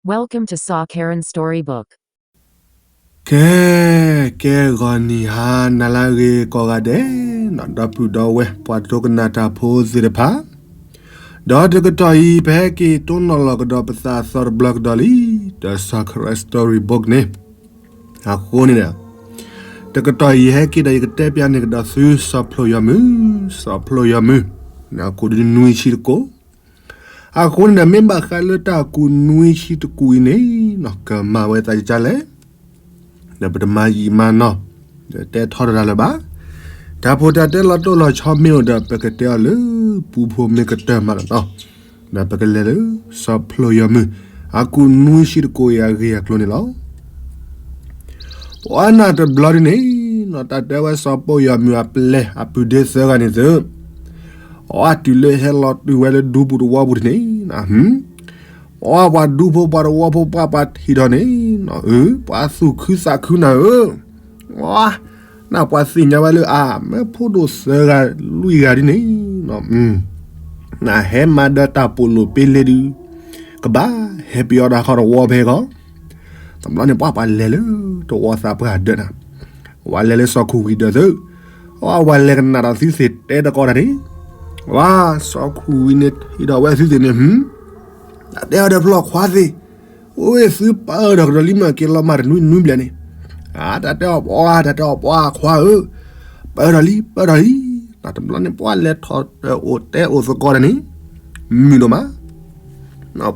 Welcome to Saw Karen Storybook. ကဲ, ကဲဂီၤနံၤဟါနၤလၢအဂ့ၤကိးဂၤဒဲး, ဒီပုၢ်ဒီဝဲၢ်ပှၤဒိကနၣ်တၢ်ဖိသ့ၣ်တဖၣ်, ဒီးတကတီၢ်အံၤ ပဟဲက့ၤတိၢ်နီၣ်လီၤကဒီးပသးအသီတဘျီကဒီးလံ, ဒီး Saw Karen Storybook န့ၣ်, အဃိန့ၣ်ဒီး တကတီၢ်အံၤယဟဲက့ၤဒီးယကတဲပျးန့ၢ်ကဒီးသု စီၤဖျိယီၤမုၢ်, စီၤဖျိယီၤမုၢ်, အကူးဒုနွံဆံတကူာ်, အဃိန့ၣ်ဒီး မ့ၢ်ဘၣ်ဃးလၢတၢ်ကူးနွံဆံတကူာ်အံၤန့ၣ်, ကမၤဝဲသးကကလဲၣ်, ဒီးပတမၤယံာ်မၤနီၢ်, ဒီးတဲထီတရၤလၢၤဘၣ်, တၢ်ဖိတၢ်တဲလီၤတိၢ်လီၤဆီမ့ၢ်အိၣ်ဒီး ပကတဲအီၤလၢပူဖိမ့ၢ်ကတၢၢ်မးလီၤနီၤ, ဒီးပကလဲၤလၢ စီၤဖျိယီၤမုၢ်, အကူးနွံဆံတကူာ်အံၤအဂ့ၢ်အကျိၤန့ၣ်လီၤ. ပှၤနၢ်တဘျီဒ်န့ၣ်, တၢ်တဲဝဲစီၤဖျိယီၤမုၢ်အပျဲၢ်အပုၢ်ဒ့သၢဂၤန့ၣ်သု, အီၤတုၤလၢဟဲလီၤတုၤဝဲလၢဒူပူၤတဝီပူၤတန့ၣ်, အီၤပှၤဒူဖိပှၤတဝီဖိပှၤပှၤထံၣ်ထီၣ်န့ၣ်, ပှၤသူၣ်ခုသးခုနၤဧၢ, နၢ်ပှၤသ့ၣ်ညါဝဲလၢအမ့ၢ်ဖိဒိၣ်သၢဂၤလွံၢ်ဂၤဒ်န့ၣ်, နဟဲမၤဒီးတၢ်ပိာ်လိာ်ပ့လ့ဒုး, ကဘၣ်ဟဲပယီၤတၢ်ခီတဝီဖဲခီ, တဘျီန့ၣ်ပှၤပှၤလဲၤလၢတဝီသးပှၢ်ဒၢးနၤ, ဝဲလဲၤလၢစီၤခူၣ်ဝံၤဒၢးသု, ဝဲလဲၤကနၣ်ဒီးသုသ့ၣ်တဲတကီတၢ်န့ၣ်, ဝဲစီၤခူၣ်ဝံၤန့ၣ်ထံၣ်ဒီးဝဲသုသ့ၣ်န့ၣ်, တၢ်တဲအီၤဒီးဖျီၣ်ခွါသ့ၣ်, အိၣ်ဝဲသုပၢၢ်ဒီးကဒီးလံမ့ၢ်က့ၤလီၤမၢ်တနွံနွံဘျဲၣ်န့ၣ်, တၢ်တဲအီၤပှၤ, တၢ်တဲအီၤပှၤခွါဧၢ, ပၢၢ်ဒီးလံ ပၢၢ်ဒီးလံ, တဘျီန့ၣ် ပှၤလဲၤထီၣ်တၢ်အိၣ်တဲအိၣ်သကိးတၢ်န့ၣ်, မုာ်ဒိၣ်မး,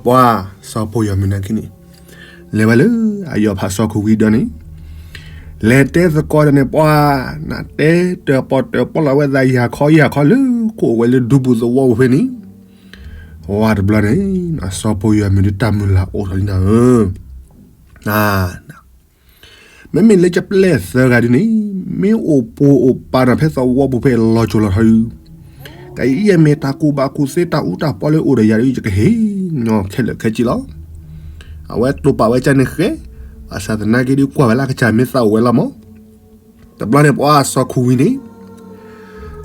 ပှၤစီၤဖျိယီၤမုၢ်န့ၣ်က့န့ၣ်, လဲၤဝဲလၢအယီၤဖးစီၤခူၣ်ဝံၤဒၢးန့ၣ်, လဲၤတဲသကိးတၢ်န့ၣ် ပှၤနတဲတၢ်ပီၣ်တၢ်ပီၣ်လီၤဝဲသးယၤခီယၤခီလၢ ခိၣ်ဝဲလၢဒူပူၤသဝီပူၤဖဲန့ၣ်, ဝဲတဘျီန့ၣ်, စီၤဖျိယီၤမုၢ်ဒုးတၢ်မုၢ်လၢ်အိၣ်ထီၣ်လံနၤဧၢ မ့မ့ၢ်လၢကပျဲၢ်သၢဂၤဒ်န့ၣ်, မ့ၢ်အိၣ်ပိာ်အိၣ်ပာ်ဒီးဖဲသဝီပူၤဖဲလီၤစိၤလီၤထီဒုး, ကယဲၢ်မ့ၢ်တၢ်ကူၣ်ဘၣ်ကူၣ်သ့တၢ်အူတၢ်ပီလၢအိၣ်ဒီးယၤဒ် ယကဟ့ၣ်ညီခဲလၢာ်ခဲဆ့လီၤ. အဝဲတိာ်ပာ်ဝဲကန့ၣ်ဃဲ, ဘၣ်ဆၣ်သနာ်က့ဒုးကွၢ်ဝဲလၢအကစၢ်မ့ၢ်သးအိၣ်ဝဲလီၤမး. တဘျီန့ၣ်ပှၤစီၤခူၣ်ဝံၤန့ၣ်,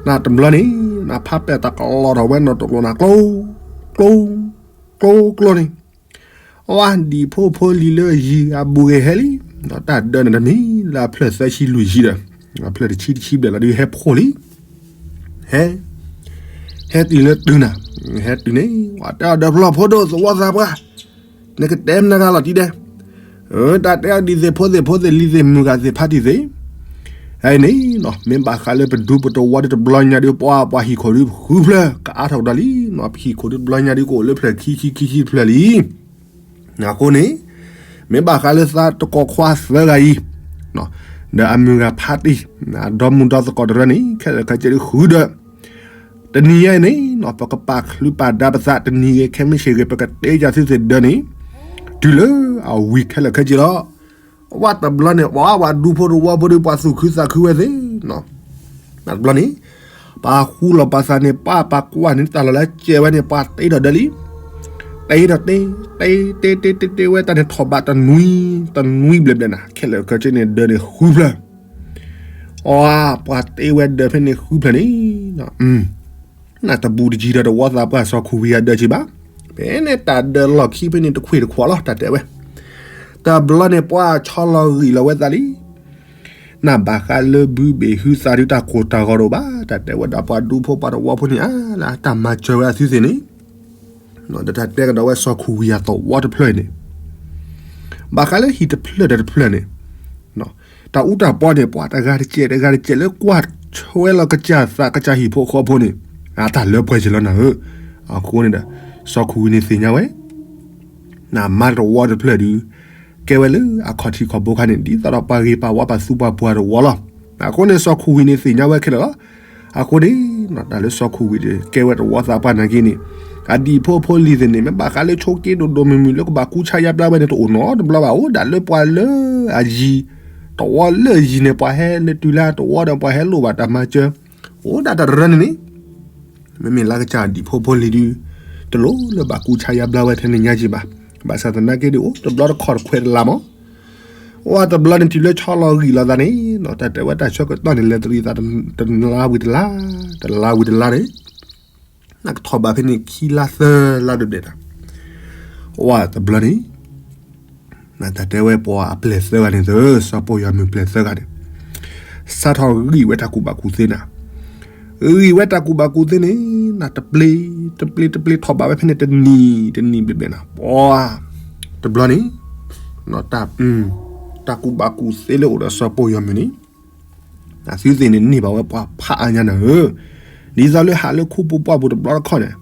နတဘျီန့ၣ်, နဖးပဲာ်တၢ်ကလီၤထီၣ်ဝဲနီၢ်တကျိၤနၤကျိ, ကျိ, ကျိကျိန့ၣ် အဝဲဒံၣ်ဖိဖိလံၤလၢယံၤအဘူးက့ၤဟဲလံ, ဒီးတၢ်ဒၢးန့ၣ်တမံၤလၢအဖျၢၣ်သၢဆံလွံၢ်ဆံဒီး, အဖျၢၣ်တဆံတဆံဘျဲၣ်လီၤဒုးဟဲဖှိၣ်လံ, ဟဲ, ဟဲတုၤလၢတုၤနၤ, ဟဲတုၤန့ၣ် ပှၤတဲအီၤဒီးဖျီၣ်ဖိဒိၣ်သဝီသးပှၢ်, နကတဲမနုၤဂၤလီၤတံၢ်ဒဲး, တၢ်တဲအီၤဒံးသ့ၣ်ဖိသ့ၣ်ဖိသ့ၣ်လံၤသ့ၣ်မုၢ်ဂၤသ့ၣ်ဖးတံၢ်သ့ၣ် အန့ၣ်, မ့ၢ်ဘၣ်ဃးလၢပဒူပတဝီဒုးတဘျီညါဒုး ပှၤပှၤဟံၣ်ခိၣ်ဒုးဃုဖျၢၣ် ကအါထီၣ်ကဒီးလံ, ပဟံၣ်ခိၣ်ဒုးတဘျီညါဒုးကအိၣ်လၢဖျၢၣ်ခံဆံခံဆံတဖျၢၣ်လံ. အဃိန့ၣ်, မ့ၢ်ဘၣ်ဃးလၢသးတကိးခွါသၢဂၤအံၤ, ဒီးအမုၢ်ဂၤဖးတံၢ်, ဒီမုၢ်ဒီသကိးတရၢန့ၣ် ခဲလၢာ်ခဲဆ့ဒုးဃုဒီး, တနံၤညါအံၤန့ၣ် ပကပာ်ချုးပာ်ဒါပသးတနံၤဂ့ၤ ခဲမုၢ်ဆ့ၣ်ဂ့ၤ ပကတဲယၤသုသ့ၣ်ဒၢးန့ၣ်, တုၤလၢအဝံၤခဲလၢာ်ခဲဆ့လီၤ. ဝဲတဘျီန့ၣ် ပှၤဝဲဒူဖိတဝီဖိဒုး ပှၤသူၣ်ခုသးခုဝဲသ့ၣ်, တဘျီန့ၣ်, ပှၤဃူလီၤပှၤသးန့ၣ် ပှၤပှၤကွၢ်န့ၣ်တၢ်လီၢ်လၢကဲဝဲန့ၣ် ပှၤတ့ဒီးဒၢးလံ, တ့ဒီးတ့, တ့, တ့, တ့, တ့ဝဲတၢ်န့ၣ်ထီၣ်ဘးတနွံ, တနွံဘျဲၣ်ဘျဲၣ်နၤ ခဲလၢာ်ခဲဆ့န့ၣ် ဒၢးန့ၣ်ဃုဖျၢၣ်, အ, ပှၤတ့ဝဲဒၢးဖဲန့ၣ်ဃုဖျၢၣ်န့ၣ် နတဘူးတယံၤဒီးတဝီသးပှၢ်စီၤခူၣ်ဝံၤအဒၢးက့ဘၣ်. ဖဲန့ၣ်တၢ်ဒၢးလီၢ်ခံဖဲန့ၣ်တခွ့ၣ်တခွီလီၤ တၢ်တဲဝဲ. တဘျီန့ၣ်ပှၤဆီလီၤဂံၢ်လီၤဝဲသးလံ. နဘၣ်ဃးလၢဘုဘ့ၣ်ဟုသးဒုးတၢ်ကိၢ်တၢ်ဂီၤတအိၣ်ဘၣ် တၢ်တဲဝဲဒၣ်ပှၤဒူဖိပှၤတဝီဖိန့ၣ် အါလၢတၢ်မၤစၢၤဝဲအသုသ့ၣ်န့ၣ် ဒီးတၢ်တဲကဒီးဝဲစီၤခူၣ်ဝံၤအသဝီတဖျၢၣ်န့ၣ် ဘၣ်ဃးလၢဟံၣ်တဖျၢၣ်ဒီးတဖျၢၣ်န့ၣ် တၢ်အူတၢ်ပီန့ၣ် ပှၤတဂၤတကဲးတဂၤတကဲးလၢကွၢ်ထွဲလီၤကစၢ်သးကစၢ်ဟံၣ်ဖိဃီဖိန့ၣ် အတၢ်လၢပှဲၤက့ၤလီၤနၤဧၢ. အဃိန့ၣ်ဒီး စီၤခူၣ်ဝံၤန့ၣ်သ့ၣ်ညါဝဲ နမါတဝီတဖျၢၣ်ဒုး ကဲဝဲလၢအခီၣ်ထံးခီၣ်ဘိခါန့ၣ် ဒ်သိးဒီးပှၤဂ့ၤပာ်ဝါပာ်သူပှၤပှၢ်တဝီလီၤ. အဃိန့ၣ်စီၤခူၣ်ဝံၤန့ၣ်သ့ၣ်ညါဝဲခဲလၢာ်လီၤ. အဃိန့ၣ် တၢ်လၢစီၤခူၣ်ဝံၤန့ၣ် ကဲဝဲတဝီသးပှၢ်နာ်က့န့ၣ် အဒံၣ်ဖိဖိလံၤသ့ၣ်န့ၣ် မ့ၢ်ဘၣ်ဃးလၢဆိးက့ဒိၣ်ဒိၣ်မုၢ်မုၢ်လၢကဘၣ်ကူးဆါယါဘျါဝဲန့ၣ် တအိၣ်နီတဘျီဘၣ်. အိၣ်ဒၣ်လၢပှၤလၢအယံၤ တဝီလၢအယံၤန့ၣ် ပှၤဟဲလၢတုၤလၢတဝီဒီးပှၤဟဲလိၣ်ဘၣ်တၢ်မၤစၢၤ အိၣ်ဒၣ်တၢ်တရၢန့ၣ်န့ၣ် မ့မ့ၢ်လၢကစၢ်ဒံၣ်ဖိဖိလံၤဒုး တလိၣ်လၢဘၣ်ကူးဆါယါဘျါဝဲထဲန့ၣ်ညါက့ဘၣ်. ဘၣ်ဆၣ်သနာ်က့ဒုးအိၣ်တဘျီတခီၣ်တခွဲးတလါမး အိၣ်တဘျီန့ၣ်တုၤလၢဆီလီၤဂံၢ်လီၤသးန့ၣ် တၢ်တဲဝဲတၢ်ဆၢကတီၢ်န့ၣ် လဲၤတရံးသးတလါဝံၤတလါ တလါဝံၤတလါန့ၣ် နကထီၣ်ဘးဖဲန့ၣ်ခံလါသၢလါဒိၣ်ဒဲးတၢ် အိၣ်တဘျီန့ၣ် တၢ်တဲဝဲပှၤအပျဲၢ်သၢဂၤန့ၣ်သၢ, စီၤပီၢ်ယီၤမုၢ်ပျဲၢ်သၢဂၤန့ၣ် စးထီၣ်ဂံၢ်ဝဲတၢ်ကူၣ်ဘၣ်ကူၣ်သ့နၤ, ဂံၢ်ဝဲတၢ်ကူၣ်ဘၣ်ကူၣ်သ့န့ၣ် နတပျ့ၤ တပျ့ၤ တပျ့ၤထီၣ်ဘၣ်ဝဲဖဲန့ၣ် တနံၤတနံၤဘျဲၣ်ဘျဲၣ်နၤ, ပှၤ တဘျီန့ၣ် တၢ်ကူၣ်ဘၣ်ကူၣ်သ့လၢအိၣ်ဒီးစီၤပီၢ်ယီၤမုၢ်န့ၣ် အသုသ့ၣ်န့ၣ်န့ၢ်ဘၣ်ဝဲပှၤဖးအါညါနၤဧၢ, ဒ်သိးလၢဟးလၢခူပူၤပှၢ်ပူၤတဘျီတခီၣ်န့ၣ်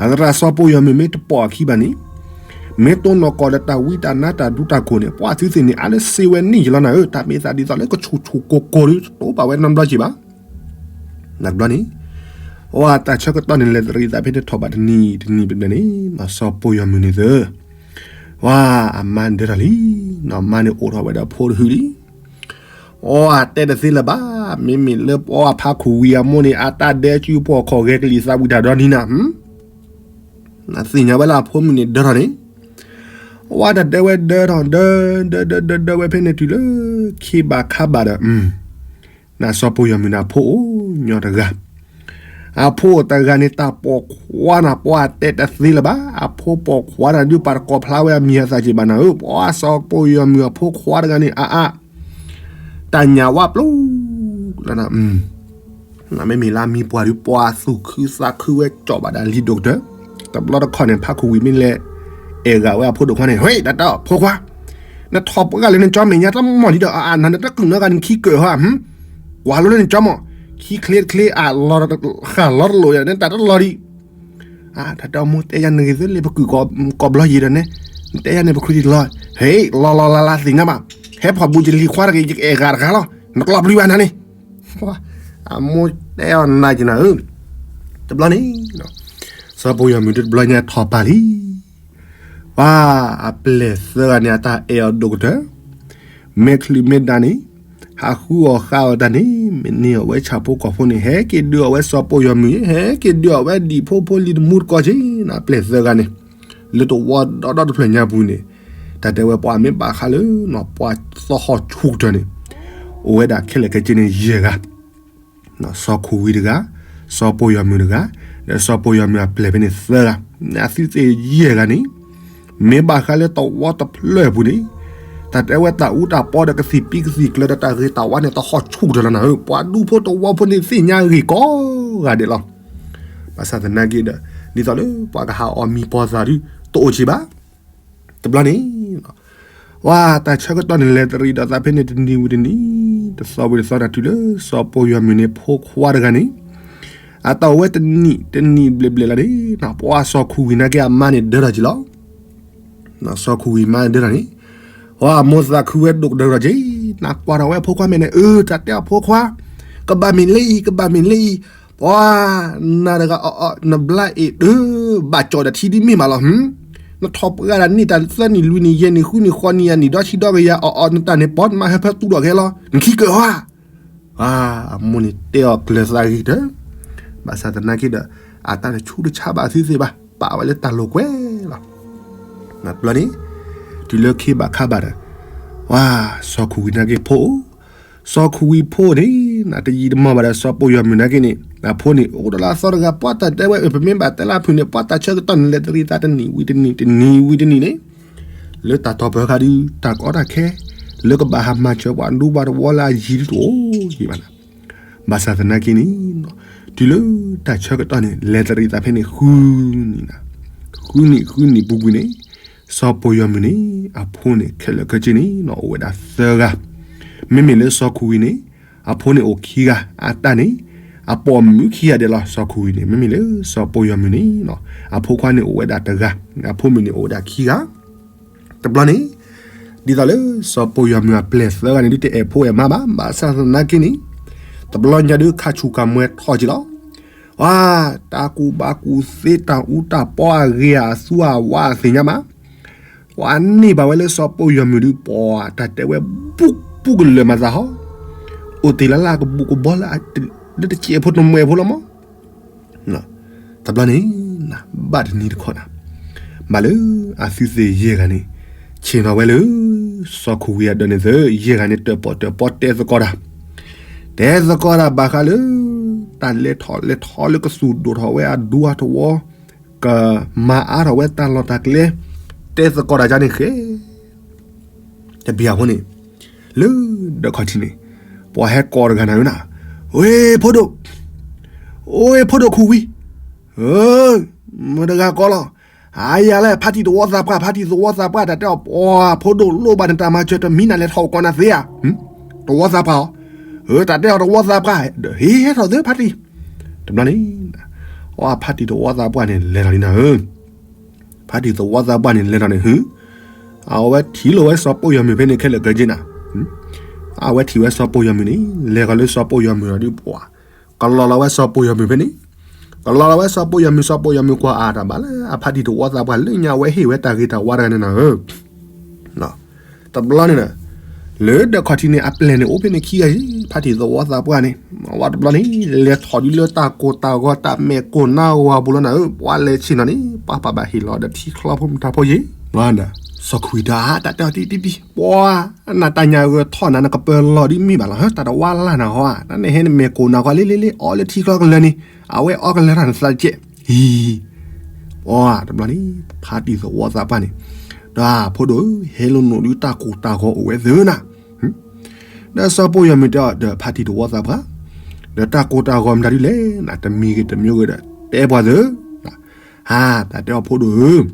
အသရၣ်စီၤပီၢ်ယီၤမုၢ်မ့ၢ်တပိာ်အခံဘၣ်န့ၣ် မ့ၢ်တိၢ်နီၣ်ကီၢ်ဒီးတၢ်ဝံတၢ်နါတၢ်ဒူတၢ်ကိၢ်န့ၣ် ပှၤအသုသ့ၣ်န့ၣ် အါလၢစ့ဝဲန့ၢ်ယလီၤနၤဧၢ, တၢ်မ့ၢ်သးဒ်သိးလၢကဆူၣ်ဆူၣ်ကိၢ်ကိၢ်ဒီး တတိၢ်ဘၣ်ဝဲနီတဘျီက့ၤဘၣ် နဘျီန့ၣ် အတၢ်ဆၢကတီၢ်န့ၣ် လဲၤတရံးသးဖဲန့ၣ်ထီၣ်ဘၣ်တနံၤတနံၤဘျဲၣ်ဘျဲၣ်န့ၣ် စီၤပီၢ်ယီၤမုၢ်န့ၣ်သၢ, ဝါ အမါဒၢထီၣ်လံ, နီၢ်မါန့ၣ်အိၣ်ထီၣ်ဝဲဒီးဖိတဟုလံ, အတၢ်တဲတသ့လၢၤဘၣ်, မ့မ့ၢ်လၢပှၤဖးခူၣ်ဝံၤအမိၢ်န့ၣ် အတၢ်ဒဲကၠူဖီၣ်ခီၣ်ဂဲၤကလံၤသးဝံၣ်တၢ်ဒီနံၤနၤ နသ့ၣ်ညါဝဲလၢအဖိမုၣ်န့ၣ်ဒၢထီၣ်န့ၣ်, ဝါတၢ်တဲဝဲဒၢထီၣ်ဒၢ ဒၢဒၢဒၢဒၢဝဲဖဲန့ၣ်တုၤလၢ ခ့ဘၣ်ခါဘၣ်ဒီး နစီၤပီၢ်ယီၤမုၢ်န့ၣ်အဖိအိၣ်ညီတဂၤ, အဖိအိၣ်တဂၤန့ၣ် တၢ်ပိာ်ခွါနၤ ပှၤတဲတသ့လၢၤဘၣ်, အဖိပိာ်ခွါတဂၤဒုး ပာ်တကိးဖျါဝဲအမံၤအသၣ်က့ၤဘၣ်နၤဧၢ, ပှၤစီၤပီၢ်ယီၤမုၢ်အဖိခွါတဂၤန့ၣ် အအါ တၢ်ညၣ်ဝါပျူၤ လၢ မ့မ့ၢ်လၢအမံၤပှၢ်ဒုး ပှၤသူၣ်ခုသးခုဝဲကၠီၣ်ဘၣ်ဒၣ်လံဒိၣ်ကတၢၢ်, တဘျီတခီၣ်န့ၣ် ဖးခူၣ်ဝံၤမ့ၢ်လဲၤ အဲၣ်ဂၤဝဲအဖိဒိၣ်ခွါန့ၣ် ဟ့ၣ် တၢ်တၢ်ဖိခွါ, နထီၣ်ပှၢ်လၢနကၠီမဲာ်ညါတမီၢ်လံဒီး အနၤနတကုၢ်နီတဂၤနခံကၢၢ်ဟီဧါ, ကွၢ်လိလၢနကၠီမီၢ်, ခံချ့တချ့အလီၤ ဃၣ်လီၤတလိာ်ယၤ နတၢ်တလီၤဒံး တၢ်တဲအမိၢ်တဲယၤနဂ့ၤသ့လံ ပကုၢ်ကိးဘျီယံၤဒီးန့ၣ်, နတဲယၤန့ၣ် ပခရံာ်တလီၤ, ဟ့ၣ် လီၤလီၤလးလးသ့ၣ်ညါဘၣ်, ဟဲဖီၣ်ဘူးယလံၤခွါတဂ့ၤ ယကအဲၣ်ဂၤတဂၤလီၤ, နကျီၢ်ပျံၤဘၣ်နၤန့ၣ်, အမိၢ်တဲအီၤနၤက့ၤနၤဧၢ, တဘျီန့ၣ် စီၤပီၢ်ယီၤမုၢ်တဘျီညါထီၣ်ပာ်လံ, ပှၤ အပျဲၢ်သၢဂၤန့ၣ် အတၢ်အဲၣ်အီၤဒိၣ်ကတၢၢ်, မ့ၢ်ချုးမ့ၢ်ဒၣ်န့ၣ် ဟးဃုအီၣ်ဃါအီၣ်တၢ်န့ၣ် မ့ၢ်န့ၢ်အီၣ်ဝဲဆၣ်ဖိကီၢ်ဖိန့ၣ် ဟဲက့ၤဒုးအီၣ်ဝဲစီၤပီၢ်ယီၤမုၢ်, ဟဲက့ၤဒုးအီၣ်ဝဲဒံၣ်ဖိဖိလံၤတမူတကိးက့ၤ အပျဲၢ်သၢဂၤန့ၣ်, လၢတဝီဒီဒီတဖျၢၣ်ညါပူၤန့ၣ်, တၢ်တဲဝဲပှၤမ့ၢ်ဘၣ်ဃးလၢ ပှၤသီဟီၣ်ဆူၣ်ကတၢၢ်န့ၣ်, အိၣ်ဝဲဒၣ်ခဲလၢာ်ခဲဆ့န့ၣ်ယဲၢ်ဂၤ စီၤခူဝံတဂၤ, စီၤပီၢ်ယီၤမုၢ်တဂၤ, ဒီးစီၤပီၢ်ယီၤမုၢ်အပျဲၢ်ဖဲန့ၣ်သၢဂၤ, အသုသ့ၣ်ယဲၢ်ဂၤန့ၣ်, မ့ၢ်ဘၣ်ဃးလၢတဝီတဖျၢၣ်အပူၤန့ၣ်, တၢ်တဲဝဲတၢ်အူတၢ်ပီဒီးကသံၣ်ပံကသံၣ်ကျၢၤဒီးတၢ်ဂ့ၤတၢ်ဝါန့ၣ် တဟီၣ်ဆူၣ်ကတၢၢ်လီၤနၤဧၢ, ပှၤဒူဖိတဝီဖိန့ၣ်သ့ၣ်ညါဂ့ၤကိးဂၤဒဲးလီၤ. ဘၣ်ဆၣ်သနာ်က့ဒီး ဒ်သိးလၢပှၤကဟးအီၣ်မံၤပီၢ်သးဒုး တအိၣ်က့ၤဘၣ် တဘျီန့ၣ် ဝါ တၢ်ဆၢကတီၢ်န့ၣ် လဲၤတရံးဒီးသးဖဲန့ၣ်တနံၤဝံၤတနံၤ, တသီဝံၤတသီတၢ်တုၤလၢ စီၤပီၢ်ယီၤမုၢ်န့ၣ် ဖိခွါတဂၤန့ၣ်, အတၢ်အိၣ်ဝဲတနံၣ်တနံၣ်ဘျဲၣ်ဘျဲၣ်လီၤန့ၣ်, ပှၤစီၤခူဝံနာ်က့အမါန့ၣ်ဒၢထီၣ်က့ၤလီၤ. စီၤခူဝံမါဒၢထီၣ်န့ၣ်, ဝါ မိၢ်သးခုဝဲဒိၣ်ကတၢၢ်ထီၣ်က့ၤ, နကွၢ်ထီၣ်ဝဲအဖိခွါမဲာ်န့ၣ်, အၢ တၢ်တဲအဖိခွါ, ကဘၣ်မ့ၢ်လၢအံၤ ကဘၣ်မ့ၢ်လၢအံၤ, ပှၤ နၤတဂၤအီၣ်အီၣ် နဘျါအ့ၣ်တၢ်, ဘၣ်ကၠီၣ်ဒီးထံဒ်မ့ၢ်မးလီၤ, နထီၣ်ပှၢ်ဒၣ်န့ၢ်တၢ်သၢနံၣ်လွံၢ်နံၣ်ယဲၢ်နံၣ်ဃုနံၣ်ဃိးနံၣ်ယၤနံၣ်ဒီဆံဒီကယၤအီၣ်အီၣ် နတၢ်န့ၣ်ပီၢ်နမါဟဲဖဲတူဒီးကဟဲလီၤ, နခံကၢၢ်ဧါ. အမိၢ်န့ၣ်တဲအီၤကျၢၤသးဂ့ၤတၢၢ်, ဘၣ်ဆၣ်သနာ်က့ဒီး အတၢ်တဆူးတဆါဘၣ်အသုသ့ၣ်ဘၣ်, ပာ်ဝဲလၢတၢ်လိာ်ကွဲလီၤ. ဘျီန့ၣ် တုၤလၢခ့ဘၣ်ခါဘၣ်ဒီး ဝါ စီၤခူဝံနာ်က့ဖိအိၣ်, စီၤခူဝံဖိန့ၣ် နတယံာ်တမီၢ်ဘၣ်ဒီး စီၤပီၢ်ယီၤမုၢ်နာ်က့န့ၣ် အဖိန့ၣ် အိၣ်ဒီးလၢအသီတဂၤ ပှၤတၢ်တဲဝဲ အၢ ပမ့ၢ်ဘၣ်တဲလၢအဖုၣ်န့ၣ် ပှၤတၢ်ဆၢကတီၢ်န့ၣ် လဲၤတရံးသးတနံၣ်ဝံၤတနံၣ် တနံၣ်ဝံၤတနံၣ်န့ၣ် လၢတၢ်တီၢ်ပၢၤဃာ်ဒုး တၢ်ကီတၢ်ခဲ လၢကဘၣ်ဟးမၤစၢၤပှၤဒူပှၤတဝီလၢအယံၤဒ်တအိၣ်ယံၤဘၣ်န့ၣ်, ဘၣ်ဆၣ်သနာ်က့န့ၣ် တုၤလၢတၢ်ဆၢကတီၢ်န့ၣ် လဲၤတရံးသးဖဲန့ၣ် ဃုနံၣ်, ဃုနံၣ်ဃုနံၣ်ပူၤကွံာ်န့ၣ် စီၤပီၢ်ယီၤမုၢ်န့ၣ် အဖိန့ၣ် ခဲလၢာ်ခဲဆ့န့ၣ် အိၣ်ဝဲဒၣ်သၢဂၤ, မ့မ့ၢ်လၢစီၤခူဝံန့ၣ် အဖိန့ၣ်အိၣ်ခံဂၤ, အတၢ်န့ၣ် အပိာ်မုၣ်ခံဂၤဒဲးလီၤ. စီၤခူဝံန့ၣ် မ့မ့ၢ်လၢစီၤပီၢ်ယီၤမုၢ်န့ၣ် အဖိခွါန့ၣ်အိၣ်ဝဲဒၣ်တဂၤ, အဖိမုၣ်န့ၣ်အိၣ်ဝဲဒၣ်ခံဂၤ. တဘျီန့ၣ် ဒ်သိးလၢစီၤပီၢ်ယီၤမုၢ်အပျဲၢ်သၢဂၤန့ၣ် ဒုးတအဲၣ်ဖိအဲၣ်မါဘၣ်, ဘၣ်ဆၣ်သနာ်က့န့ၣ် တဘျီညါဒုးခါဆူၣ်ခါမွဲထီၣ်က့ၤလီၤ. ဝါ တၢ်ကူၣ်ဘၣ်ကူၣ်သ့ တၢ်အူတၢ်ပီအဂ့ၤ အသူအဝါအသ့ၣ်ညါမး ပှၤန့ၢ်ဘၣ်ဝဲလၢစီၤပီၢ်ယီၤမုၢ်ဒုး ပှၤတၢ်တဲဝဲ ဘူးဘူးကလၢာ်မၤသးဟီ, အိၣ်တ့ၢ်လၢ်လၢ်ကဘူးကဘီလၢ လၢတစဲးဖိတမှဲးဖိလီၤမး. တဘျီန့ၣ် ဘၣ်တနံၤတခီနၤ, ဘၣ်လၢအသုသ့ၣ်ယဲၢ်ဂၤန့ၣ် ဆ့ၣ်နီၤဝဲလၢ စီၤခူဝံအဒၢးန့ၣ်သၢ, ယဲၢ်ဂၤန့ၣ် တၢၣ်ပီၣ်တၢၣ်ပီတဲသကိးတၢ်, တဲသကိးတၢ်ဘၣ်ဃးလၢ တၢ်လဲၤထီၣ်လဲၤထီလၢကသူၣ်ဒိၣ်ထီၣ်ဝဲအဒူအသဝီ ကမၤအါထီၣ်ဝဲတၢ်လီၢ်တၢ်ကျဲ, တဲသကိးတၢ်ကန့ၣ်ဃဲ တဘျီအဃိန့ၣ် လၢဒၢးခီၣ်ထံးန့ၣ် ပှၤဟဲကိးတဂၤနၤဧၢနၤ, ဝ့ၢ်ဖိဒိၣ်, အိၣ်ဝ့ၢ်ဖိဒိၣ်ခူၣ်ဝံၤ, မတၤတဂၤကိးလီၤ, အါယၤလဲၣ် ဖါတံၢ်သဝီသးပှၢ် ဖါတံၢ်သဝီသးပှၢ် တၢ်တဲအီၤ ပှၤဖိဒိၣ်လိၣ်ဘၣ်နတၢ်မၤစၢၤ တမံၤနၤလဲၤထီၣ်အိၣ်ကီးနၤသ့ဧါ, သဝီသးပှၢ်အီၤ, တၢ်တဲအီၤသဝီသးပှၢ်, ဟ့ၣ်ဟဲထီၣ်သ့ဖါတံၢ်, တဘျီန့ၣ် အဖါတံၢ်သဝီသးပှၢ်န့ၣ် လဲၤထီၣ်လံနၤဧၢ ဖါတံၢ်သဝီသးပှၢ်န့ၣ် လဲၤထီၣ်န့ၣ် ဟု, အဝဲထံၣ်လိာ်ဝဲစီၤပိၢ်ယီၤမုၣ်ဖဲန့ၣ်ခဲလၢာ်ကဲက့နၤ, အဝဲထံၣ်ဝဲစီၤပိၢ်ယီၤမုၣ်န့ၣ် လဲၤဃီၤလၢစီၤပိၢ်ယီၤမုၣ်ဒီးပှၤ, ကလီၤလီၤဝဲစီၤပိၢ်ယီၤမုၣ်ဖဲန့ၣ်, ကလီၤလီၤဝဲစီၤပိၢ်ယီၤမုၣ် စီၤပိၢ်ယီၤမုၣ်ကွၢ်အါတၢ်ဘၣ်လၢအဖါတံၢ်သဝီသးပှၢ်လၢညါဝဲဟ့ၣ်ဝဲတၢ်ဂ့ၤတၢ်ဝါတဂၤန့ၣ်နၤဧၢ တဘျီန့ၣ်ဒီး လၢဒၢးခီၣ်ထံးန့ၣ် အပျဲၢ်န့ၣ်အိၣ်ဖဲန့ၣ်ခံဂၤအံၤ ဖါတံၢ်သဝီသးပှၢ်န့ၣ်, အဝဲတဘျီန့ၣ် လဲၤထီၣ်ဒုးလၢတၢ်ကိၢ်တၢ်ဂီၤတၢ်မဲာ်ကိၢ်နါဂီၤပူၤလီၤနၤဧၢ, ပှၤလဲၤဆ့ၣ်နီၤန့ၣ် ပှၤပာ်ဘၣ်ဟ့ၣ်လီၤဒီးထံချီဖိမုၢ်တၢ်ဖိယ့ၤ, စီၤခွံတၢ်တၢ်တဲအီၤတံၢ်တံၢ်တံၢ် ပှၤ နတၢ်ညါဂၢၤထီၣ်နၤ နကပၢၤလီၤဒ်မ့ၢ်ဘၣ်လီၤ, တၢ်တဝါလၢ်နၤဟီဧါ, တၢ်န့ၣ်ဟဲနမဲာ်ကိၢ်နါဃီလ့လ့လ့ အီၣ်လၢထံချီကလၢာ်န့ၣ် အဝဲအီၣ်ကလၢာ်ထီၣ်နသးတကဲး, ဟံ ပှၤတဘျီန့ၣ် ဖါတံၢ်သဝီသးပှၢ်န့ၣ်, ဒီးဖိဒိၣ်ဧၢ ဟဲလိာ်နိၣ်ဒုးတၢ်ကိၢ်တၢ်ဂီၤအိၣ်ဝဲသ့နၤ, ဒီးစီၤပိၢ်ယီၤမုၣ်တဲအီၤဒီးဖါတံၢ်သဝီသးပှၢ်, ဒီးတၢ်ကိၢ်တၢ်ဂီၤမတၤဒုလဲၣ်နၤ တမံၤဂ့ၤတမံၤဂ့ၤဒီး တဲပှၤသ့, ဟါ တၢ်တဲအီၤဖိဒိၣ်ဧၢ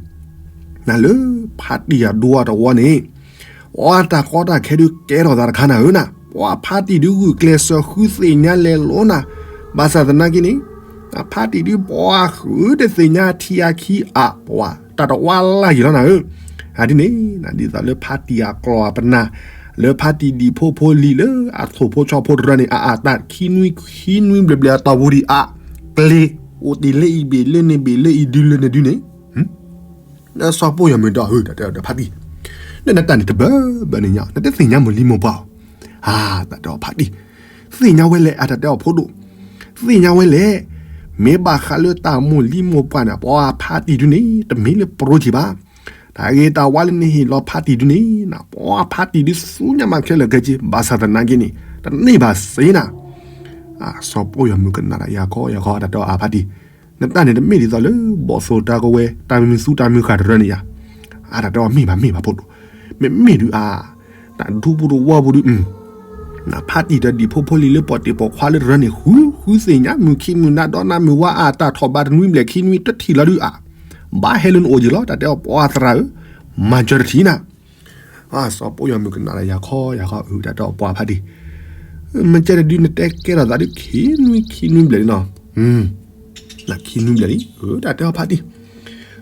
နလၢဖါတံၢ်အဒူအတဝီန့ၣ်, ပှၤတၢ်ကီတၢ်ခဲဒုးကဲထီၣ်သးတခါနၤဧၢနၤ, ပှၤဖါတံၢ်ဒုးဂုာ်ကျဲးစၢးဃုသ့ၣ်ညါလဲၤလိၤနၤ, ဘၣ်ဆၣ်သနာ်က့န့ၣ်, ဖါတံၢ်ဒုးပှၤဃုတသ့ၣ်ညါထံအခံအါ ပှၤတၢ်တဝါလၢ်ယံၤလီၤနၤဧၢ, အဒ်န့ၣ် ဒ်သိးလၢဖါတံၢ်အကျီၢ်အပနၢ်, လၢဖါတံၢ်ဒံၣ်ဖိဖိလံၤလၢအထိၣ်ဖိဆီဖိတရၢန့ၣ် အအတၢ်ခံနွံခံနွံဘျဲၣ်ဘျဲၣ်အတီၢ်ပူၤဒံးအါ, ကျ့အိၣ်တ့ၢ်လၢအံၤဘ့ၣ်လၢန့ၣ်ဘ့ၣ်လၢအံၤဒုလၢန့ၣ်ဒုန့ၣ် ဒီးစီၤပိၢ်ယီၤမုၣ်ဒီး ဟၢ တၢ်တဲအီၤဒီးဖါတံၢ်, ဒီးနတၢ်န့ၣ်တဘၢဘၢန့ၣ်ညါ နတသ့ၣ်ညါမိၢ်လံမိၢ်ပှၢ်ဧါ, တၢ်တဲအီၤဖါတံၢ်, သ့ၣ်ညါဝဲလဲၣ် အတၢ်တဲအီၤဖိဒိၣ်, သ့ၣ်ညါဝဲလဲၣ်, မ့ၢ်ဘၣ်ဃးလၢတၢ်မိၢ်လံမိၢ်ပှၢ်န့ၣ် ပှၤဖါတံၢ်ဒုန့ၣ် တမ့ၢ်လၢပရိက့ၤဘၣ်, တၢ်ဂ့ၤတၢ်ဝါလၢနဟ့ၣ်လီၤဖါတံၢ်ဒုန့ၣ် ပှၤဖါတံၢ်ဒုဆူညါမးခဲလၢာ်ခဲဆ့ ဘၣ်ဆၣ်သနာ်က့န့ၣ် တန့ၢ်ဘၣ်စ့နၤ စီၤပိၢ်ယီၤမုၣ်ကနၣ်ဒီးယၤခီယၤခီ အတၢ်တဲအီၤအဖါတံၢ်, နတၢ်န့ၣ်တမ့ၢ်ဒ်သိးလၢ ဘီၣ်သိၣ်တၢ်ကဝဲၤ တၢ်မုာ်သူတၢ်မုာ်ဃၢ်တရၢန့ၣ်ယါ, အတၢ်တဲအီၤမ့ၢ်ဘၣ်မ့ၢ်ဘၣ်ဖိဒိၣ်, မ့မ့ၢ်ဒုးအါ, တၢ်ဒူပူၤတဝီပူၤဒုး, ဖါတံၢ်ဒီးဒံၣ်ဖိဖိလံၤလၢပီၣ်တ့ၢ်ပီၣ်ခွါလၢတရၢန့ၣ် ဃုဃုသ့ၣ်ညါမုၢ်ခံမုၢ်နၤဒီးနၤမုၢ်ဝါအါ တၢ်ထီၣ်ဘးတနွံဘျဲၣ်ခံနွံတထံၣ်လီၤဒုးအါ, ဘၣ်ဟဲလၢနအိၣ်ယံၤလီၤ တၢ်တဲအီၤပှၤသရၣ်ဧၢ, မၤစၢၤတထံၣ်နၤ စီၤပိၢ်ယီၤမုၣ်ကနၣ်ဒီးယၤခီယၤခီ အတၢ်တဲအီၤပှၤဖါတံၢ်, မ့ၢ်ကဲတဒုနတဲကဲထီၣ်သးဒုးခံနွံခံနွံဘျဲၣ်လံနီၤ, ခံနွံဘျဲၣ်လံ, တၢ်တဲအီၤဖါတံၢ်,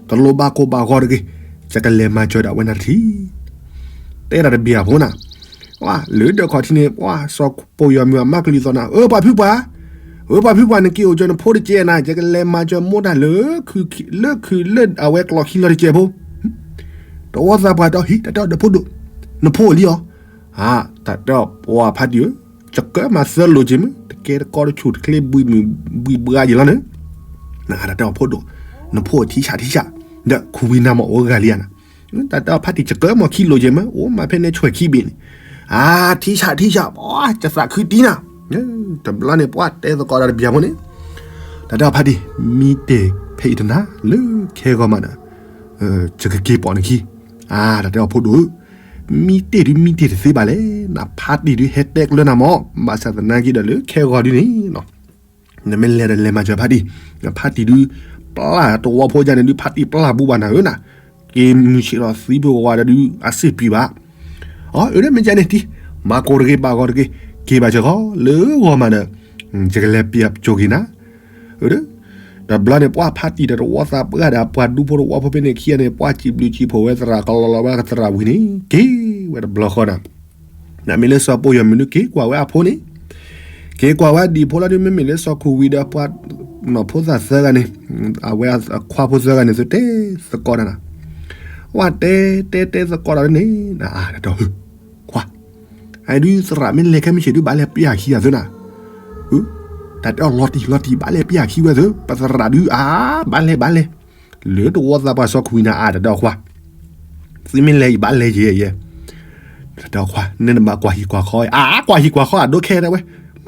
တလိၣ်ဘၣ်ကိၢ်ဘၣ်ဂီၤတဂ့ၤ, ယကလဲၤမၤစၢၤဒၣ်ဝဲနၤတထံၣ်, တဲဒၣ်တဘ့ၣ်အဖိနၤ, လၢဒၢးခီၣ်ထံးန့ၣ် ပှၤစီၤပိၢ်ယီၤမုၣ်အမါကလုၢ်သီၣ်နၤ အၢ ပှၤဖုပှၢ်, အၢ ပှၤဖုပှၢ် နက့ၤအိၣ်ကၢၤနဖိတကဲနၤ ယကလဲၤမၤစၢၤမိၢ်တၢ်လၢ လၢခုးလၢအဝဲကျီၢ်ခံလီၤတကဲဖိ တဝီသးပှၢ်ဒီးဟံး တၢ်တဲအီၤဒီးဖိဒိၣ်, နဖိလံအီၤ, တၢ်တဲအီၤပှၤဖါတံၢ်ဧၢ, ယကမၤသၢလိာ်က့ၤမ့ၢ် တကဲတကီတဆူၣ်တချ့ဘှံးဘှံးဘှါယံၤလီၤန့ၣ်, တၢ်တဲအီၤဖိဒိၣ်, နဖိထံဆးထံဆး, ဒီးခူဝံၤနၤမ့ၢ်အိၣ်ဂၤလံဧါနၤ, တၢ်တဲအီၤဖါတံၢ် ယကမၤခံလိာ်က့ၤမ့ၢ် အိၣ်မးဖဲန့ၣ်ဆွဲၣ်ခံဘ့ၣ်န့ၣ်, အါ ထံဆးထံဆး ပှၤ ယသးခုတံၢ်နၤ, တဘျီန့ၣ် ပှၤတဲသကိးဒီးတဘျီဖိန့ၣ် တၢ်တဲအီၤဖါတံၢ်, မံတ့ၢ်ဖဲအံၤတနၤ လၢခဲဂီၤမးဒီး ယကက့ၤပိာ်နခံ, တၢ်တဲအီၤဖိဒိၣ်ဧၢ, မံတ့ၢ်ဒုးမံတ့ၢ်တသ့ဘၣ်လဲၣ်, နဖါတံၢ်ဒုးဟဲတဲကလၢနၤမ့ၢ် ဘၣ်ဆၣ်သနာ်က့ဒီးလၢခဲဂီၤဒုန့ၣ် နမ့ၢ်လဲၤဒီးလဲၤမၤစၢၤဖါတံၢ်, ဖါတံၢ်ဒုး ပျၢ်တဝီဖိယါန့ၣ်ဒုး ဖါတံၢ်ပျၢ်ဘူးဘၣ်နၤဧၢနၤ, က့ၤမုၢ်ဆ့ၣ်လီၤသံဖိဝါဒီးဒုး အစ့ၣ်ပျံၤဘၣ်, အၢ မ့ၢ်ကဲန့ၣ်တံၢ်, မၤကိၢ်တဂ့ၤ ဘၣ်ဂီၤတဂ့ၤ, က့ၤဘၣ်စ့ၢ်ကီး လၢဂီၤမးဒီး ယကလဲၤပျၢ်ကၠိက့ၤနၤ တဘျီန့ၣ် ပှၤဖါတံၢ်ဒီးတဝီသးပှၢ်ဒီး ပှၤဒူဖိတဝီဖိဖဲန့ၣ်ခံဂၤန့ၣ် ပှၤစံးဘျုးစံးဖှိၣ်ဝဲသရၣ် ကလီၤလီၤဝဲသရၣ်ဝံၤန့ၣ် က့ၤဝဲတဘျီဃီနၤ, နမ့ၢ်လၢစီၤပိၢ်ယီၤမုၣ်ဒုး က့ၤကွၢ်ဝဲအဖိန့ၣ်, က့ၤကွၢ်ဝဲဒံၣ်ဖိလီၤဒုး မ့မ့ၢ်လၢစီၤခူဝံၤဒီးပှၤနီၢ်ဖိသၣ်သၢဂၤန့ၣ်, အဝဲအခွါဖိသၢဂၤန့ၣ် သုတဲသကိးတၢ်နၤ, ဝဲတဲတဲတဲသကိးတၢ်န့ၣ်, တၢ်တဲအီၤ ခွါ အဒုးသရၣ်မ့ၢ်လဲၤခဲမုၢ်ဆ့ၣ်ဒုး ဘၣ်လဲၤပျၢ်ခံဂၤသုနၤ, တၢ်တဲအီၤလီၤတံၢ်လီၤတံၢ် ဘၣ်လဲၤပျၢ်ခံဝဲသု ပသရၣ်ဒုး အါ ဘၣ်လဲၤဘၣ်လဲၤ, လၢတဝီသးပှၢ်စီၤခူဝံၤနၤ အါ တၢ်တဲအီၤခွါ, သုမ့ၢ်လဲၤအံၤ ဘၣ်လဲၤယဲယဲ, တၢ်တဲအီၤခွါ နဲနဘၣ်ကွၢ်ဟံၣ်ကွၢ်ဃီ, အါ ကွၢ်ဟံၣ်ကွၢ်ဃီ အဒိခဲတဲဝဲ,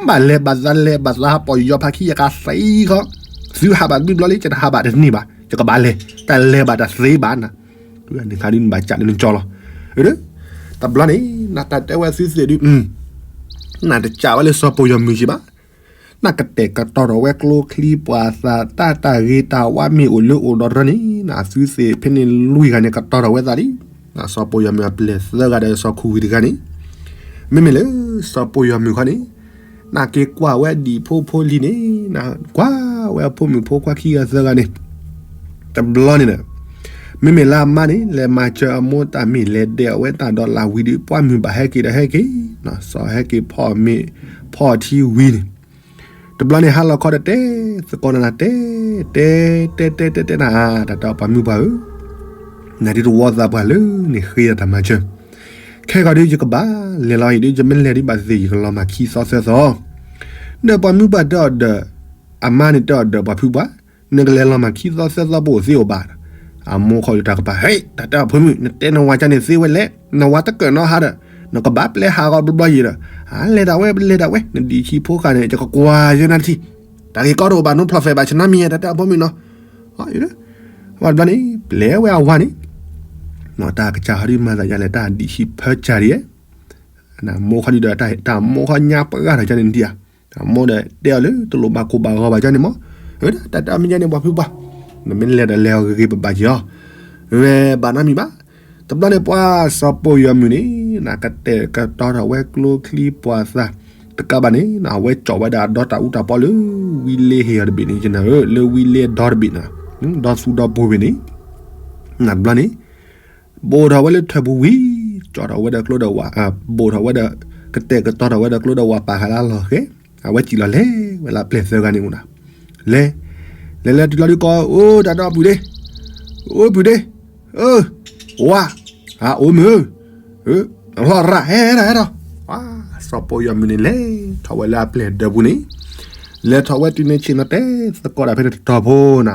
ဘၣ်လဲၤဘၣ်သးလဲၤဘၣ်သးဟးပိာ်ယီၤဖးခံ ယကသံဃီ, သုဟးဘၣ်တဘျီဘျီလံ ယတဟးဘၣ်တန့ၢ်ဘၣ်, ယကဘၣ်လဲၤ တၢ်လဲၤဘၣ်တၢ်သ့ဘၣ်နၤ, န့ၣ်ခါဒုးနဘၣ်ကးလၢနကၠီလီၤ, တၢ် တဘျီန့ၣ် နတၢ်တဲဝဲအသုသ့ၣ်ဒုး နတစံးဝဲလၢစီၤပိာ်ယီၤမုၢ်က့ဘၣ်. နကတဲာ်ကတီၤထီၣ်ဝဲကျိချံပှၤသး တၢ်တၢ်ဂ့ၤတၢ်ဝါမ့ၢ်အိၣ်လၢအိၣ်ဒီးတရၢန့ၣ် နသုသ့ၣ်ဖဲန့ၣ်လွံၢ်ဂၤန့ၣ် ကတီၤထီၣ်ဝဲသးလံ. စီၤပိာ်ယီၤမုၢ်အပျဲၢ်သၢဂၤဒီးစီၤခူဝံၤတဂၤန့ၣ် မ့မ့ၢ်လၢစီၤပိာ်ယီၤမုၢ်ခီန့ၣ် နက့ၤကွၢ်ဝဲဒံၣ်ဖိဖိလံၤန့ၣ် နကွၢ်ဝဲအဖိမုၣ်ဖိခွါခံဂၤသၢဂၤန့ၣ် တဘျီန့ၣ်ဒီး မ့မ့ၢ်လၢအမါန့ၣ် လဲၤမၤစၢၤအမိၢ်တၢ်မ့ၢ်လဲၤဒဲးအဝဲတၢ်ဒီးလၢဝံၤဒီး ပှၢ်မုၢ်ဘၣ်ဟဲက့ၤဒီးဟဲက့ၤ, စီၤဟဲက့ၤဖီမ့ၢ်ဖီထံဝံၤန့ၣ် တဘျီန့ၣ် ဟါလီၤခီဒီးတဲသကိးနၤ တဲ တဲ တဲ တဲ တဲတဲနၤ တၢ်တဲအီၤပှၤမုၢ်ပှၢ်ဧၢ, နဒ်တဝီသးပှၢ်လၢန့ၣ်ဃ့တၢ်မၤစၢၤ, ခဲကီးဒ်ယကဘၣ်လဲၤလီၤအံၤဒ် ယမ့ၢ်လဲၤဒ်ဘၣ်သ့ၣ်သ့ၣ် ယကလီၤမၢ်ခံသီသၢသီ, ဒီးပှၤမုၢ်ပှၢ်တဲအီၤဒီး အမါန့ၣ်တဲအီၤဒီးပှၤဖုပှၢ်, နကလဲၤလီၤမၢ်ခံသီသၢသီပအိၣ်သ့အိၣ်ဘၣ်, အမိၢ်ခီဒုးတၢ်ကပၤ ဟဲ တၢ်တဲအီၤဖိမုၣ် နတဲနဝၤကန့ၣ်သ့ဝဲလဲၣ်, နဝၤတကၢၢ်နီဟါဒီး နကဘၣ်ပျဲဟးဂီၤဘျီဘျီယံၤဒီး, အလဲၤဒၣ်ဝဲ ပလဲၤဒၣ်ဝဲ နဒံၣ်ခံဖိဃာ်န့ၣ် ယကကွၢ်ယဲနၤတထံၣ်, တၢ်ဂ့ၢ်ကီတအိၣ်ဘၣ် နီဖျီၣ်ဖဲးဘၣ်ဆနါမံၤ တၢ်တဲအီၤဖိမုၣ်နီၤ, ဘၣ်တဘျီန့ၣ် ပျဲဝဲအဝၤန့ၣ်, တၢ်ကစၢ်ဟီဒုးမၤသးယါလဲၣ် တၢ်ဒံၣ်ဆံးဖၢကၢ်ဒံး, မိၢ်ခီဒုးဒီးတၢ်မိၢ်ခီညါပှၤဂၤထီၣ်ကန့ၣ်ဒံးဧါ, အမိၢ်ဒီးတဲအီၤလၢတလိၣ်ဘၣ်ကိၢ်ဘၣ်ဂီၤဘၣ်ကန့ၣ်မး, တၢ်တဲအီၤမ့ၢ်ယါန့ၣ် ပှၤဖုပှၢ်, နမ့ၢ်လဲၤဒီးလဲၤအီၤဂ့ၤဂ့ၤဘၣ်ဘၣ်က့ၤအီၤ, ဝဲဘၣ်နီတမံၤဘၣ်, တဘျီန့ၣ် ပှၤစီၤပိာ်ယီၤမုၢ်န့ၣ် နကတဲာ်ကတီၤထီၣ်ဝဲကျိချံပှၤသး, တကးဘၣ်န့ၣ် အဝဲကၠီၣ်ဝဲဒၣ်အဒီတၢ်အူတၢ်ပီလၢ ဝံလ့ဟ့ၣ်အီၤတဘ့ၣ်န့ၣ် ယနၢ်ဧၢ လၢဝံလ့ဒီတဘ့ၣ်န့ၣ်, ဒီသူဒီပူၤဘ့ၣ်န့ၣ်, နတဘျီန့ၣ် ဘိၣ်ထီၣ်ဝဲလၢထၢၣ်ပူၤဝံၤ, ကၠီၣ်ထီၣ်ဝဲဒီးကျိဒီးဝၤ, ဘိၣ်ထီၣ်ဝဲဒီး ကတဲာ်ကတီၤထီၣ်ဝဲဒီးကျိဒီးဝၤပာ်ဃာ်လၢအလီၢ်ဃဲ, အဝဲစံၣ်လီၤလဲၤဝဲလၢအပျဲၢ်သၢဂၤန့ၣ်အိၣ်နၤ, လဲၤ, လဲၤလဲၤတုၤလီၤဒုးကီး အိၣ်တၢ်ဒီပုၢ်ဒ့, အိၣ်ပုၢ်ဒ့, ဝါ, အိၣ်မုၢ်, လီၤရၣ် ဟဲထီၣ်ဟဲထီၣ်, စီၤပိာ်ယီၤမုၢ်န့ၣ် လဲၤထီၣ်ဝဲလၢအပျဲၢ်ဒၢပူၤန့ၣ်, လဲၤထီၣ်ဝဲတုၤန့ၣ်ဆ့ၣ်နီၤတဲသကိးတၢ်ဖဲန့ၣ်တတီၤဖိနၤ,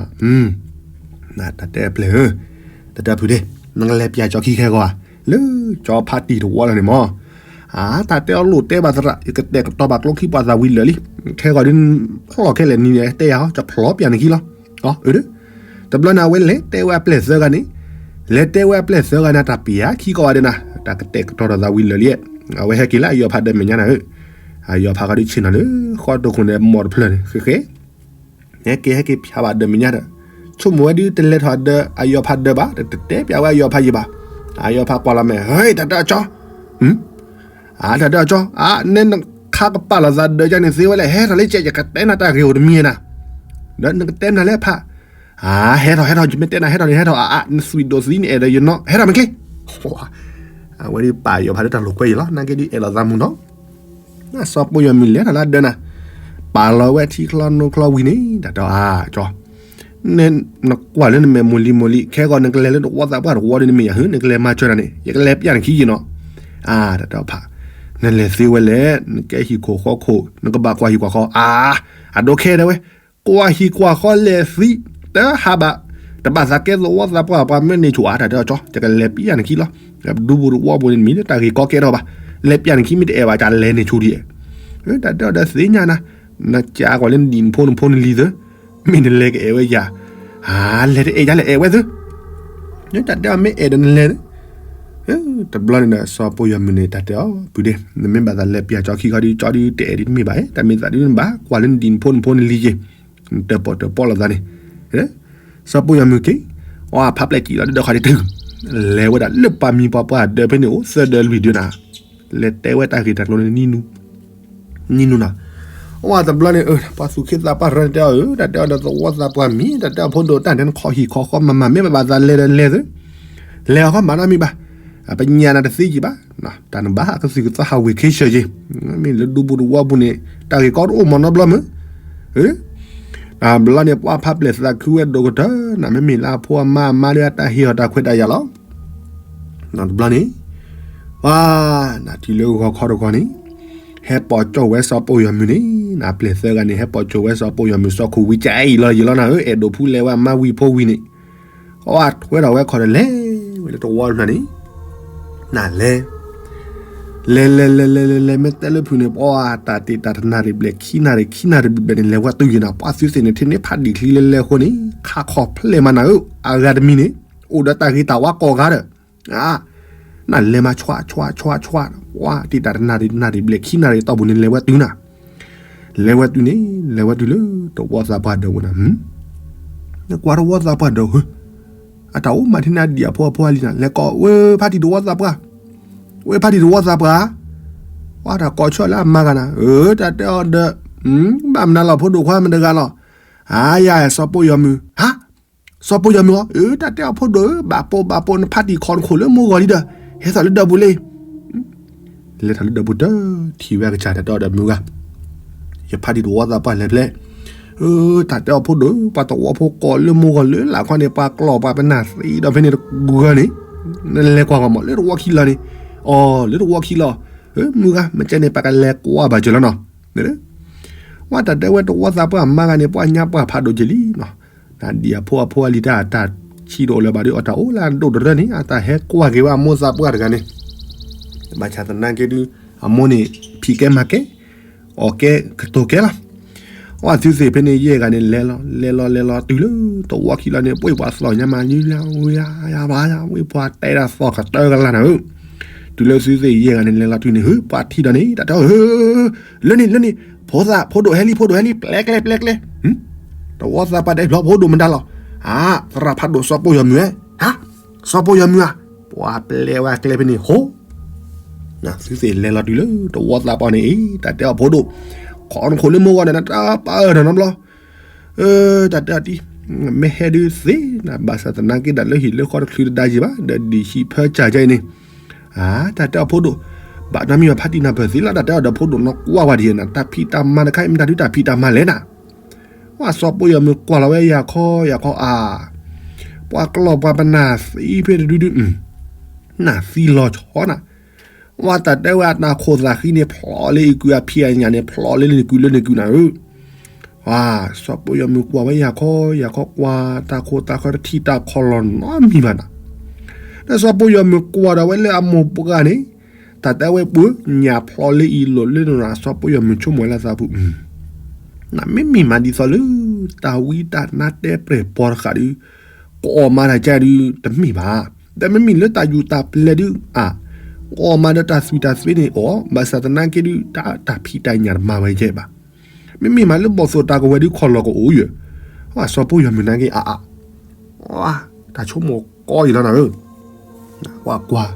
နတၢ်တဲအပျဲၢ်ဧၢ, တၢ်တဲအပုၢ်ဒ့, နကလဲၤပျဲကၠီခံခဲဂီၤဧါ, လၢကၠီဖးတံၢ်တဝီလီၤန့ၣ်မး, အါ တၢ်တဲအီၤလိၣ်တဲဘၣ်သရၣ် ယကတဲာ်ကတီၤဘၣ်ကျိခံပှၤသးဝံၤလၢာ်လံ, ခဲဂီၤဒ်ဖျီၣ်ခဲလၢာ်နံၤန့ၣ် တဲယၤဟီ ကဖျီၣ်ပျဲနခံလီၤ, အၢ တဘျီန့ၣ် အဝဲလဲၤတဲဝဲအပျဲၢ်သၢဂၤန့ၣ်, လဲၤတဲဝဲအပျဲၢ်သၢဂၤန့ၣ် တၢ်ပျဲခံကီးဝဲဒၣ်နၤ, တၢ်ကတဲာ်ကတီၤထီၣ်သးဝံၤလၢာ်လံ, အဝဲဟဲက့ၤလၢအယီၤဖးဒၢမဲာ်ညါနၤဧၢ, အယီၤဖးကီးဒုးဆ့ၣ်နီၤလၢဃီတိၢ်ခိၣ်န့ၣ် မိၢ်တဖျၢၣ်န့ၣ် ဃဲဃဲ, ဟဲက့ၤဟဲက့ၤဖျါဘၣ်ဒၢမဲာ်ညါဒီး, ဆိကမိၣ်ဝဲဒုးတလဲၤထီၣ်ဒၢအယီၤဖးဒၢဘၣ်, တတဲပျဲဝဲအယီၤဖးယံၤဘၣ်, အယီၤဖးကွၢ်လီၤမဲာ် ဟဲ တၢ်တဲအီၤကၠီ အါ တၢ်တဲအီၤကၠီ အါ နဲနခါကပာ်လီၤသးဒၢကန့ၣ် သ့ဝဲလဲၣ်, ဟဲထီၣ်လၢကဲ ယကတဲနၤတၢ်ဂ့ၢ်အိၣ်တမံၤနၤ, ဒီးနကတဲနၤလၢဖး, အါ ဟဲထီၣ် ဟဲထီၣ် ယမ့ၢ်တဲနၤ ဟဲထီၣ်န့ၣ် ဟဲထီၣ် အါ နသွံၣ်ဒိၣ်သံ နအဲၣ်ဒိးယနီၣ် ဟဲထီၣ်မ့ၢ်ချ့, အဝဲဒုးပာ်ယီၤဖးလၢတၢ်လိာ်ကွဲယံၤလီၤ, နာ်က့ဒုးအဲၣ်လီၤသးမုာ်နီၤ, စီၤပိာ်ယီၤမုၢ်လဲၤထီၣ်လၢဒၢနၤ, ပာ်လီၤဝဲထံချီနိချီဝံၤန့ၣ် တၢ်တဲအီၤ အါ ကၠီ နကွၢ်လၢနမဲာ်မိၢ်လံမိၢ်လံ ခဲဂီၤနကလဲၤလၢတဝီသးပှၢ်တဝီဒီး နမ့ၢ်ယၤဟၢ နကလဲၤမၤစၢၤတၢ်န့ၣ် ယကလဲၤပျဲနခံယံၤနီၤ, အါ တၢ်တဲအီၤဖး, နလဲၤသ့ဝဲလဲၣ် နကဲဟံၣ်ခိၣ်ဃီခိၣ် နကဘၣ်ကွၢ်ဟံၣ်ကွၢ်ဃီ အါ အဒိခဲဒၣ်ဝဲ, ကွၢ်ဟံၣ်ကွၢ်ဃီလဲၤသံ တဟးဘၣ်, တဘၣ်သးကဲသဝီသးပှၢ်ပှၤမၢန့ၢ်ဆိၣ် အါ တၢ်တဲအီၤကၠီ ယကလဲၤပျဲနခံလီၤ, ဒူပူၤတဝီပူၤန့ၣ် မ့ၢ်လၢတၢ်ဂ့ၢ်ကီကဲထီၣ်ဘၣ်, လဲၤပျဲနခံမ့ၢ်တအဲၣ်ဘၣ် ကလဲၤန့ၢ်ဆိၣ်ဒံး, တၢ်တဲအီၤဒီးသ့ၣ်ညါနၤ, နကးကွၢ်လၢနဒံၣ်နဖိနဖိနလံၤသၢ, မ့ၢ်နလဲၤကအဲၣ်ဝဲယၤ, အါ လဲၤတအဲၣ်ယၤလဲၤအဲၣ်ဝဲသၢ, တၢ်တဲအီၤမ့ၢ်အဲၣ်ဒီးနလဲၤ တဘျီန့ၣ်ဒီး စီၤပိာ်ယီၤမုၢ်န့ၣ် တၢ်တဲအီၤ ပုၢ်ဒ့ နမ့ၢ်ဘၣ်သးလဲၤပျဲကၠီခံခီဒုး ကၠီဒုးတအဲၣ်ဒ်တမ့ၢ်ဘၣ်, တၢ်မ့ၢ်သးဒုးနဘၣ်ကွၢ်လၢနဒံၣ်နဖိနဖိနလံၤက့ၤ, နတၢၣ်ပီၣ်တၢၣ်ပီလိာ်သးန့ၣ်, စီၤပိာ်ယီၤမုၢ်က့ၤ, အီ ဖးပျဲၢ်စံၣ်လီၤဒုးဒီးခီဒံးတုၤ, လဲၤဝဲဒၣ်လၢပှၤမံၤပှၤပှၢ်ဒၢးဖဲန့ၣ်အိၣ် သၢဒၢးလွံၢ်ဒၢးနၤ, လဲၤတဲဝဲတၢ်ဂ့ၢ်တၢ်ကျိၤန့ၣ် နံၤနူၤနၤ, အဝဲတဘျီန့ၣ် ပှၤသူၣ်က့သးပှၢ်ရၢန့ၣ်တဲအီၤ တၢ်တဲအီၤဒီးသဝီသးပှၢ်မံၤ တၢ်တဲအီၤဖိဒိၣ်တၢ်န့ၣ် နခီဟံၣ်ခီဃီမၤမၤ မ့ၢ်ဘၣ်ဘၣ်သးလဲၤဒီးလဲၤသၢ, လဲၤအီၤခီမၤနီတမံၤဘၣ်, ပညါနၤတသ့ကံဘၣ်, တၢ်နဘၣ်ကသုၣ်ကသီဟးဝ့ၢ်ခ့ဆၢက့ၤ, မ့ၢ်လၢဒူပူၤတဝီပူၤန့ၣ် တၢ်ဂ့ၢ်ကီတအိၣ်မၤနီတဘျီမုၢ်, တဘျီန့ၣ် ပှၤဖးပျဲၢ်သးခုဝဲဒိၣ်ကတၢၢ် နမ့မ့ၢ်လၢအဖိအမါအမါဒီးအတၢ်ဟ့ၣ်အီၤတၢ်ခွဲးတၢ်ယာ်လီၤ တဘျီန့ၣ် ပှၤ နထံၣ်လၢဂီၤခီတဂီၤန့ၣ် ဟဲပိာ်ကၠီၣ်ဝဲစီၤပိာ်ယီၤမုၢ်န့ၣ် နပျဲၢ်သၢဂၤန့ၣ် ဟဲပိာ်ကၠီၣ်ဝဲစီၤပိာ်ယီၤမုၢ်စီၤခိၣ်ဝံၤ ကအံၤလီၤယံၤလီၤနၤဧၢ အဲၣ်ဒိးဖူလဲၤဝဲအမါဝံၤဖိဝံၤန့ၣ် ပှၤထွဲထီၣ်ဝဲခီၣ်ဒီးလဲၤဝဲလၢတဝီတဖျၢၣ်န့ၣ် နလဲၤ လဲၤလဲၤလဲၤလဲၤလဲၤလဲၤ မ့ၢ်တဲလၢဖုၣ်န့ၣ် ပှၤတၢ်တ့ၢ်တၢ်တနၣ်ရံၣ်ဘျဲၣ် ခံနၣ်ရံၣ် ခံနၣ်ရံၣ်ဘျဲၣ်န့ၣ် လဲၤဝဲတုၤယံၤနၤ ပှၤသုသ့ၣ်န့ၣ် ထဲန့ၣ်ဖးဒံၣ်ချံလဲၤလဲၤအဃိန့ၣ် ခးခီၣ်ဖျဲၣ်မးနၤဧၢ အဂၤတမံၤန့ၣ် အိၣ်ဒီးတၢ်ဂ့ၤတၢ်ဝါကိးဂၤဒီး အါ နလဲၤမးဆွးဆွးဆွးဆွး, ဝါ တံၢ်တၢ်တနၣ်ရံၣ်တနၣ်ရံၣ်ဘျဲၣ်ခံနၣ်ရံၣ်တီၢ်ပူၤန့ၣ် လဲၤဝဲတုၤနၤ, လဲၤဝဲတုၤန့ၣ် လဲၤဝဲတုၤလၢတဝီသးပှၢ်ဒၢးပူၤနၤ, နကွၢ်တဝီသးပှၢ်ဒၢးဧၢ, အတၢ်အိၣ်မးထံန့ၣ်အဒံၣ်အဖိအဖိအလံၤနၤ, လဲၤကိးဝဲဖါတံၢ်တဝီသးပှၢ်, ဝဲဖါတံၢ်တဝီသးပှၢ်, ဝါ တၢ်ကိးဆၢလၢအမါဂၤနၤ, အၢ တၢ်တဲအီၤဒီး, ဘၣ်မနုၤလီၤ ဖိဒိၣ်ခွါမတဂၤလီၤ, အါယၤ စီၤပိၢ်ယီၤမုၢ်, ဟါ စီၤပိၢ်ယီၤမုၢ်အီၤ, အၢ တၢ်တဲအီၤဖိဒိၣ်ဧၢ, ဘၣ်ပိာ်ဘၣ်ပိာ် နဖါတံၢ်ခိးနခိၣ်လၢမိၢ်ဂီၤလံဒီး ဟဲထီၣ်လၢဒၢးပူၤလံ, လဲၤထီၣ်လၢဒၢးပူၤတထံၣ်ဝဲအကစၢ် တၢ်တဲအီၤဒီးမုၢ်ဂၤ, ယဖါတံၢ်တဝီသးပှၢ်လဲၤဖျဲ, အၢ တၢ်တဲအီၤဖိဒိၣ်ဧၢ, ပှၤတဝီဖိကိးလၢမိၢ်ဂီၤလၢလာ်ခီန့ၣ် ပှၤကျီၢ်ပှၤပနၢ်သံဒီးဖဲန့ၣ်တဂၤန့ၣ်, နလဲၤကွၢ်ကွၢ်မး လၢတဝီခံလီၤန့ၣ်, အီၤ လၢတဝီခံလီၤ, အၢ မုၢ်ဂၤ မ့ၢ်ကဲန့ၣ် ပကလဲၤကွၢ်ဘၣ်ကၢၤလီၤနီၤ, ဝဲတၢ်တဲဝဲတဝီသးပှၢ်အမါဂၤန့ၣ် ပှၤညါပှၢ်ဖးဒိၣ်က့ၤလံနီၤ, နဒံၣ်အဖိအဖိအလံၤတၢ် တၢ်ဆံးတအိၣ်လၢၤဘၣ်ဒီး အတၢ်အိၣ်လၢအဒိၣ်တရၢန့ၣ် အတၢ်ဟဲကွၢ်က့ၤဝဲအမိၢ်သးပှၢ်တဂၤန့ၣ်, ဘၣ်ဆၣ်သနာ်က့ဒုး အမိၢ်န့ၣ် ဖံးကဲမၤကဲ, အီၣ်ကဲကတိၤကဲလီၤ, အဝဲသုသ့ၣ်ဖဲန့ၣ် ယဲၢ်ဂၤန့ၣ် လဲၤလီၤ လဲၤလီၤ လဲၤလီၤ တုၤလၢတဝီခံလီၤန့ၣ် ပှ့ၤပှၤသီၣ်ညါမး လံလၢဝဲယါဘၣ်ယါ ဝဲပှၤတဲဒၣ်သီၣ်ကတၢၢ်ကလါနၤဧၢ, တုၤလၢသုသ့ၣ်ယဲၢ်ဂၤန့ၣ် လဲၤလီၤတုၤန့ၣ် ဟၢ ပှၤထံၣ်ဒီးန့ၣ် တၢ်တဲအီၤ လၢန့ၣ် လၢန့ၣ်, ဖိသၣ် ဖိဒိၣ်ဟဲလံ ဖိဒိၣ်ဟဲလံ ပျဲကျဲ ပျဲကျဲ, တဝီသးပှၢ်ဒဲးဖျီ ဖိဒိၣ်မတၤလီၤ, အါ သရၣ်ဖးဒိၣ်စီၤပိၢ်ယီၤမုၢ်ဧၢ, ဟါ စီၤပိၢ်ယီၤမုၢ်ဧါ, ပှၤပျဲဝဲကျဲဖဲန့ၣ် ဟိ သုသ့ၣ်လဲၤလီၤတုၤလၢတဝီသးပှၢ်န့ၣ်အံၤ တၢ်တဲအီၤဖိဒိၣ်, ခိးနခိၣ်လၢမိၢ်ဂီၤဒီး နတၢ်ပာ်အၢၣ်တၢ်နီတဘျီ, တၢ်တဲအီၤတံၢ်, မ့ၢ်ဟဲဒုးသ့နၤ ဘၣ်ဆၣ်သနာ်က့ဒီး လၢဟံၣ်လၢဃီတချုးတဒါယံၤဘၣ် ဒီးဒံၣ်ဆံးဖၢစၢ်ယဲအံၤန့ၣ်, အါ တၢ်တဲအီၤဖိဒိၣ်, ဘၣ်နီတမံၤဘၣ် ဖါတံၢ်နၢ်ပၢၢ်သ့လီၤ တၢ်တဲအီၤဒီးဖိဒိၣ် နကွၢ်ဝဲဒ်အံၤနၤ တၢ်ဖံးတၢ်မၤတခါအံၤ မတၤဒုးတၢ်ဖံးတၢ်မၤလဲၣ်နၤ ဝဲစီၤပိၢ်ယီၤမုၢ်ကွၢ်လီၤဝဲယၤခီယၤခီအါ, ပှၤကျီၢ်ပှၤပနၢ်သံဖဲတဒုဒု, နၢ်သံလီၤဆီနၤ, ဝဲတၢ်တဲဝဲအတၢ်ခိၣ်သၣ်ဃံန့ၣ် ဖျိးလၢအံၤကုၢ် အဖံးအညၣ်န့ၣ် ဖျိးလၢလၢကုၢ်လၢန့ၣ်ကုၢ်နၤဧၢ, ဝဲ စီၤပိၢ်ယီၤမုၢ်ကွၢ်ဝဲယၤခီယၤခီ ကွၢ်တၢ်ခိၣ်တၢ်ဃၢတထံၣ်တၢ်ခီၣ်လီၤနီတမံၤဘၣ်နၤ, ဒီးစီၤပိၢ်ယီၤမုၢ်ကွၢ်ဒီးဝဲလၢအမိၢ်ပှၢ်န့ၣ်, တၢ်တဲဝဲပှၤညၣ်ဖျိးလၢအံၤလိာ်လၢနၤ စီၤပိၢ်ယီၤမုၢ်ဆိကမိၣ်ဝဲလၢသးပူၤ, နမ့မ့ၢ်မးဒ်သိးလၢ တၢ်ဝံတၢ်နါတဲပြဲၢ်ပီၤတဃာ်ဒုး, ကအီၣ်မၤတၢ်ကဲဒုး တမ့ၢ်ဘၣ်, ဒီးမ့မ့ၢ်လၢတၢ်ယူးတၢ်ပျဲၢ်ဒုးအါ, ကအီၣ်မၤဒီးတၢ်သွံၣ်တၢ်သွဲန့ၣ်အီၤ, ဘၣ်ဆၣ်သနာ်က့ဒုး တၢ်ဖံးတၢ်ညၣ်တမၤဝဲကဲဘၣ်, မ့မ့ၢ်မးလၢဘီၣ်သိၣ်တၢ်ကဝဲၤဒုးခီၣ်လီၤကအိၣ်ယဲၢ်, စီၤပိၢ်ယီၤမုၢ်နၤက့အါအါ, တၢ်ဆိကမိၣ်ကီအံၤလီၤနၤဧၢ ကွၢ်ကွၢ်,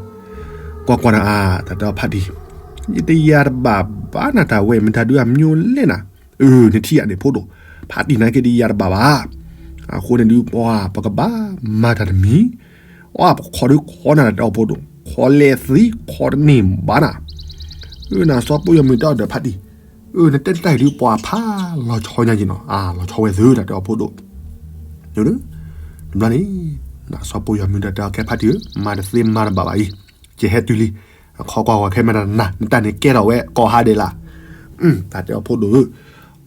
ကွၢ်ကွၢ်နၤအါ, တၢ်တဲအီၤဖးတံၢ်, ယတယာ်တဘၣ်ဘၣ်နၤ တၢ်ဝဲမတၤဒုးအမံၤလဲၣ်နၤ, အၢ နထံၣ်ဧါန့ၣ်ဖိဒိၣ်, ဖးတံၢ်နၤက့တယာ်တဘၣ်ဘၣ်, အဃိန့ၣ်ဒုး ပှၤ ပကဘၣ်မၤတၢ်တမံၤ, အါ ပခိးဒုးခိးနၤတၢ်တဲအီၤဖိဒိၣ်, ခိးလဲၤသံခိးတန့ၢ်ဘၣ်နၤ, အၢ နၤစီၤပိၢ်ယီၤမုၢ်တဲအီၤဒီးဖးတံၢ်, အၢ နတဲတၢ်အံၤဒုး ပှၤဖးလီၤဆီညါက့ၤနီၤ, အါ လီၤဆီဝဲသု တၢ်တဲအီၤဖိဒိၣ် တဘျီန့ၣ်, နစီၤပိၢ်ယီၤမုၢ်ဒီးတဲအီၤခဲဖးတံၢ်ဧၢ, မၤတသ့မၤတဘၣ်ဘၣ်အံၤ, ယဟဲတုၤလံ, ခိးကွၢ်ဝဲခဲမနၤနၤ နတၢ်န့ၣ်ကဲထီၣ်ဝဲကိးဟါဒဲးလၢ်, တၢ်တဲအီၤဖိဒိၣ်ဧၢ,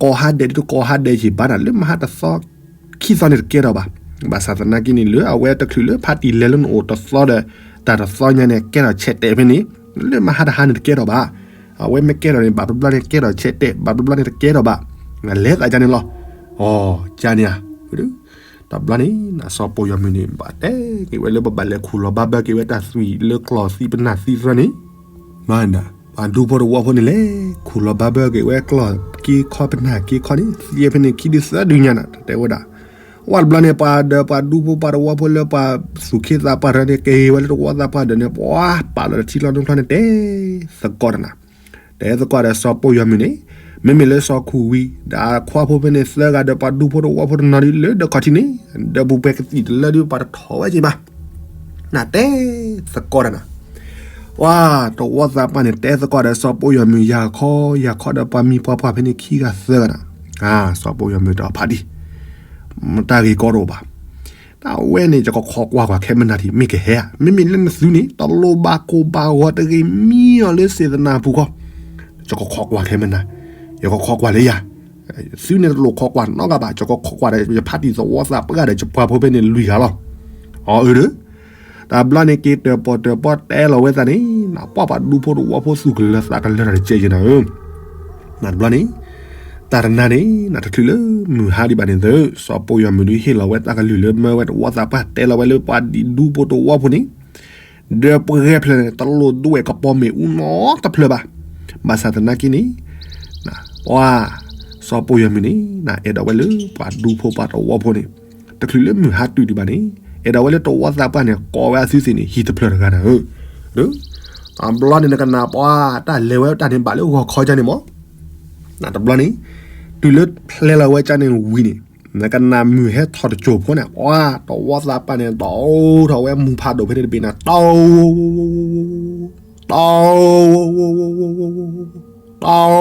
ကိးဟါဒဲးဒုးတကိးဟါဒဲးယံၤဘၣ်နၤ လၢမဟါတသီ ခံသီန့ၣ်တကဲထီၣ်ဘၣ်, ဘၣ်ဆၣ်သနာ်က့န့ၣ် လၢအဝဲတချုးလၢဖးတံၢ်လဲၤလၢနအိၣ်တသီဒီး တၢ်တသီညါန့ၣ် ကဲထီၣ်ဆဲးတဲာ်ဖဲန့ၣ်, လၢမဟါတဟါန့ၣ်တကဲထီၣ်ဘၣ်, အဝဲမ့ၢ်ကဲထီၣ်န့ၣ် ဘၣ်တဘျီန့ၣ်ကဲထီၣ်ဆဲးတဲာ် ဘၣ်တဘျီန့ၣ်တကဲထီၣ်ဘၣ်, လဲၤသးကန့ၣ်လီၤ, အီ ကန့ၣ်ဧါ, တဘျီန့ၣ် နစီၤပိၢ်ယီၤမုၢ်န့ၣ် ဘၣ်တဲက့ၤဝဲလၢပဘၣ်လဲၤခူၣ်လီၤဘၣ်ဘၣ်က့ၤဝဲတၢ်သွံၣ်လၢကျီၢ်သံပနၢ်သံသၢန့ၣ်, မၤဒၣ် ပှၤဒူဖိတဝီဖိန့ၣ်လဲၤ ခူၣ်လီၤဘၣ်ဘၣ်က့ၤဝဲကျီၢ်က့ခီပနၢ်က့ခီန့ၣ် သံဖဲန့ၣ်ခံဒုသၢဒုညါနၤ တၢ်တဲဝဲဒၣ်, ဝဲတဘျီန့ၣ် ပှၤဒီးပှၤဒူဖိပှၤတဝီဖိလၢပှၤသူၣ်က့သးပှၢ်တဂၤန့ၣ် က့ၤဝဲလၢတဝီသးပှၢ်ဒီးန့ၣ် ပှၤပာ်လီၤတထံလီၤနုာ်ချီန့ၣ် တဲသကိးတၢ်နၤ, တဲသကိးဒီးစီၤပိၢ်ယီၤမုၢ်န့ၣ်, မ့မ့ၢ်လၢစီၤခူၣ်ဝံၤ ဒီးအခွါဖိဖဲန့ၣ်သၢဂၤဒီးပှၤဒူဖိတဝီဖိတနီၤဒုး လၢဒၢးခီၣ်ထံးန့ၣ် ဒီးပူၤပှဲၤကသံၣ်တလၢဒုး ပှၤတထီၣ်ဝဲက့ၤဘၣ်, နတဲသကိးတၢ်နၤ, ဝဲ တဝီသးပှၢ်န့ၣ် တဲသကိးဒီးစီၤပိၢ်ယီၤမုၢ် ယၤခီ ယၤခီဒီးပှၤမံၤပှၤပှၢ်ဖဲန့ၣ်ခံဂၤသၢဂၤနၤ, စီၤပိၢ်ယီၤမုၢ်တဲအီၤဖးဒံၣ်, တၢ်ဂ့ၢ်ကီတအိၣ်ဘၣ် တၢ်ဝဲန့ၣ် ယကခိးကွၢ်ကွၢ်ခဲမနၤထံး မ့ၢ်ကဟဲဧါ, မ့မ့ၢ်လၢနသုန့ၣ် တလိၣ်ဘၣ်ကိၢ်ဘၣ်ဂီၤတဂ့ၤ မံအီၤလၢစ့ၣ်သနၢ်ပူၤဃီ, ယကခိးကွၢ်ခဲမနၤ, ယကခိးကွၢ်လၢယၤ, သုန့ၣ်တလိၣ်ခိးကွၢ်နီတဂၤဘၣ်, ယကခိးကွၢ်ဒီးယဖါတံၢ်သဝီသးပှၢ်ဒီးယပှၤဖိဖဲန့ၣ်လွံၢ်ဂၤလီၤ, အီၤအၢဒီး တဘျီန့ၣ်က့ၤတၢၣ်ပီၣ်တၢၣ်ပီၣ်တဲလီၤဝဲသးန့ၣ် နပှၢ်ပှၤဒူဖိတဝီဖိသူၣ်ကလၢၤသးကလၢၤတၢ်တကဲယဲၢ်နၤဧၢ, နတဘျီန့ၣ် တၢ်တနၤန့ၣ် နတချုးလၢမုၢ်ဟါဒံးဘၣ်န့ၣ်သု စီၤပိၢ်ယီၤမုၢ်ဒုးဟ့ၣ်လီၤဝဲတၢ်ကလုၢ်လၢမၢဝဲတဝီသးပှၢ်တဲလီၤဝဲလၢပှၤဒူဖိတဝီဖိန့ၣ်, ဒီးပှၤဂဲၤဖျၢၣ်န့ၣ် တလိၣ်ဒွဲၣ်ကပီၤမ့ၣ်အူနီတဖျၢၣ်ဘၣ်. ဘၣ်ဆၣ်သနာ်က့န့ၣ် ပှၤစီၤပီယီၤမုၢ်န့ၣ် အဲၣ်ဒိးဝဲလၢပှၤဒူဖိပှၤသဝီဖိန့ၣ် တချုးလၢမုၢ်ဟါတုၤဒံးဘၣ်န့ၣ် အဲၣ်ဒိးဝဲလၢသဝီသးပှၢ်န့ၣ် ကိးဝဲအသုသ့ၣ်န့ၣ် ဟံၣ်တဖျၢၣ်တဂၤနၤဧၢ. တဘျီန့ၣ် နကနၣ်ပှၤတၢ်လဲၤဝဲတၢ်န့ၣ် ဘၣ်လၢဂီၤခီကန့ၣ်မး တဘျီန့ၣ် တုၤလၢဖျဲလီၤဝဲကန့ၣ်ဝံၤန့ၣ် နကနၣ်မုၢ်ဟဲထီၣ်တစိၢ်ဖိန့ၣ် ပှၤသဝီသးပှၢ်န့ၣ် ဒိၣ်ထီၣ်ဝဲမူၤဖးဒိၣ်ဖဲန့ၣ်တဘ့ၣ်နၤ တီ တီ တီ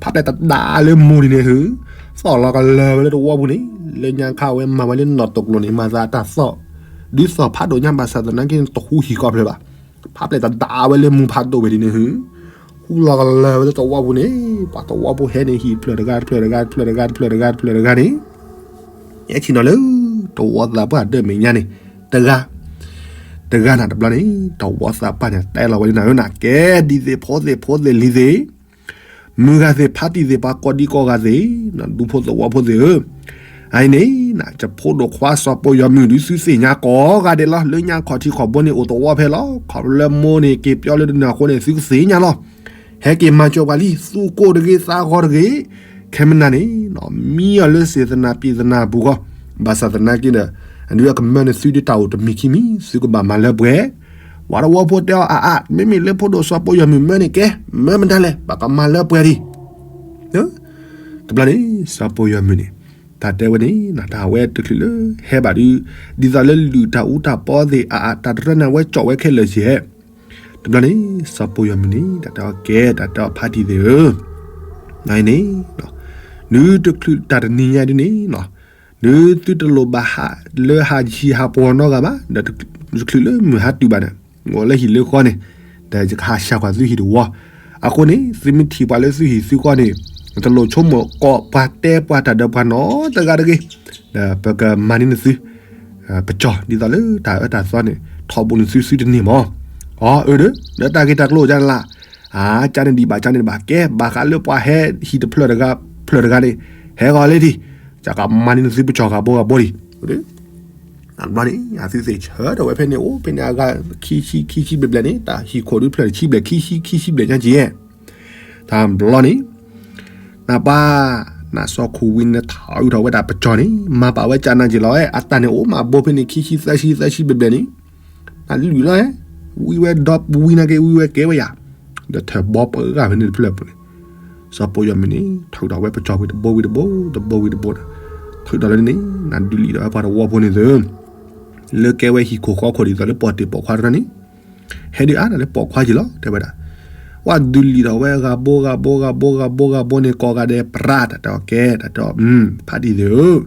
ဖးပျဲၢ်တဒးလၢမူၤဒံးန့ၣ်ဟု သီၣ်လီၤကလၢၤဝဲလၢသဝီပူၤန့ၣ် လၢညါခါဝဲမၤဝဲလၢနီၣ်တကျိၤန့ၣ် မၤသးတၢ်သီၣ် ဒုးသီၣ်ဖးဒိၣ်ညါ ဘၣ်ဆၣ်သနာ်က့တဟူဟံၣ်ကီၢ်ဖျၢၣ်ဘၣ်. ဖးပျဲၢ်တဒးဝဲလၢမူၤဖးဒိၣ်ဝဲဒ်န့ၣ်ဟု ဟူလီၤကလၢၤဝဲလၢသဝီပူၤန့ၣ် ပှၤသဝီဖိဟဲန့ၣ် ဟံၣ်တဖျၢၣ်တဂၤတဖျၢၣ်တဂၤတဖျၢၣ်တဂၤတဖျၢၣ်တဂၤတဖျၢၣ်တဂၤန့ၣ် ဟဲဆ့ၣ်နီၤလၢသဝီသးပှၢ်ဒၢမဲာ်ညါန့ၣ် တဂၤ တဂၤနၤတဘျီန့ၣ် သဝီသးပှၢ်န့ၣ် တဲလီၤဝဲဒ်နၤဧၢနၤ ကဲဒ်သ့ၣ်ဖိသ့ၣ်ဖိသ့ၣ်လံၤသ့ၣ် မုၢ်ဂၤသ့ၣ်ဖးတံၢ်သ့ၣ် ပှၤကိးဒံကိးဂၤသ့ၣ် ဒူဖိသဝီဖိသ့ၣ်ဧၢ, အအံၤန့ၣ် ယဖိဒိၣ်ခွါစီၤပီယီၤမုၢ်ဒုးသုသ့ၣ်ညါကိးဂၤဒဲးလီၤ. လၢညါခီၣ်ထံးခီၣ်ဘိန့ၣ် အိၣ်သဝီဖဲလီၤ. ခီဖျိလၢမိၢ်န့ၣ် က့ၤပၠီလၢတနၢ်အဃိန့ၣ် သုကသ့ၣ်ညါလီၤ. ဟဲက့ၤမၤစၢၤပှၤလံ သူၣ်ကိၢ်တဂ့ၤ သးဂီၤတဂ့ၤ, ခဲမနၤန့ၣ် မံအီၤလၢစ့ၣ်သနာ်ပျံၤသနာ်ပူၤဃီ, ဘၣ်ဆၣ်သနာ်က့ဒီး အဒုးအကမၢန့ၣ်သုဒုးတၢ်အိၣ်တမံၤခံမံၤ သုကဘၣ်မၤလၢပှဲၤ, ပှၤသဝီဖိတဲအီၤအါအါ မ့မ့ၢ်လၢဖိဒိၣ်စီၤပီယီၤမုၢ်မၢန့ၣ်ကဲ မၢမတၤလဲၣ် ပကမၤလၢပှဲၤဒံး တဘျီန့ၣ် စီၤပီယီၤမုၢ်န့ၣ် တၢ်တဲဝဲန့ၣ် တၢ်ဝဲတချုးလၢ ဟဲဘၣ်ဒုး ဒ်သိးလၢလုၢ်တၢ်အူတၢ်ပီသ့ၣ်အါအါ တၢ်တရၢန့ၣ် အဝဲကၠီၣ်ဝဲခဲလၢာ်ယဲၢ်, တဘျီန့ၣ် စီၤပီယီၤမုၢ်န့ၣ် တၢ်တဲအီၤကဲ တၢ်တဲအီၤဖးတံၢ်သ့ၣ်ဧၢ, နအံၤန့ၣ် ဒုးတချုးတၢ်တနံၤညါဒ်န့ၣ် ဒုးသုတလိၣ်ဘၣ်ဟးလၢဟးဆံးဟးပှီၤနီတဂၤဘၣ်, ဒီးတချုးလၢမုၢ်ဟါတုၤဘၣ်န့ၣ် အိၣ်လၢဟံၣ်လၢဃီန့ၣ် ဒီးယကဟးဆှၢကွၢ်သုဟံၣ်တဝီ, အဃိန့ၣ် သုမ့ၢ်ထံၣ်ပှၤလၢသုဟံၣ်သုဃီန့ၣ် တလိၣ်ဆိကမိၣ်ကိးပှၤတဲပှၤတၢ်ဒီးပှၤနီတဂၤတဂ့ၤ, ဒီးပကမၤန့ၢ်နသု ပကၠီၣ်ဒ်သိးလၢတၢ်အၢတၢ်သီန့ၣ် ထီဘိနသုစုတန့ၢ်မး, အီၤအၢဒီး ဒီးတၢ်ဂ့ၢ်တၢ်ကျိၤဒ်န့ၣ်လၢ်, အါ ကန့ၣ်ဒံးဘၣ် ကန့ၣ်ဒံးဘၣ် ကဲ ဘၣ်ဃးလၢပှၤဟဲဟံၣ်တဖျၢၣ်တဂၤ ဖျၢၣ်တဂၤန့ၣ် ဟဲဂီၤလၢထံၣ် ကကမၤန့ၢ်နသုပကၠီၣ်ဂၤဘိဂၤဘိဒံး, တဘျီန့ၣ် အသုသ့ၣ်ဆၢထၢၣ်ဝဲဖဲန့ၣ် အိၣ်ဖဲန့ၣ်အဂၤ ခံဆံခံဆံဘျဲၣ်ဘျဲၣ်န့ၣ် တၢ်ဟံၣ်ခိၣ်ဒုးဖျၢၣ်တဆံဘျဲၣ် ခံဆံခံဆံဘျဲၣ်ညါက့ၤ တဘျီန့ၣ် နပၢ် နစီၤခိၣ်ဝံၤန့ၣ် ထီၣ်အုးထီၣ်ဝဲဒၣ်ပကၠီၣ်န့ၣ် မၤပာ်ဝဲကနၣ်က့ၤလီၤဝဲ အတၢ်န့ၣ်အိၣ်မးဘိဖဲန့ၣ် ခံဆံသၢဆံသၢဆံဘျဲၣ်ဘျဲၣ်န့ၣ် နလုၢ်လီၤ ဝံဝဲဒီးဝံနာ်က့ ဝံဝဲကဲဝဲယၤ ဒီးထၢၣ်ဘီပဂၢ်ဖဲန့ၣ်တဖျၢၣ်ပူၤန့ၣ် စီၤပီယီၤမုၢ်န့ၣ် ထုးထီၣ်ဝဲပကၠီၣ်ဝံၤတဘိဝံၤတဘိ တဘိဝံၤတဘိဒီး ထုးထီၣ်လၢန့ၣ် နဒုးလံာ်ဒီးဝဲပှၤသဝီဖိန့ၣ်သု လၢကဲဝဲဟံၣ်ခိၣ်ဃီခိၣ်ဒ်သိးလၢပိာ်တ့ၢ်ပိာ်ခွါတဖၣ်န့ၣ် ဟဲဒုးအါတၢ်လၢပိာ်ခွါက့ၤလီၤ တဲဝဲဒၣ်, ဝဲဒုးလံာ်ဒီးဝဲဂၤဘိဂၤဘိဂၤဘိဂၤဘိဂၤဘိန့ၣ် ကိးဂၤဒဲးပြး တၢ်တဲအီၤကဲ တၢ်တဲအီၤ ဖးတံၢ်သ့ၣ်ဧၢ,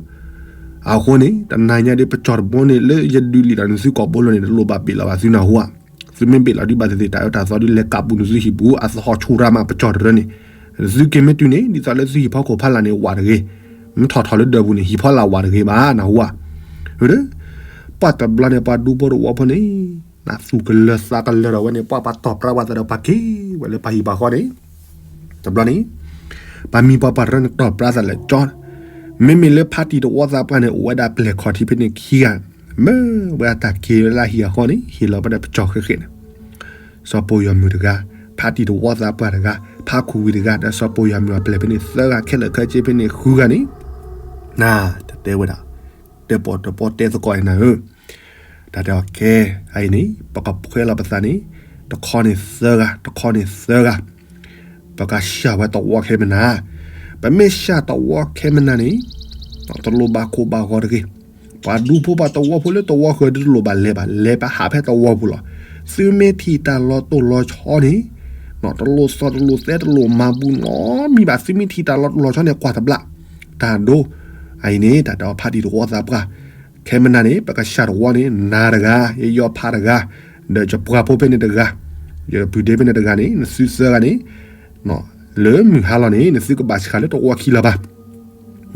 အဃိန့ၣ် တနၤညါဒ်ပကၠီၣ်တဘိန့ၣ် လၢယဒုးလံာ်ဒီးနသုကိာ်ဘိလီၤန့ၣ် တလိၣ်ဘၣ်ဘ့ၣ်လီၤဘၣ်သုနၢ်ဟူဧါ, သုမ့ၢ်ဘ့ၣ်လီၤဒုးဘၣ်သ့ၣ်သ့ၣ် တၢ်အၢတၢ်သီဒုးလဲၤကးပူၤနသုဟံၣ်ပူၤ အသဟီၣ်ဆူၣ်ရၣ်မးပကၠီၣ်တရၢန့ၣ်, သုက့ၤမ့ၢ်တုၤန့ၣ် ဒ်သိးလၢသုဟံၣ်ဖီခိၣ်ဖီလာ်န့ၣ် ဝးတဂ့ၤ, မ့ၢ်ထီၣ်ထီၣ်လၢဒၢးပူၤန့ၣ် ဟံၣ်ဖီလာ်ဝးတဂ့ၤဘၣ် နၢ်ဟူဧါ, ပှၤတဘျီန့ၣ် ပှၤဒူဖိသဝီဖိန့ၣ် နသူၣ်ကလၢၤသးကလၢၤဒီးဝဲန့ၣ် ပှၤပှၤတီၢ်ပြးပှၤသးဒီးပှၤက့ၤဝဲလၢပှၤဟံၣ်ပှၤဃီန့ၣ်, တဘျီန့ၣ် ပှၤမံၤပှၤပှၢ်တရၢန့ၣ်တီၢ်ပြးသးလဲၤကၠီ, မ့မ့ၢ်လၢဖးတံၢ်သဝီသးပှၢ်န့ၣ် အိၣ်ဝဲဒၣ်ပျဲၢ်ခီၣ်ထံးဖဲန့ၣ်ခံဂၤ, မ့ၢ်ဝဲအတၢ်က့ၤဝဲလၢဟံၣ်အဃီန့ၣ် ဟ့ၣ်လီၤဝဲဒၣ်ပကၠီၣ်ဃဲဃဲန့ၣ် စီၤပီယီၤမုၢ်တဂၤ, ဖးတံၢ်သဝီသးပှၢ်တဂၤ, ဖးခူၣ်ဝံၤတဂၤ ဒီးစီၤပီယီၤမုၢ်အပျဲၢ်ဖဲန့ၣ်သၢဂၤ ခဲလၢာ်ခဲဆ့ဖဲန့ၣ်ဃုဂၤန့ၣ်, နတတဲဝဲဒၣ်, တဲပိာ်တပိာ်တဲသကိးအံၤနၤဧၢ, တၢ်တဲအီၤကဲ, အအံၤန့ၣ် ပကဖှဲလီၤပသးန့ၣ်, တခီန့ၣ်သၢဂၤ, တခီန့ၣ်သၢဂၤ, ပကဆှၢဝဲသဝီခဲမနၤ, ပမ့ၢ်ဆှၢသဝီခဲမနၤန့ၣ်, တလိၣ်ဘၣ်ခိၣ်ဘၣ်ဂီၤတဂ့ၤ, ပှၤဒူဖိပှၤသဝီဖိလၢသဝီဃၢၤဒုးတလိၣ်ဘၣ်လဲၤဘၣ် လဲၤပဟးဖဲသဝီပူၤလီၤ. သုမ့ၢ်ထံၣ်တၢ်လီၤတိၢ်လီၤဆီန့ၣ်, တလိၣ်သီၣ်တလိၣ်သဲတလိၣ်မၤဘူးနီတမံၤဘၣ် သုမ့ၢ်ထံၣ်တၢ်လီၤတိၢ်လီၤဆီန့ၣ် ကွၢ်တဘျီ, တၢ်ဒိ, အအံၤန့ၣ် တၢ်တဲအီၤဖးတံၢ်သဝီသးပှၢ်, ခဲမနၤန့ၣ် ပကဆှၢသဝီန့ၣ် နၤတဂၤ, ယယီၤဖးတဂၤ, ဒီးယပှၤဖိဖဲန့ၣ်တဂၤ, ယပုၢ်ဒ့ဖဲန့ၣ်တဂၤန့ၣ် နသုသၢဂၤန့ၣ် လၢမုၢ်ဟါလီၤန့ၣ် နသုကဘၣ်ဆှၢလၢသဝီခံလီၤဘၣ်.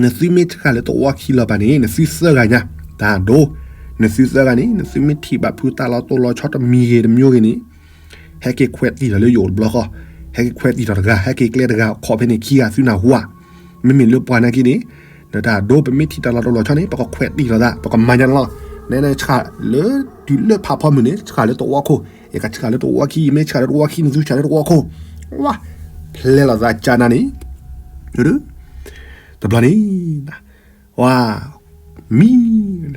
နသုမ့ၢ်ဆှၢလၢသဝီခံလီၤဘၣ်န့ၣ် နသုသၢဂၤညါ, တၢ်ဒိ, နသုသၢဂၤန့ၣ် နသုမ့ၢ်ထံၣ်ဘၣ်ဖုတၢ်လီၤတိၢ်လီၤဆီတမံၤဂ့ၤတမံၤဂ့ၤန့ၣ် ဟဲက့ၤခွဲးတံၢ်ထီၣ်လၢယအိၣ်တဘျီဃီ, ဟဲက့ၤခွဲးတံၢ်ထီၣ်တဂၤ, ဟဲက့ၤကျဲတဂၤ ခီဖဲန့ၣ်ခံဂၤသုနၢ်ဟူဧါ. မ့မ့ၢ်လၢပှၤနာ်က့န့ၣ်, ဒီးတၢ်ဒိ ပမ့ၢ်ထံၣ်တၢ်လီၤတိၢ်လီၤဆီန့ၣ် ပကခွဲးတံၢ်ထီၣ်သး ပကမၤညါန့ၣ်လီၤ. နဆှၣ်လၢတုၤလၢဖးဖီမုၢ်န့ၣ် ဆှၣ်လၢသဝီခိၣ်, ယကဆှၣ်လၢသဝီခံ, ယမ့ၢ်ဆှၣ်လၢသဝီခံ နသုဆှၣ်လၢသဝီခိၣ်, ဝါ, ဖျဲလီၤသးကၢနၤန့ၣ်, တဘျီန့ၣ် ဝါ, မံ,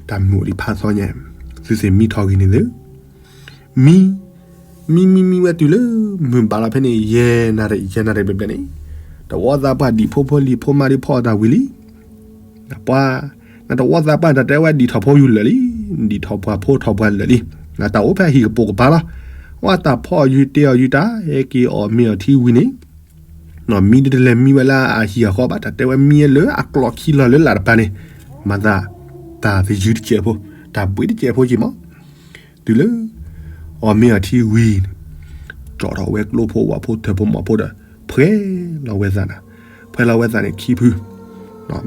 တၢ်မုၢ်အိၣ်ဒံးဖးသီညါ, သုသ့ၣ်မံထီၣ်ဂံၢ်န့ၣ်သု, မံ, မံမံမံဝဲတုၤလၢ မုၢ်ဘၣ်လီၤဖဲန့ၣ် ယဲၢ်နၣ်ရံၣ် ယဲၢ်နၣ်ရံၣ်ဘျဲၣ်ဘျဲၣ်န့ၣ်, တဝီသးပှၢ်ဒံၣ်ဖိဖိလံၤဖိမါဒုးဖီအီၣ်တၢ်ဝံၤလံ, ပှၤ, နတဝီသးပှၢ်တၢ်တဲဝဲ ဒံၣ်ထီၣ်ဖိယူၢ်လၢာ်လံ, ဒံၣ်ထီၣ်ပှၢ်ဖိထီၣ်ပှၢ်လၢာ်လံ, တၢ်အိၣ်ဖဲအဟံၣ်ကပိာ်ကပၤလီၤ, ဝါတၢ်ဖီအီၣ်ယူၢ်တ့အီၣ်ယူၢ်တၢ် ဟဲက့ၤအီၣ်မ့ၤအီၣ်ထံဝံၤန့ၣ် မံဒုးတလဲၤမံဝဲလၢအဟံၣ်အဃီဘၣ် တၢ်တဲဝဲမံလၢအကျိးခံလီၤလၢလာ်တပၤန့ၣ်, မၤသး, တၢ်သယုၢ်တစဲးဖိ, တၢ်ဘှံးတစဲးဖိက့ၤမး, တုၤလၢ, အီၣ်မ့ၤအီၣ်ထံဝံၤန့ၣ်, ကၠီထီၣ်ဝဲကျိဖိဝၣ်ဖိထၢဖိမီၢ်ဖိဒီး, ဖှဲလီၤဝဲသးနၤ, ဖှဲလီၤဝဲသးန့ၣ်ခံဖု မ့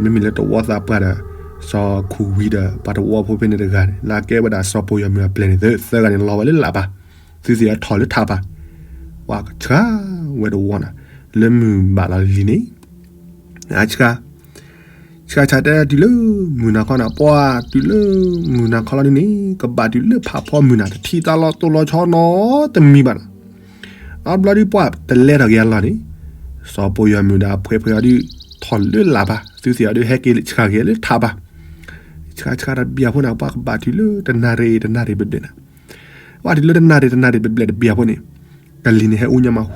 မ့ၢ်လၢတဝီသးပှၢ်ဒီး, စီၤခူၣ်ဝံၤဒီး ပှၤတဝီဖိဖဲန့ၣ်တဂၤန့ၣ် လၢအကဲဝဲဒၣ်စီၤပိာ်ယီၢ်မုၢ်အပျဲၢ်န့ၣ် သၢဂၤန့ၣ်လီၤဝဲလၢလာ်ပၤ, သုသ့ၣ်အထီၣ်လၢထးပၤ, ပှၤကဆှၣ်ဝဲတဝီနၤ, လၢမုၢ်ဘၣ်လီၤလံၤန့ၣ်, အဆှၣ် ဆှၣ်ဆှၣ်တဲတုၤလၢမုၢ်နၤခီနၤ ပှၤတုၤလၢမုၢ်နၤခီလီၤန့ၣ်န့ၣ် ကဘၣ်တုၤလၢဖးဖီမုၢ်နၤ တထံၣ်သးလီၤတိၢ်လီၤဆီနီတမံၤဘၣ်နၤ, အဘျီဒုးပှၤတလဲၤထီၣ်က့ၤအလီၢ်န့ၣ်, စီၤပိာ်ယီၢ်မုၢ်ဒီးအဖှဲဖှဲအီၤဒုး ထီၣ်လၢလာ်ပၤ သုသ့ၣ်အီၤဒုးဟဲက့ၤဆှၣ်က့ၤလၢထးပၤ, ဆှၣ်ဆှၣ်တဘျီဖိန့ၣ် ပှၤကဘၣ်တုၤလၢတနၣ်ရံၣ်တနၣ်ရံၣ်ဘျဲၣ်ဘျဲၣ်နၤ, ပှၤတုၤလၢတနၣ်ရံၣ်တနၣ်ရံၣ်ဘျဲၣ်ဘျဲၣ်တဘျီဖိန့ၣ်, ကလံၤန့ၣ်ဟဲအူညါမး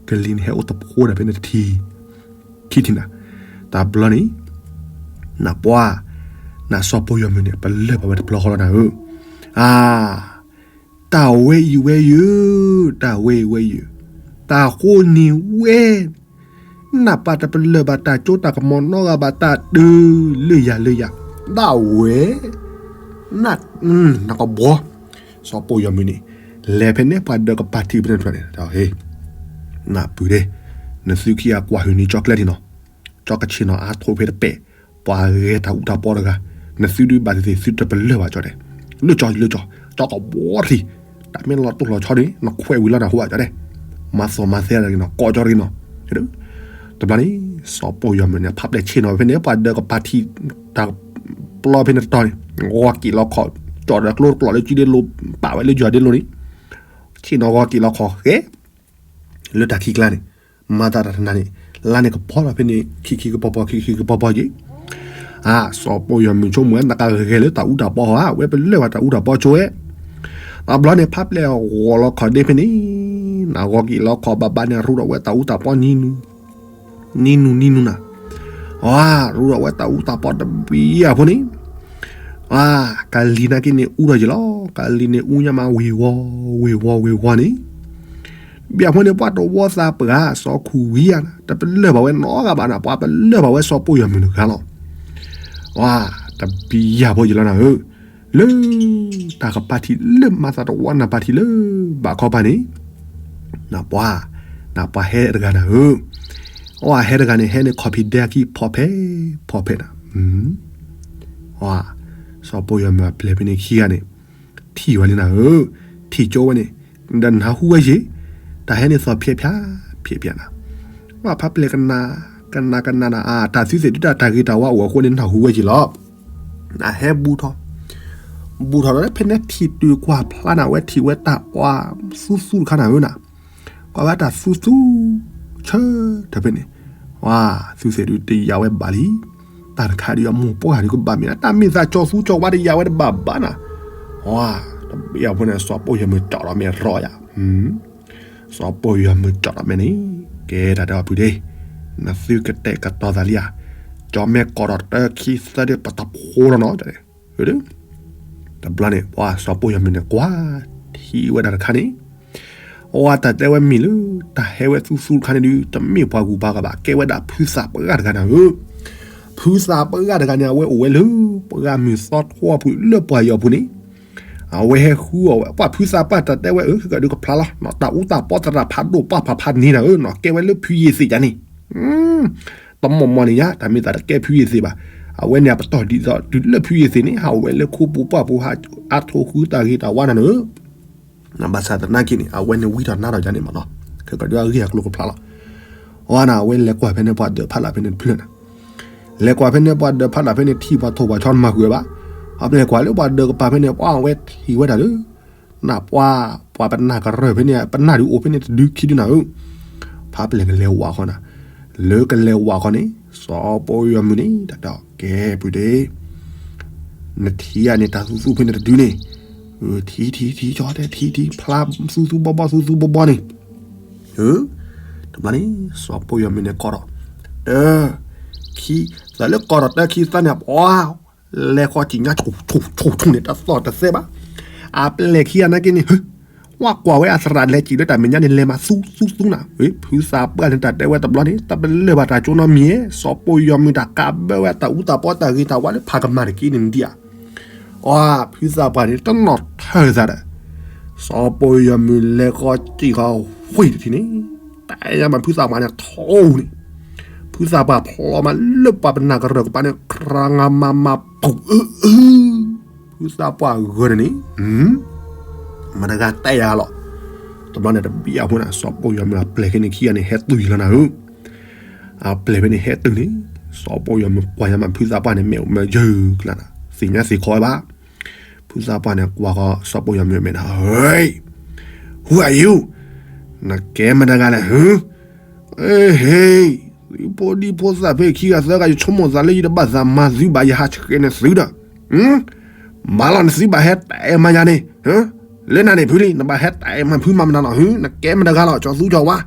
ကလံၤန့ၣ်ဟဲအိၣ်တဖိဒီးဖဲန့ၣ်တထံၣ်, ခံထံၣ်နၤ, တဘျီန့ၣ်, နပှၤ, နစီၤပိာ်ယီၢ်မုၢ်န့ၣ် ပလၢၢ်ဘၣ်ဝဲတဘျီဃီလီၤနၤဧၢ, အါ, တၢ်ဝဲအံၤဝဲယၢ, တၢ်ဝဲအံၤဝဲယၢ, တၢ်ဃိန့ၣ်ဝဲ နၢ်ပၢၢ်တပလၢၢ်ဘၣ်တၢ်ကၠိတၢ်ကမီၤနီတဂၤဘၣ် တၢ်တုၤလၢယၤလၢယၤ, ဒၣ်ဝဲ, န, နကဘှီ, စီၤပိာ်ယီၢ်မုၢ်န့ၣ်, လဲၤဖဲန့ၣ်ပှၤဒၢးကပၤထံးဖဲန့ၣ်တဖျၢၣ်န့ၣ်, နၢ်ပုၢ်ဒ့, နသုခံဂၤကွၢ်ဟုၣ်န့ၢ်ကၠီကျဲထံၣ်နီၤ, ကၠီကဆ့ၣ်နီၤအါထီၣ်ဖဲတပဲာ်, ပှၤဂဲၤတၢ်အူတၢ်ပီတဂၤ, နသုဒုးဘၣ်သ့ၣ်သ့ၣ်သုတပလၢၢ်ဘၣ်ကၠီဒဲး, လၢကၠီလၢကၠီ, ကၠီကဘှီထံး, တၢ်မ့ၢ်လီၤတိၢ်လီၤဆီန့ၣ် နခွဲးဝံၤလီၤနၢ်ဟူဘၣ်ကၠီဒဲး, မၤသီၣ်မၤသဲဒၣ်က့ၤနီၤ ကိးကၠီတဂ့ၤနီၤ, တဘျီန့ၣ်, စီၤပိာ်ယီၢ်မုၢ်န့ၣ် ဖးပျဲၢ်ဆ့ၣ်နီၤဖဲန့ၣ် ပှၤဒၢးကပၤထံး, တၢ်ပျီဖဲန့ၣ်တတီၤန့ၣ်, ဂီၤက့ၤလီၤခီၣ်, ကၠီဒီးကျိတကျိးလၢကၠံဒ့လိၤ, ပာ်ဝဲလၢယီၢ်ဒ့လိၤန့ၣ်, ဆ့ၣ်နီၤဂီၤက့ၤလီၤခီၣ်ဃဲ လၢတၢ်ခံကျါန့ၣ်, မၤသးတၢ်တနၤန့ၣ်, လါန့ၣ်ကပီၤလီၤဖဲန့ၣ် ခံခံကပီၤပီၤ ခံခံကပီၤပီၤက့ၤ, အါ စီၤပိာ်ယီၢ်မုၢ်ဆိကမိၣ်ဝဲ နကဂဲၤလၢတၢ်အူတၢ်ပီဟီဧါ, ဝဲပလၢၢ်ဘၣ်တၢ်အူတၢ်ပီဆိဝဲ, တဘျီန့ၣ် ဖးပျဲၢ်ဂီၤလီၤခီၣ်ဒ့ဖဲန့ၣ်, နဂီၤက့ၤလီၤခီၣ်ဘၣ်ဘၣ်န့ၣ် ရူးထီၣ်ဝဲတၢ်အူတၢ်ပီနံၤနူၤ နံၤနူၤနံၤနူၤနၤ, အါ ရူးထီၣ်ဝဲတၢ်အူတၢ်ပီတဘျီအဖိန့ၣ်, အါ ကလံၤနာ်က့န့ၣ်အူထီၣ်ယံၤလီၤ, ကလံၤန့ၣ်အူညါမးဝ့ၤဝီၤ ဝ့ၤဝီၤ ဝ့ၤဝီၤန့ၣ်, ဘျီအဖိန့ၣ် ပှၤတဝီသးပှၢ် စီၤခူၣ်ဝံၤဧါ, တပလၢၢ်ဘၣ်ဝဲနီတဂၤဘၣ်နၤ, ပှၤပလၢၢ်ဘၣ်ဝဲစီၤပိာ်ယီၢ်မုၢ်တဂၤလီၤ, အါ တဘျီအဖိယံၤလီၤနၤဧၢ, လၢ တၢ်ကပၤထံးလၢမၤသးတဝီနၢ်ပၢၢ်ထံးလၢ ဘၣ်ခီပၤန့ၣ်, နပှၤ, နပှၤဟဲတဂၤနၤဧၢ, အဝဲဟဲတဂၤန့ၣ် ဟဲန့ၣ်ခီၣ်ဖံးဒဲအခံ ဖီၣ်ဖဲ, ဖီၣ်ဖဲနၤ, အါ စီၤပိာ်ယီၢ်မုၢ်အပျဲၢ်ဖဲန့ၣ်ခံဂၤန့ၣ်, ထံၣ်ဝဲလံနၤဧၢ, ထံၣ်ကၠိဝဲန့ၣ်, ဒီးနၢ်ဟူဝဲယံၤ, တၢ်ဟဲန့ၣ်သီၣ်ဖျဲးဖျါ, ဖျဲးဖျါနၤ, ဝဲဖးပျဲၢ်ကနၣ်, ကနၣ်ကနၣ်နၤ အါ တၢ်သုသ့ၣ်ဒုးတၢ်တၢ်ဂ့ၤတၢ်ဝါအိၣ်အဃိန့ၣ် နၢ်ဟူဝဲယံၤလီၤ အဟဲဘူးထီၣ်, ဘူးထီၣ်ဒီးဖဲန့ၣ်ထံၣ်တုၤကွၢ်ဖျါနၤ ဝဲထံၣ်ဝဲတၢ်အီၣ်သူသူတခါနၤဧၢနၤ, ကွၢ်ဝဲတၢ်သူသူ, ဆၢထၢၣ်ဖဲန့ၣ်, ဝါ, သုသ့ၣ်ဒုးတယာ်ဝဲဘၣ်လံ, တၢ်တခါဒုးအမိၢ်ပှၢ်ဒုးကဘၣ်မ့ၢ်နၤ တၢ်မ့ၢ်သးကၠီသူကၠီဝါတယာ်ဝဲတဘၣ်ဘၣ်နၤ, ဝါ, တဘျီအဖိန့ၣ် စီၤပိာ်ယီၢ်မုၢ်ကၠီဒီးမ့ၢ်ရီယၤ စီၤပိာ်ယီၢ်မုၢ်ကၠီဒီးမ့ၢ်န့ၣ်, ကဲတၢ်တဲအီၤဖုဒ့, နသုကတဲာ်ကတီၤသးလံဧါ, ကၠီမ့ၢ်ကိးထီၣ်တၢခံသၢဒုးပတဖိလီၤနီၤ, တဘျီန့ၣ် ပှၤစီၤပိာ်ယီၢ်မုၢ်န့ၣ် ကွၢ်ထံၣ်ဝဲဒၣ်တခါန့ၣ်, အဝဲတၢ်တဲဝဲမ့ၢ်လၢ တၢ်ဟဲဝဲသူသူတခါန့ၣ်ဒုး တမ့ၢ်ပှၤဂုၤပှၤဂၤဘၣ် ကဲဝဲဒၣ်ဖုသးပှၢ်တဂၤနၤဧၢ, ဖုသးပှၢ်တဂၤန့ၣ် အဝဲအိၣ်ဝဲလၢ ပှၤဂၤမုၢ်သီထီအပူၤလၢပှၤယီၤပူၤန့ၣ် အဝဲဟဲဃုအီၣ်ဝဲ ပှၤဖုသးပှၢ်တၢ်တဲဝဲအၢ ကဒုးကဖျါလီၤ တၢ်အူတၢ်ပီသရၣ်ဖးဒိၣ်ပှၢ်ဖးဖးန့ၣ်နၤဧၢနီၤ ကဲဝဲလၢဖုယ့ၤသ့ၣ်ယါန့ၣ်, တမီၢ်မီၢ်န့ၣ်ယါ တၢ်မ့ၢ်သးတကဲဖုယ့ၤသ့ၣ်ဘၣ်, အဝဲန့ၣ်အပတီၢ်ဒ်သိးတုၤလၢဖုယ့ၤသ့ၣ်န့ၣ် ဟးဝဲလၢခိပူၤပှၢ်ပူၤ ဟးအါထီၣ်ဃုတၢ်ဂ့ၤတၢ်ဝါနၤန့ၣ်ဧၢ ဘၣ်ဆၣ်သနာ်က့န့ၣ် အဝဲန့ၣ်ဝံထီၣ်နါထီၣ်ယါန့ၣ်မးနီၤ, ခဲကဒုးအဂ့ၢ်အကျိၤကဖျါလီၤ, အဝဲန့ၣ် အဝဲလဲၤကွၢ်ဖဲန့ၣ်ပှၤဒၢးဖးလၢဖဲန့ၣ်တဖျၢၣ်န့ၣ်, လဲၤကွၢ်ဖဲန့ၣ် ပှၤဒၢးဖးဒၣ်ဖဲန့ၣ် ထံၣ်ပှၤထိၣ်ပှၤဆီတမၤဃုာ်ဝဲဘၣ်. အပျဲၢ်ကွၢ်လၢပှၤဒၢးကပၤဖဲန့ၣ် ပှၤဝဲထံၣ်ဝဲဒၣ်လၢ နပှၤ ပှၤပနၢ်ကရၢၢ်ဖဲန့ၣ် ပနၢ်ဒုးအိၣ်ဖဲန့ၣ်တဒုခံဒုနၤဧၢ. ဖးပျဲၢ်ကလဲၤဝးဃီနၤ, လၢကလဲၤဝးဃီန့ၣ် စီၤပီၢ်ယွၤမုၢ်န့ၣ် တၢ်တဲအီၤ ကဲ ဖုဒ့ နထံၣ်ဧါန့ၣ် တၢ်သူသူဖဲန့ၣ်တဒုန့ၣ်, ထံထံထံကၠီတဲထံထံ ဖျါသူသူဘီဘီသူသူဘီဘီန့ၣ်, တဘျီန့ၣ် စီၤပီၢ်ယွၤမုၢ်န့ၣ်ကိးဒီး တၢ ခံ သးလၢကိးဒီးတၢခံသၢန့ၣ် ပှၤ လဲၤဃီကံၣ်ညါ ဆိဆိဆိန့ၣ် တၢ်သီၣ်တသဲဘၣ်. အပျဲၢ်ခံဂၤနာ်က့န့ၣ် ဟၢ ဝဲကွၢ်ဝဲအသရၣ်လဲၤစံၣ်လၢတၢ်မဲာ်ညါန့ၣ် လဲၤမၤသူသူသူနၤ, ဖုသးပှၢ်န့ၣ် တၢ်တဲဝဲတဘျီန့ၣ် တၢ်ပလၢၢ်ဘၣ်တၢ်ကၠိနီတမံၤ, စီၤပီၢ်ယွၤမုၢ်တၢ်ကးဘၢဝဲတၢ်အူတၢ်ပီတၢ်ဂ့ၤတၢ်ဝါလၢဖးကမၣ်တက့ၢ်န့ၣ်ဒံးဧါ. အီ ဖုသးပှၢ်န့ၣ် တနီၣ်ထၢၣ်သးဒီး စီၤပီၢ်ယွၤမုၢ်လဲၤဃီစံၣ်ဃီဝ့ၢ်တထံၣ်န့ၣ်, တၢ်အဲၣ်ညါမးဖုသးပှၢ်န့ၣ် ထိၣ်န့ၣ်, ဖုသးပှၢ်ဖျီမးလၢပှၤပနၢ်ကရၢၢ်ကပၤန့ၣ် ခြာငါမၤမၤပူၤအၢအၢ, ဖုသးပှၢ်ဂၢၢ်န့ၣ်န့ၣ် မတၤတဂၤတဲယၤလီၤ. တဘျီန့ၣ်တဘံၣ်အဖိန့ၣ် စီၤပီၢ်ယွၤမုၢ်အပျဲၢ်ခံန့ၣ်ခံဂၤန့ၣ် ဟဲတုၤလီၤနၤဧၢ. အပျဲၢ်ဖဲန့ၣ်ဟဲတုၤန့ၣ် စီၤပီၢ်ယွၤမုၢ်ကွၢ်ညါမးဖုသးပှၢ်န့ၣ် မ့ၣ်အူမ့ၢ်ယုၢ်ကျါနၤ, သ့ၣ်ညါသ့ၣ်ခီဝဲဘၣ်. ဖုသးပှၢ်န့ၣ် ကွၢ်ဃီစီၤပီၢ်ယွၤမုၢ်အမဲာ်ဒီး ဟ့ who are you? နကဲမတၤတဂၤလဲၣ် ဟၢ အ့ဟ့ သုဖိဒံဖိသၣ်ဖဲခံဂၤသၢဂၤ ယဆိကမိၣ်သးလၢယတဘၣ်သးမၤသုဘၣ် ယဟးဆှဲးနသုဒီး, ဘၣ်လီၤနသုဘၣ်ဟဲတဲမၤယၤန့ၣ်, လၢနၤန့ၣ်ဖုလံ နဘၣ်ဟဲတဲမၤဖုမၤမနုၤလီၤ ဟၢ နကဲမတၤတဂၤလီၤ ကၠီသူကၠီဝါ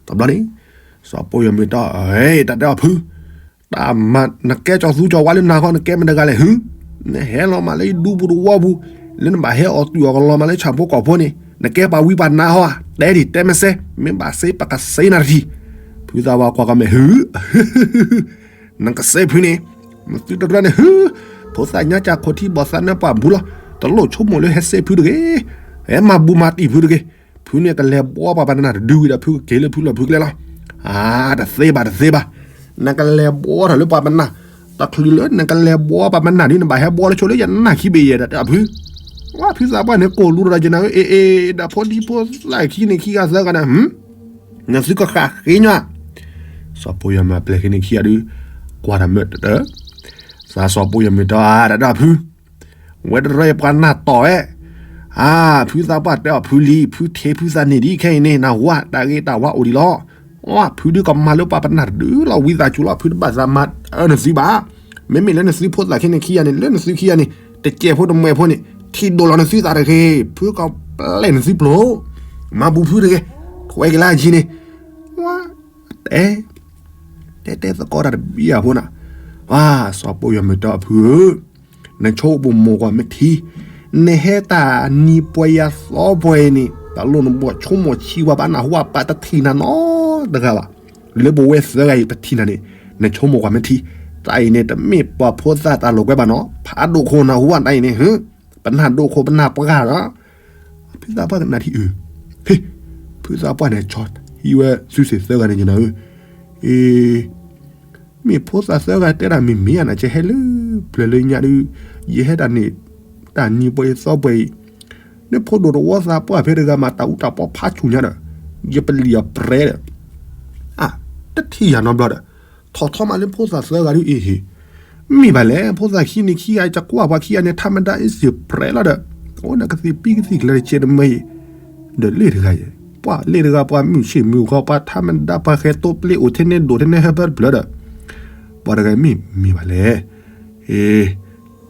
တဘျီန့ၣ် စီၤပီၢ်ယွၤမုၢ်တီ တၢ်တဲအီၤဖု တၢ်မၤ နကဲကၠီသူကၠီဝါလၢနၤဃီ နကဲမတၤတဂၤလဲၣ် ဟၢ နဟဲလီၤမးလၢယဒူပူၤတဝီပူၤ လၢနဘၣ်ဟဲအီၣ်တုၤအီၣ်ကလီၤမးလၢဆၣ်ဖိကီၢ်ဖိန့ၣ် နကဲပှၤဝံပှၤနါဟီဧါ တဲဒံးတဲမ့ၢ်စ့ မ့ၢ်ဘၣ်စ့ပကစ့နၤတထံၣ်. ဖုသးပှၢ်ကွၢ်ကီးမဲာ် ဟၢ နကစ့ဖုန့ၣ် မသုတရၢန့ၣ် ဟၢ ဖိသၣ်ညါကၢ်ခိၣ်ထံဘီၣ်သးနၢပှၢ်ဘူးလီၤ တလိၣ်ဆိကမိၣ်လၢဟဲစ့ဖုတဂ့ၤ ဟဲမၤဘူးမၤတံၢ်ဖုတဂ့ၤ ဖုန့ၣ်ကလဲၤဘှီပှၤပနၢ်တဒုဝံၤဒီး ဖုကက့ၤလၢဖုလီၢ်ဖုကျဲလီၤ. အါ တသ့ဘၣ်တသ့ဘၣ် နကလဲၤဘှီထီၣ်လၢပှၤပနၢ် တချုးလၢနကလဲၤဘှီပှၤပနၢ်ဒ် နဘၣ်ဟဲဘှီလၢဆိလၢယနၢ်ခံဘ့ၣ်ယဲၢ်ဒီးတဲအဖု ဝဲဖုသးပှၢ်န့ၣ် ကိၢ်လူဒီးယနၢ်ဧၢ အ့အ့ ဒီးဖိဒံဖိသၣ်ခံန့ၣ်ခံဂၤသၢဂၤန့ၣ် နသုကဃၣ်ဃ့ညီ စီၤပီၢ်ယွၤမုၢ်အပျဲၢ်ခံန့ၣ်ခံဂၤဒုး ကွၢ်တၢ်မၢတၢ် သးစီၤပီၢ်ယွၤမုၢ်တီ တၢ်တဲအဖု ဝဲတရၢပှၤနၢ်တီၢ်ဝဲ အါ ဖုသးပှၢ်တဲအီၤဖုလံ ဖုထံဖုသးန့ၣ်ဒ်ခဲအံၤန့ၣ် နၢ်ဟူဧါ တၢ်ဂ့ၤတၢ်ဝါအိၣ်ဒံးလီၤ. အါ ဖုဒုးကမၤလၢပှၤပနၢ်တဒုလီၤ ဝံသးစူၤလီၤ ဖုတဘၣ်သးမၤအၢနသုဘၣ်. မ့မ့ၢ်လၢနသုဖိသၣ်ခံန့ၣ်ခံဂၤန့ၣ် လၢနသုခံဂၤန့ၣ် တကဲးဖိတမှဲးဖိန့ၣ် ထံၣ်ဒိၣ်လီၤနသုသးတဂ့ၤ ဖုကပျဲၢ်နသုပျိၢ် မၤဘူးဖုတဂ့ၤ ထွဲက့ၤလၢအယံၤန့ၣ် ဝါ တဲ တဲတဲသကိးတၢ်တဘံၣ်အဖိနၤ, ပှၤစီၤပီၢ်ယွၤမုၢ်တီအဖုဧၢ, နဆိကမိၣ်ကွၢ်မ့ၢ်ထံ, နဟဲတၢ်နံၤပှဲၤယၤသီပှဲၤအံၤန့ၣ် တၢ်လိၣ်နဘီၣ်ဆိကမိၣ်ဆံးဝဲဘၣ်နၢ်ဟူဧါ ပတထံၣ်နၤနီတဂၤဘၣ်, လၢပဝဲသၢဂၤအံၤပထံၣ်နၤန့ၣ် နဆိကမိၣ်ကွၢ်မ့ၢ်ထံ, တၢ်အံၤန့ၣ် တမ့ၢ်ပှၤဖိသၣ်တၢ်လိာ်ကွဲဘၣ်နီၤ ဖးဒိၣ်ခိၣ်နၢ်ဟူဧါတၢ်အံၤန့ၣ် ပနၢ်ဒိၣ်ခိၣ်ပနၢ်ပှၢ်လီၤ ဖုသးပှၢ်ကနၣ်ထံအုး, ဟ့, ဖုသးပှၢ်န့ၣ် ဆီဟံးဝဲ သုသ့ၣ်သၢဂၤန့ၣ် ယနၢ်ဧၢ, အ့, မ့ၢ်ဖိသၣ်သၢဂၤတဲဒၣ်မ့ၢ်မ့ၢ်ဧါနၤ ကဟဲလၢပျၢၤလၢညါဒုး, ယဟဲတၢ်န့ၣ်, တၢ်နံၤပှဲၤသီပှဲၤအံၤ, လၢဖိဒိၣ်တဝီသးပှၢ်ဖဲတဂၤမးတၢ်အူတၢ်ပီဖးဆူၣ်ညါဒီး, ယပလံၣ်အပြဲဒီး, အါ, တထံၣ်ယၤနီတဘျီဒီး, ထီၣ်ထီမးလၢဖိသၣ်သၢဂၤဒုးအ့ၣ်ဟ့ၣ် မ့ၢ်ဘၣ်လဲၣ် ဖိသၣ်ခံန့ၣ်ခံဂၤ ယကွၢ်ပှၤခံဂၤန့ၣ် ထါမဒါအ့ၣ်စ့ၣ်ပြဲလီၤဒီး, အိၣ်နကသံၣ်ပံကသံၣ်ကျၢၤတကဲတမ့ၢ်အံၤ, ဒီးလ့ၣ်တဂၤယဲၢ်, ပှၤလ့ၣ်တဂၤ ပှၤမုၢ်ဆ့ၣ်မုၢ်ဂီၤ ပှၤထါမဒါ ပှၤဃဲၤတိပျ့အိၣ်ထဲန့ၣ် ဒိၣ်ထဲန့ၣ်ဟဲဖဲတဖျၢၣ်ဒီး, ပှၤတဂၤမ့ၢ်မ့ၢ်ဘၣ်လဲၣ်, အ့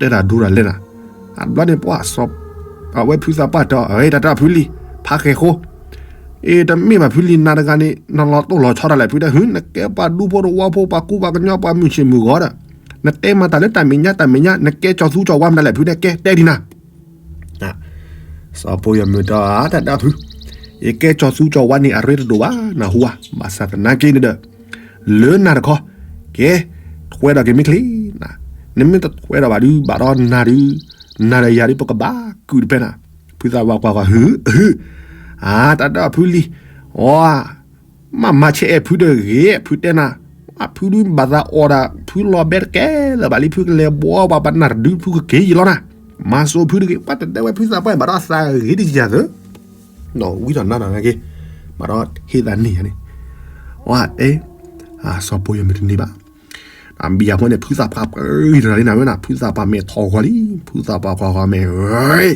တဲတၢ်ဒိတၢ်လဲၣ်နၤ, အဘျီန့ၣ်ပှၤစီၤ, အဝဲဖုသးပှၢ်တဲအီၤ အတၢ်တၢ်ဖုလံ, ဖးဃဲၤဃိ, အ့ တမ့ၢ်ဘၣ်ဖုလံနၤတဂၤန့ၣ် နလီၤတိၢ်လီၤဆီတၢ်လဲၣ် ဖုတဲ ဟု နကဲပှၤဒူဖိတဝီဖိ ပှၤကူပှၤကညီ ပှၤမုၢ်ဆ့ၣ်မုၢ်ဂီၤဒီး, နတဲမၤတၢ်လၢတၢ်မဲာ်ညါ တၢ်မဲာ်ညါ နကဲကၠီၤသူကၠီၤဝါမတၤလဲၣ် ဖုတဲ ကဲတဲဒံးနၤ စီၤပီယီၤမုၢ်ဒီး တၢ်ဒၣ်ဖု, ယကဲကၠီၤသူကၠီၤဝါန့ၣ် အရ့တဒိၣ်ဘၣ် နၢ်ဟူဧါ, ဘၣ်ဆၣ်သနာ်က့န့ၣ်ဒီး, လၢနၤတခီ, ကဲ, ထွဲဒီးက့ၤမ့ၢ်ချ့, နမ့ၢ်တထွဲဒီးဘၣ်ဒုး ဘၣ်ဒီးနၤဒုး, နၤဒီးယၤဒုး ပကဘၣ်ကုာ်တဖဲနၤ, ဖုသးပှၢ်ကွၢ်ကွၢ် ဟု, ဟု, အါ တၢ်ဒၣ်ဖုလံ, အီ မ့ၢ်မၤဆဲးအဲၣ်ဖုတဂ့ၤ ဖုတဲနၤ, ဖုဒုးဘၣ်သးအီၣ်ဒၣ် ဖုလီၤဘဲတကဲလၢၤဘၣ်လံ ဖုကလဲၤဘှီပှၤပနၢ်တဒု ဖုကက့ၤယံာ်လီၤနၤ, မၤစိဖုတဂ့ၤ ပှၤတတဲဝဲဖုသးပှၢ် ဘၣ်ဒီးသးဂ့ၤတယၤသၢ, ဒီးဝံထီၣ်နါနၤက့ၤ, ဘၣ်ဒီးဟ့ၣ်သးန့ၢ်ယၤန့ၣ်, ဝဲတဲ, စီၤပီယီၤမုၢ်တန့ၢ်ဘၣ်. တဘျီအဃိန့ၣ် ဖုသးပှၢ်ပှဲၤတရၣ်လံနၤဧၢနၤ, ဖုသးပှၢ်မဲာ်ထီၣ်ဂီၤလံ, ဖုသးပှၢ်ကွၢ်ဂီၤမဲာ်,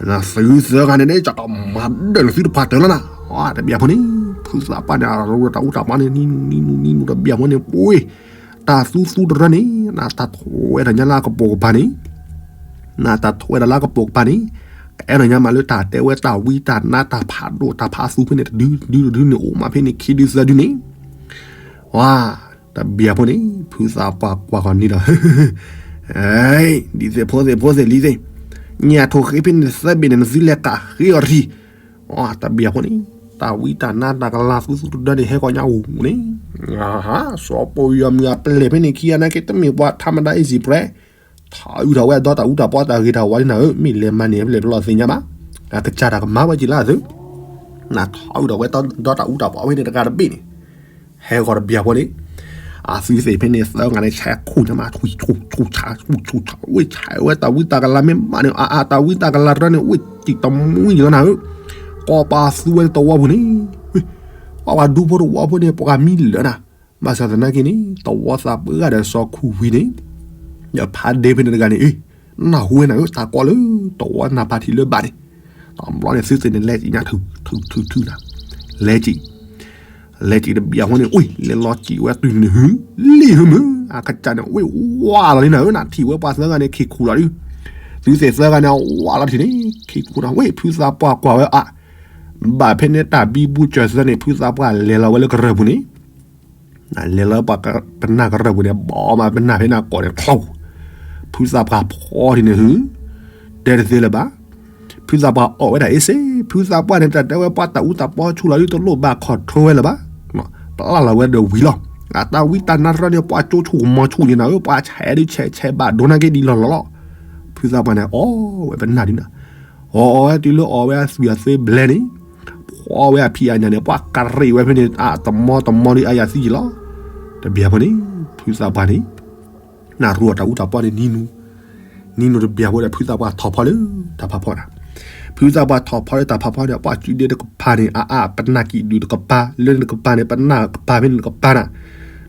သုးသၢဂၤန့ၣ်န့ၣ် ကမၤဒၢၣ်လၢသုတဖၣ်တၢၢ်လီၤနၤ. တဘျီအဃိန့ၣ် ဖုသးပှၢ်န့ၣ် အရူတၢ်အူတၢ်ပီန့ၣ် နံၤနူနံၤနူတဘျီအဃိန့ၣ် ပှ့ၤ တၢ်သူသူတရၢန့ၣ် နတၢ်ထွဲဒီးညါလၢအကပိာ်ကပၤန့ၣ် နတၢ်ထွဲဒီးလၢအကပိာ်ကပၤန့ၣ် ကအဲၣ်ဒိးညါမးလၢတၢ်တဲဝဲတၢ်ဝံတၢ်နါတၢ်ဖးဒိၣ်တၢ်ဖးသူဖဲန့ၣ် တဒုတဒုန့ၣ် အိၣ်မးဖဲန့ၣ် ခံဒုသၢဒုန့ၣ် ဝါ, တဘျီအဃိန့ၣ် ဖုသးပှၢ်ကွၢ်ဃီၤန့ၣ်ဒီး ဒ်သိးဖိသ့ၣ်ဖိသ့ၣ်လံၤသ့ၣ်, ညၣ်ထိၣ်ဃ့ဖဲန့ၣ်သၢဘ့ၣ်န့ၣ် နသုလဲၤကးဃ့အီၤတထံၣ်. တဘျီအဃိန့ၣ် တၢ်ဝံတၢ်နါတၢ်ကလၤသူသူတဒၢန့ၣ် ဟဲကီးညါအူန့ၣ် စီၤပီယီၤမုၢ်အပျဲၢ်ဖဲန့ၣ်ခံဂၤနာ်က့ တမ့ၢ်ပှၤထးမတၤ easy prey, ထးအုးထီၣ်ဝဲဒီတၢ်အူတၢ်ပီတၢ်ဂ့ၤတၢ်ဝါလံနၤဧၢ, မ့ၢ်လဲၤမၤန့ၢ်အပျဲၢ်ဖဲလီၤသ့ၣ်ညါဘၣ်, အကစၢ်တၢ်ကမၤဝဲက့ၤလၢအသု, နထးအုးထီၣ်ဝဲဒီတၢ်အူတၢ်ပီဖဲန့ၣ်တဂၤတဘ့ၣ်န့ၣ် ဟဲဂီၤတဘျီအဃိန့ၣ် အသုသ့ၣ်ဖဲန့ၣ်သၢဂၤန့ၣ် ဆဲးခူၣ်ညါမး ဆူၣ်ဆူၣ်ဆူၣ်ဆူၣ်ဆူၣ် ဝ့ၢ်ဆဲးဝဲတၢ်ဝံတၢ်ကလၤမ့ၢ်ဘၣ်န့ၣ် အအတၢ်ဝံတၢ်ကလၤတရၢန့ၣ် ဝ့ၢ်စံၣ်တမူယီၤနၤဧၢ, ကိးပာ်သူဝဲတဝီပူၤန့ၣ် ပှၤဒူဖိတဝီဖိန့ၣ် ပှၤမံလၢာ်နၤ, ဘၣ်ဆၣ်သနာ်က့န့ၣ် တဝီသးပှၢ်ဂၤဒီးစီၤခူၣ်ဝံၤန့ၣ် ဒီးဖးဒ့ဖဲန့ၣ်တဂၤန့ၣ် နၢ်ဟူဝဲနၤဧၢ တၢ်ကီလၢ တဝီနၢ်ဖးထံလၢဘၣ်န့ၣ်, တဘျီန့ၣ်သုသ့ၣ်န့ၣ် လဲၤစံၣ်ညါထုထုထုနၤ, လဲၤစံၣ် လဲၤစံၣ်တဘျီအဃိန့ၣ် ဝ့ၢ် လဲၤလီၤစံၣ်ဝဲတုၤန့ၣ် ဟု လံၣ်ဟုမုၢ် အကစၢ်န့ၣ် ဝ့ၢ်ဝါလီၤလံနၤဧၢ, နထံၣ်ဝဲပှၤသၢဂၤန့ၣ် ခံခူၣ်လီၤဒုး, သုသ့ၣ်သၢဂၤန့ၣ် အဝါလီၤထံၣ်န့ၣ် ခံခူၣ်နၤ ဝ့ၢ် ဖုသးပှၢ်ကွၢ်ဝဲအါ, ဘၣ်ဖဲန့ၣ်တၢ်ဘံဘူစၢၤသၢန့ၣ် ဖုသးပှၢ်လဲၤလီၤဝဲလၢကရၢၢ်ပူၤန့ၣ် လဲၤလီၤပှၤပနၢ်ကရၢၢ်ပူၤန့ၣ် ဘီမးပနၢ်ဖဲန့ၣ်ကိးန့ၣ်ချီ, ဖုသးပှၢ်ဖီထံၣ်န့ၣ်ဟု, တဲတသ့လၢၤဘၣ်, ဖုသးပှၢ်အီၣ်ဝဲဒၣ်အ့စ့, ဖုသးပှၢ်န့ၣ် တၢ်တဲဝဲပှၤတၢ်အူတၢ်ပီဆူၣ်လီၤဒုး တလိၣ်ဘၣ် control ဝဲလၢၤဘၣ်, ပျၢ်လီၤဝဲဒီးဝံၤလီၤ, အတၢ်ဝံတၢ်နါတရၢန့ၣ် ပှၤကၠိဆူၣ်ကမီၤဆူၣ်န့ၣ်နၤဧၢ, ပှၤဆဲးဒုးဆဲးဆဲးဘၣ်ဒိနၤက့ဒ်လီၤလီၤလီၤ, ဖုသးပှၢ်န့ၣ် အီၣ်ဝဲပနၢ်ဒုးနၤ, အီၣ်ဝဲတုၤလၢအီၣ်ဝဲအသွံၣ်အသ့ဘျဲၣ်န့ၣ် ဖီဝဲအဖံးအညၣ်န့ၣ် ပှၤကရံးဝဲဖဲန့ၣ် အတမီတမီဒီးအယၤသံယံာ်လီၤ, တဘျီအဃိန့ၣ် ဖုသးပှၢ်န့ၣ် နၢ်ရူအတၢ်အူတၢ်ပီန့ၣ်နံၤနူ, နံၤနူတဘျီအဃိဒီး ဖုသးပှၢ်ထီၣ်ဖီလၢတၢ်ဖးဖီန့ၣ်, ဖုသးပှၢ်ထီၣ်ဖီလၢတၢ်ဖးဖီန့ၣ် ပှၤစုဒ့တကပၤန့ၣ် အအပနၢ်ကံၣ်ဒုးတကပၤ လၢန့ၣ်တကပၤန့ၣ် ပနၢ်ကပၤဖဲန့ၣ်တကပၤနၤ,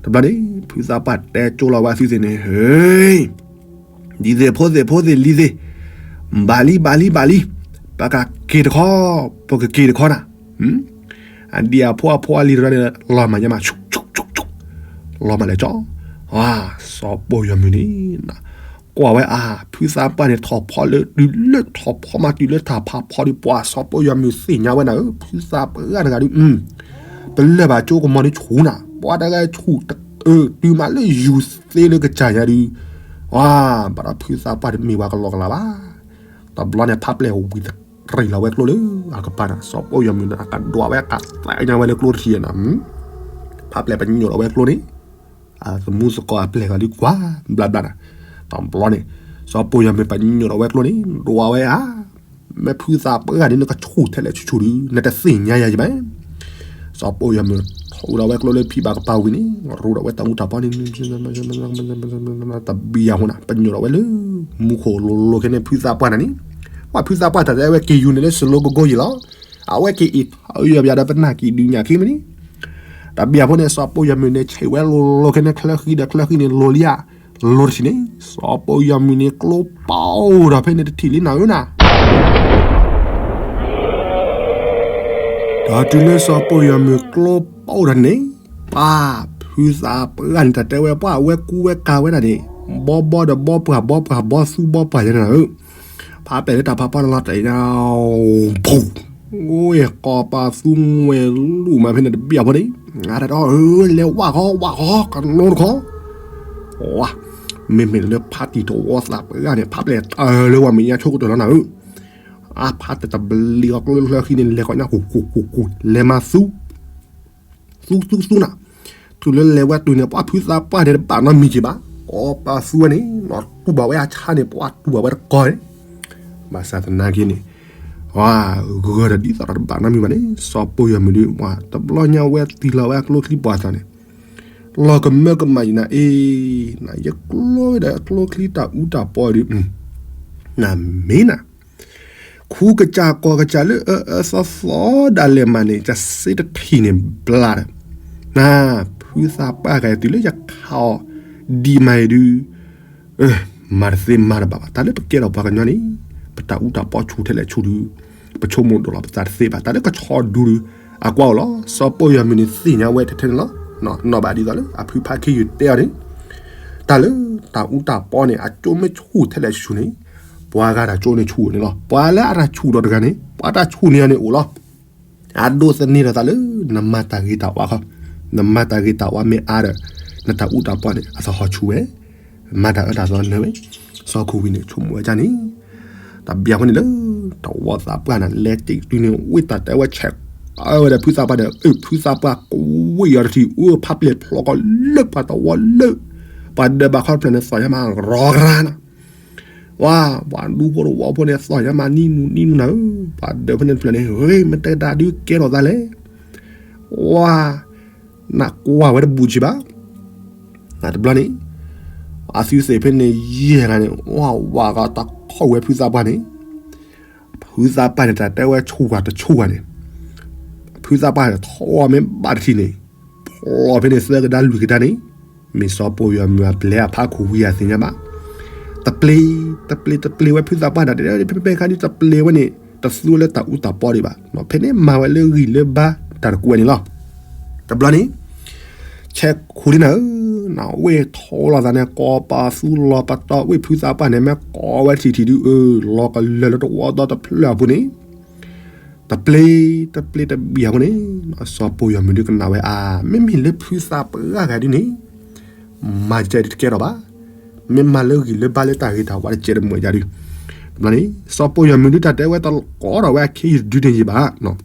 တဘျီန့ၣ် ဖုသးပှၢ်တဲကၠိလီၤဝဲအသုသ့ၣ်န့ၣ် ဟ့ ဒ်သ့ၣ်ဖိသ့ၣ်ဖိသ့ၣ်လံၤသ့ၣ်, ဘၣ်လံဘၣ်လံဘၣ်လံ, ပကက့ၤတခီ, ပကက့ၤတခီနၤ, အဒံၣ်အဖိအဖိအလံၤတရၢန့ၣ် လီၤမၢ်ညါမး, လီၤမၢ်လဲၤကၠီ, စီၤပီယီၤမုၢ်န့ၣ် ကွၢ်ဝဲအါ, ဖုသးပှၢ်န့ၣ်ထီၣ်ဖီလၢတုၤလၢထီၣ်ဖီမးတုၤလၢတၢ်ဖးဖီဒုး ပှၤစီၤပီယီၤမုၢ်သ့ၣ်ညါဝဲနၤဧၢ, ဖုသးပှၢ်တဂၤဒုး ပလၢၢ်ဘၣ်ကၠိကမီၤဒုးဆူၣ်နၤ, ပှၤတဂၤဆူၣ် တုၤမးလၢယူၤသ့လၢကစၢ်ယၤဒုး, ဘၣ်ဒီးဖုသးပှၢ်တမ့ၢ်ပှၤကလီကလီဘၣ်, တဘျီန့ၣ် ဖးပျဲၢ်ဝံၤတရံးလီၤဝဲကျိလၢအကပၤန့ၣ် စီၤပီယီၤမုၢ်န့ၣ် အကဒွးဝဲအကသးညါဝဲလၢကျိတထံၣ်နၤ, ဖးပျဲၢ်ပညိၣ်လီၤဝဲကျိန့ၣ် အသမူသကိးအပျဲၢ်ဂၤဒုးကွၢ်ဘျါဘျါနၤ, တဘျီန့ၣ် စီၤပီယီၤမုၢ်ပညိၣ်လီၤဝဲကျိန့ၣ် ဒွးဝဲဧါ, မ့ၢ်ဖုသးပှၢ်ဂၤန့ၣ် နကဆူၣ်ထဲလဲၣ်ဆူၣ်ဆူၣ်ဒုး နတသ့ၣ်ညါယၤယဘၣ်, စီၤပီယီၤမုၢ်ထီၣ်အူလီၤဝဲကျိလၢဖံးဘၣ်ကပၤဝံၤန့ၣ် ရူဒီးဝဲတၢ်အူတၢ်ပီန့ၣ် တဘျီအဃိနၤ ပညိၣ်လီၤဝဲလၢ မူခိၣ်လိၤလိၤခဲန့ၣ် ဖုသးပှၢ်နၤန့ၣ်, ပှၤဖုသးပှၢ်တၢ်တဲဝဲက့ၤယူၤန့ၣ်လၢ စလိကကိယံာ်လီၤ, အဝဲက့ၤအ့ၣ်ထီၣ်ယီၤဘၣ်ဒီးပနၢ်ကံၣ်ဒုးညၣ်ခံမ့ၢ်န့ၣ်, တဘျီအဃိန့ၣ် စီၤပီယီၤမုၢ်န့ၣ် ဆံးဝဲလိၤလိၤခဲန့ၣ် ချၢဃံဒီးချၢဃံန့ၣ်လိၤလံဧါ, လိၤတထံၣ်န့ၣ် စီၤပီယီၤမုၢ်န့ၣ်ကျိပအိၣ်ဒီးဖဲန့ၣ်တထံၣ်လံနၤဧၢနၤ ဒီးတုၤလၢစီၤပီယီၤမုၢ်ကျိပအိၣ်ဒီးန့ၣ်, ပှၤဖုသးပှၢ်န့ၣ် တၢ်တဲဝဲပှၤအဝဲကူဝဲကၤဝဲဒၣ်န့ၣ်, ဘီဘီဒီးဘီပှၢ်ဘီပှၢ်ဘီသူဘီပှၢ်ယဲန့ၣ်နၤဧၢ, ဖးပျဲၢ်လၢတၢ်ဖးဖီန့ၣ်လီၤတၢ်အံၤညါ, ဖူ, အိၣ်ကိးပသူငွဲၤလူၢ်မးဖဲန့ၣ်တဘျီအဃိန့ၣ်, အတၢ်ဒီး လဲၤဝၢ်ဃီဝၢ်ဃီ ကနိတခီ, မ့မ့ၢ်လၢဖးတံၢ်တဝီသးပှၢ်န့ၣ် ဖးပျဲၢ်တၢ်လၢဝဲမဲာ်ညါဆိကတၢၢ်လီၤနၤဧၢ, အဖးတၢ်တဘျီအကျိချၢဃံန့ၣ် လဲၤကီးညါ ကူကူကူကူ လဲၤမၤသူ သူသူသူနၤ, တုၤလၢလဲၤဝဲတုၤန့ၣ် ပှၤဖုသးပှၢ်န့ၣ် တဘၣ်နီတမံၤက့ၤဘၣ်, ကိးပသူဝဲန့ၣ် နီၢ်တူၢ်ဘၣ်ဝဲအဆါန့ၣ် ပှၤတူၢ်ဘၣ်ဝဲတကီန့ၣ်, ဘၣ်ဆၣ်သနာ်က့န့ၣ်, ဂၢၢ်ဒီးဒ်သိးဒီးတဘၣ်နီတမံၤဘၣ်န့ၣ် စီၤပီယီၤမုၢ်ဒုး တဘျီညါဝဲတံၢ်လီၤဝဲအကျိချံပှၤသးန့ၣ်, လီၤကမၢကမၣ်ယံၤနၤအ့, နယကျိဝဲဒီးအကျိချံတၢ်အူတၢ်ပီဒုး, နမ့ၢ်နၤ ခူကစၢ်ကီၢ်ကစၢ်လၢအအၢသီသီဒၣ်လဲာ်မးန့ၣ် ကစ့တထံၣ်န့ၣ်ဘျါဒီး, နဖု ဖုသးပှၢ်ဂၤအံၤ တုၤလၢယခးအီၤဒံးမးအံၤဒုး မၤတသ့မၤတဘၣ်ဘၣ်. တၢ်လၢပကဲထီၣ်ပှၤကညီန့ၣ် ပတၢ်အူတၢ်ပီဆူၣ်ထဲလဲၣ်ဆူၣ်ဒုး ပဆိကမိၣ်ဒိၣ်လီၤပသးတသ့ဘၣ်. တၢ်လၢကဆီဒူဒုး အကွၢ်အိၣ်လီၤ. စီၤပီၢ်ယွၤမုၢ်န့ၣ်သ့ၣ်ညါဝဲထဲထဲန့ၣ်လီၤ. နီၢ်ဘၣ်ဒ်သိးလၢအဖုဖါခ့ယုၢ်တဲအီၤန့ၣ် တၢ်လၢတၢ်အူတၢ်ပီန့ၣ် အကၠိမ့ၢ်ဆူၣ်ထဲလဲၣ်ဆူၣ်န့ၣ် ပှၤဂၤတၢ်ကၠိန့ၣ်ဆူၣ်န့ၣ်လီၤ. ပှၤလၢအတၢ်ဆူၣ်ဒီးတဂၤန့ၣ် ပှၤတၢ်ဆူၣ်န့ၢ်အီၤန့ၣ်အိၣ်လီၤ. အဒိးသန့ၤထီၣ်သးလၢ နမၤတၢ်ဂ့ၤတၢ်ဝါခီ, နမၤတၢ်ဂ့ၤတၢ်ဝါမ့ၢ်အါဒီး နတၢ်အူတၢ်ပီန့ၣ် အသဟီၣ်ဆူၣ်ဝဲ, မၤတၢ်အၢတၢ်သီနၢၤဝဲ. စီၤခိၣ်ဝံၤန့ၣ် ဆိကမိၣ်ဝဲဒ်န့ၣ်, တဘျီအဃိန့ၣ်လၢ တဝီသးပှၢ်န့ၣ် လဲၤတ့ၢ်တုၤန့ၣ် ဝံတၢ်တဲဝဲဆဲး အဝဲဒၣ်ဖုသးပှၢ်ဒီး အဖုသးပှၢ်ကွံာ်အီၤတထံၣ် အဖးပျဲၢ်ဖျိးကီးလၢပှၤတဝီလၢ ပှၤဒၢးဘၣ်ခီတဖျၢၣ်န့ၣ် သီၣ်ညါမးရီၤကရၤနၤ ဝါ, ပှၤဒူဖိတဝီဖိန့ၣ် သီၣ်ညါမးနံၤနူနံၤနူနၤဧၢ, ပှၤဒၢးဖဲန့ၣ်တဖျၢၣ်န့ၣ် ဂ့ၤ မ့ၢ်တဲဒၣ်ဒုးကဲထီၣ်သးလဲၣ်, ဝါ, နကွၢ်ဝဲတဘူးဆံးဘၣ်. တဘျီန့ၣ် အသုသ့ၣ်ဖဲန့ၣ်ယဲၢ်ဂၤန့ၣ် ဝါဝါဂၤတၢ်ခိၣ်ဝဲဖုသးပှၢ်န့ၣ်, ဖုသးပှၢ်န့ၣ် တၢ်တဲဝဲဆူၣ်ဂၤတဆူၣ်ဂၤန့ၣ်, ဖုသးပှၢ်န့ၣ် ထီၣ်မ့ၢ်ဘၣ်တထံၣ်န့ၣ် ဖျိးဖဲန့ၣ်သၢကဒါလွံၢ်ကဒါန့ၣ်, မ့ၢ်စီၤပီၢ်ယွၤမုၢ်အပျဲၢ်အဖးခိၣ်ဝံၤအသ့ၣ်ညါဘၣ်. တပျ့ၤ, တပျ့ၤ တပျ့ၤဝဲဖုသးပှၢ်ဒၣ်တဲ ဖဲဖဲခါဒုးတပျ့ၤဝဲန့ၣ် တသူလၢတၢ်အူတၢ်ပီဒံးဘၣ်. ဖဲန့ၣ်မၤဝဲလၢဂံၢ်လၢဘါတၢ်တကွဲးန့ၣ်လီၤ. တဘျီန့ၣ် ဆဲးခိၣ်လံနၤဧၢ, နဝ့ၢ်ထီလီၤသးန့ၣ် ကိးပသူလီၤပတီၢ် ဝ့ၢ်ဖုသးပှၢ်န့ၣ် မ့ၢ်ကိးဝဲထံၣ်ထံၣ်ဒုး အၢ လီၤကလၢာ်လၢတဝီဒီတဖျၢၣ်အပူၤန့ၣ် တပျ့ၤ တပျ့ၤတဘ့ၣ်အဃိန့ၣ် စီၤပီၢ်ယွၤမုၢ်ဒုးကနၣ်ဝဲအါ, မ့မ့ၢ်လၢဖုသးပှၢ်ဂၤဒုးန့ၣ် မၤကဲဒုးတကဲထီၣ်ဘၣ်. မ့ၢ်မၤလၢဂံၢ်လၢဘါလၢတၢ်ဂ့ၤတၢ်ဝါတကဲတမုာ်ယၤဒုး, တဘျီန့ၣ် စီၤပီၢ်ယွၤမုၢ်ဒုးတၢ်တဲဝဲတကိးထီၣ်ဝဲအခံယဒုးန့ၣ်ယံၤဘၣ်.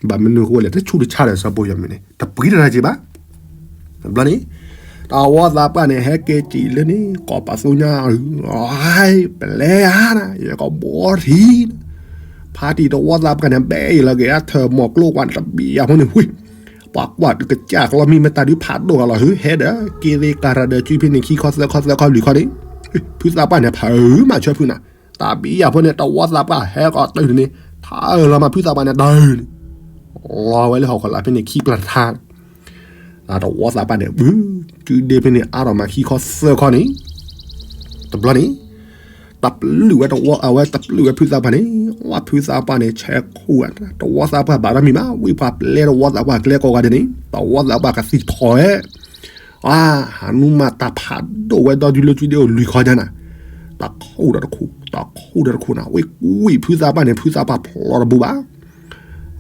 ဘၣ်မနုၤအဃိလဲၣ် တဆူးတဆါဒီးစီၤပီၢ်ယွၤမုၢ်န့ၣ် တပှ့ၤတၢ်တၢ်က့ၤဘၣ်. တဘျီန့ၣ် တဝီသးပှၢ်န့ၣ် ဟဲက့ၤစံးလၢန့ၣ် ကိးပသူညါ ပလဲၤဧါနၤ ယကဘီထံၣ်, ဖါတံၢ်တဝီသးပှၢ်န့ၣ် ဘဲအံၤလီၤက့ၤအထၢၣ်မီၢ်ကျိကွၢ်တဘ့ၣ်အဃိန့ၣ် ဝံၤ ပှၤကွၢ်တကစၢ်ကျီမံၤမ့ၢ်တၢ်ဒုးဖးဒိၣ်ဂၤလီၤ ဟုဟဲဒီး က့ၤသ့ၣ်ကၤရၤဒီးစုဖဲန့ၣ် ခံခီသၢခီသၢခီလွံၢ်ခီန့ၣ် ဖုသးပှၢ်န့ၣ် ဖးအၢမးဆၢဖုနၤ, တၢ်ဘံယၤဖိန့ၣ် တဝီသးပှၢ်ဟဲကီးတုၤန့ၣ် ထါအၢလီၤမးဖုသးပှၢ်န့ၣ် တၢ်န့ၣ် လီၤဝဲလၢဟီၣ်ခိၣ်လာ်ဖဲန့ၣ်ခံပျၢ်တထါ တဝီသးပှၢ်န့ၣ် ဘု စုဒ့ဖဲန့ၣ် အါထီၣ်မးခံခီသၢခီန့ၣ် တဘျီန့ၣ် တပျုာ်ဝဲတဝီ အဝဲတပျုာ်ဝဲဖုသးပှၢ်န့ၣ် ဝဲဖုသးပှၢ်န့ၣ် ဆဲးခိၣ်ဝဲ တဝီသးပှၢ်ဘၣ်ဒီးမံၤမး ဝံၢ်ပှၤပျဲတဝီသးပှၢ်ကျဲကိးဂၤဒဲးန့ၣ် တဝီသးပှၢ်ကသံၣ်ထီၣ်ဝဲ အါ ဟးနူမးတၢ်ဖးဒိၣ်ဝဲဒီဒုလၢစုဒ့အိၣ်လွံၢ်ခီညါနၤ တခိၣ်ဒီးတခိၣ် တခိၣ်ဒီးတခိၣ်နၤ ဝံၢ်ကွံာ်ဖုသးပှၢ်န့ၣ် ဖုသးပှၢ်ဖျိးတဘူးဘၣ်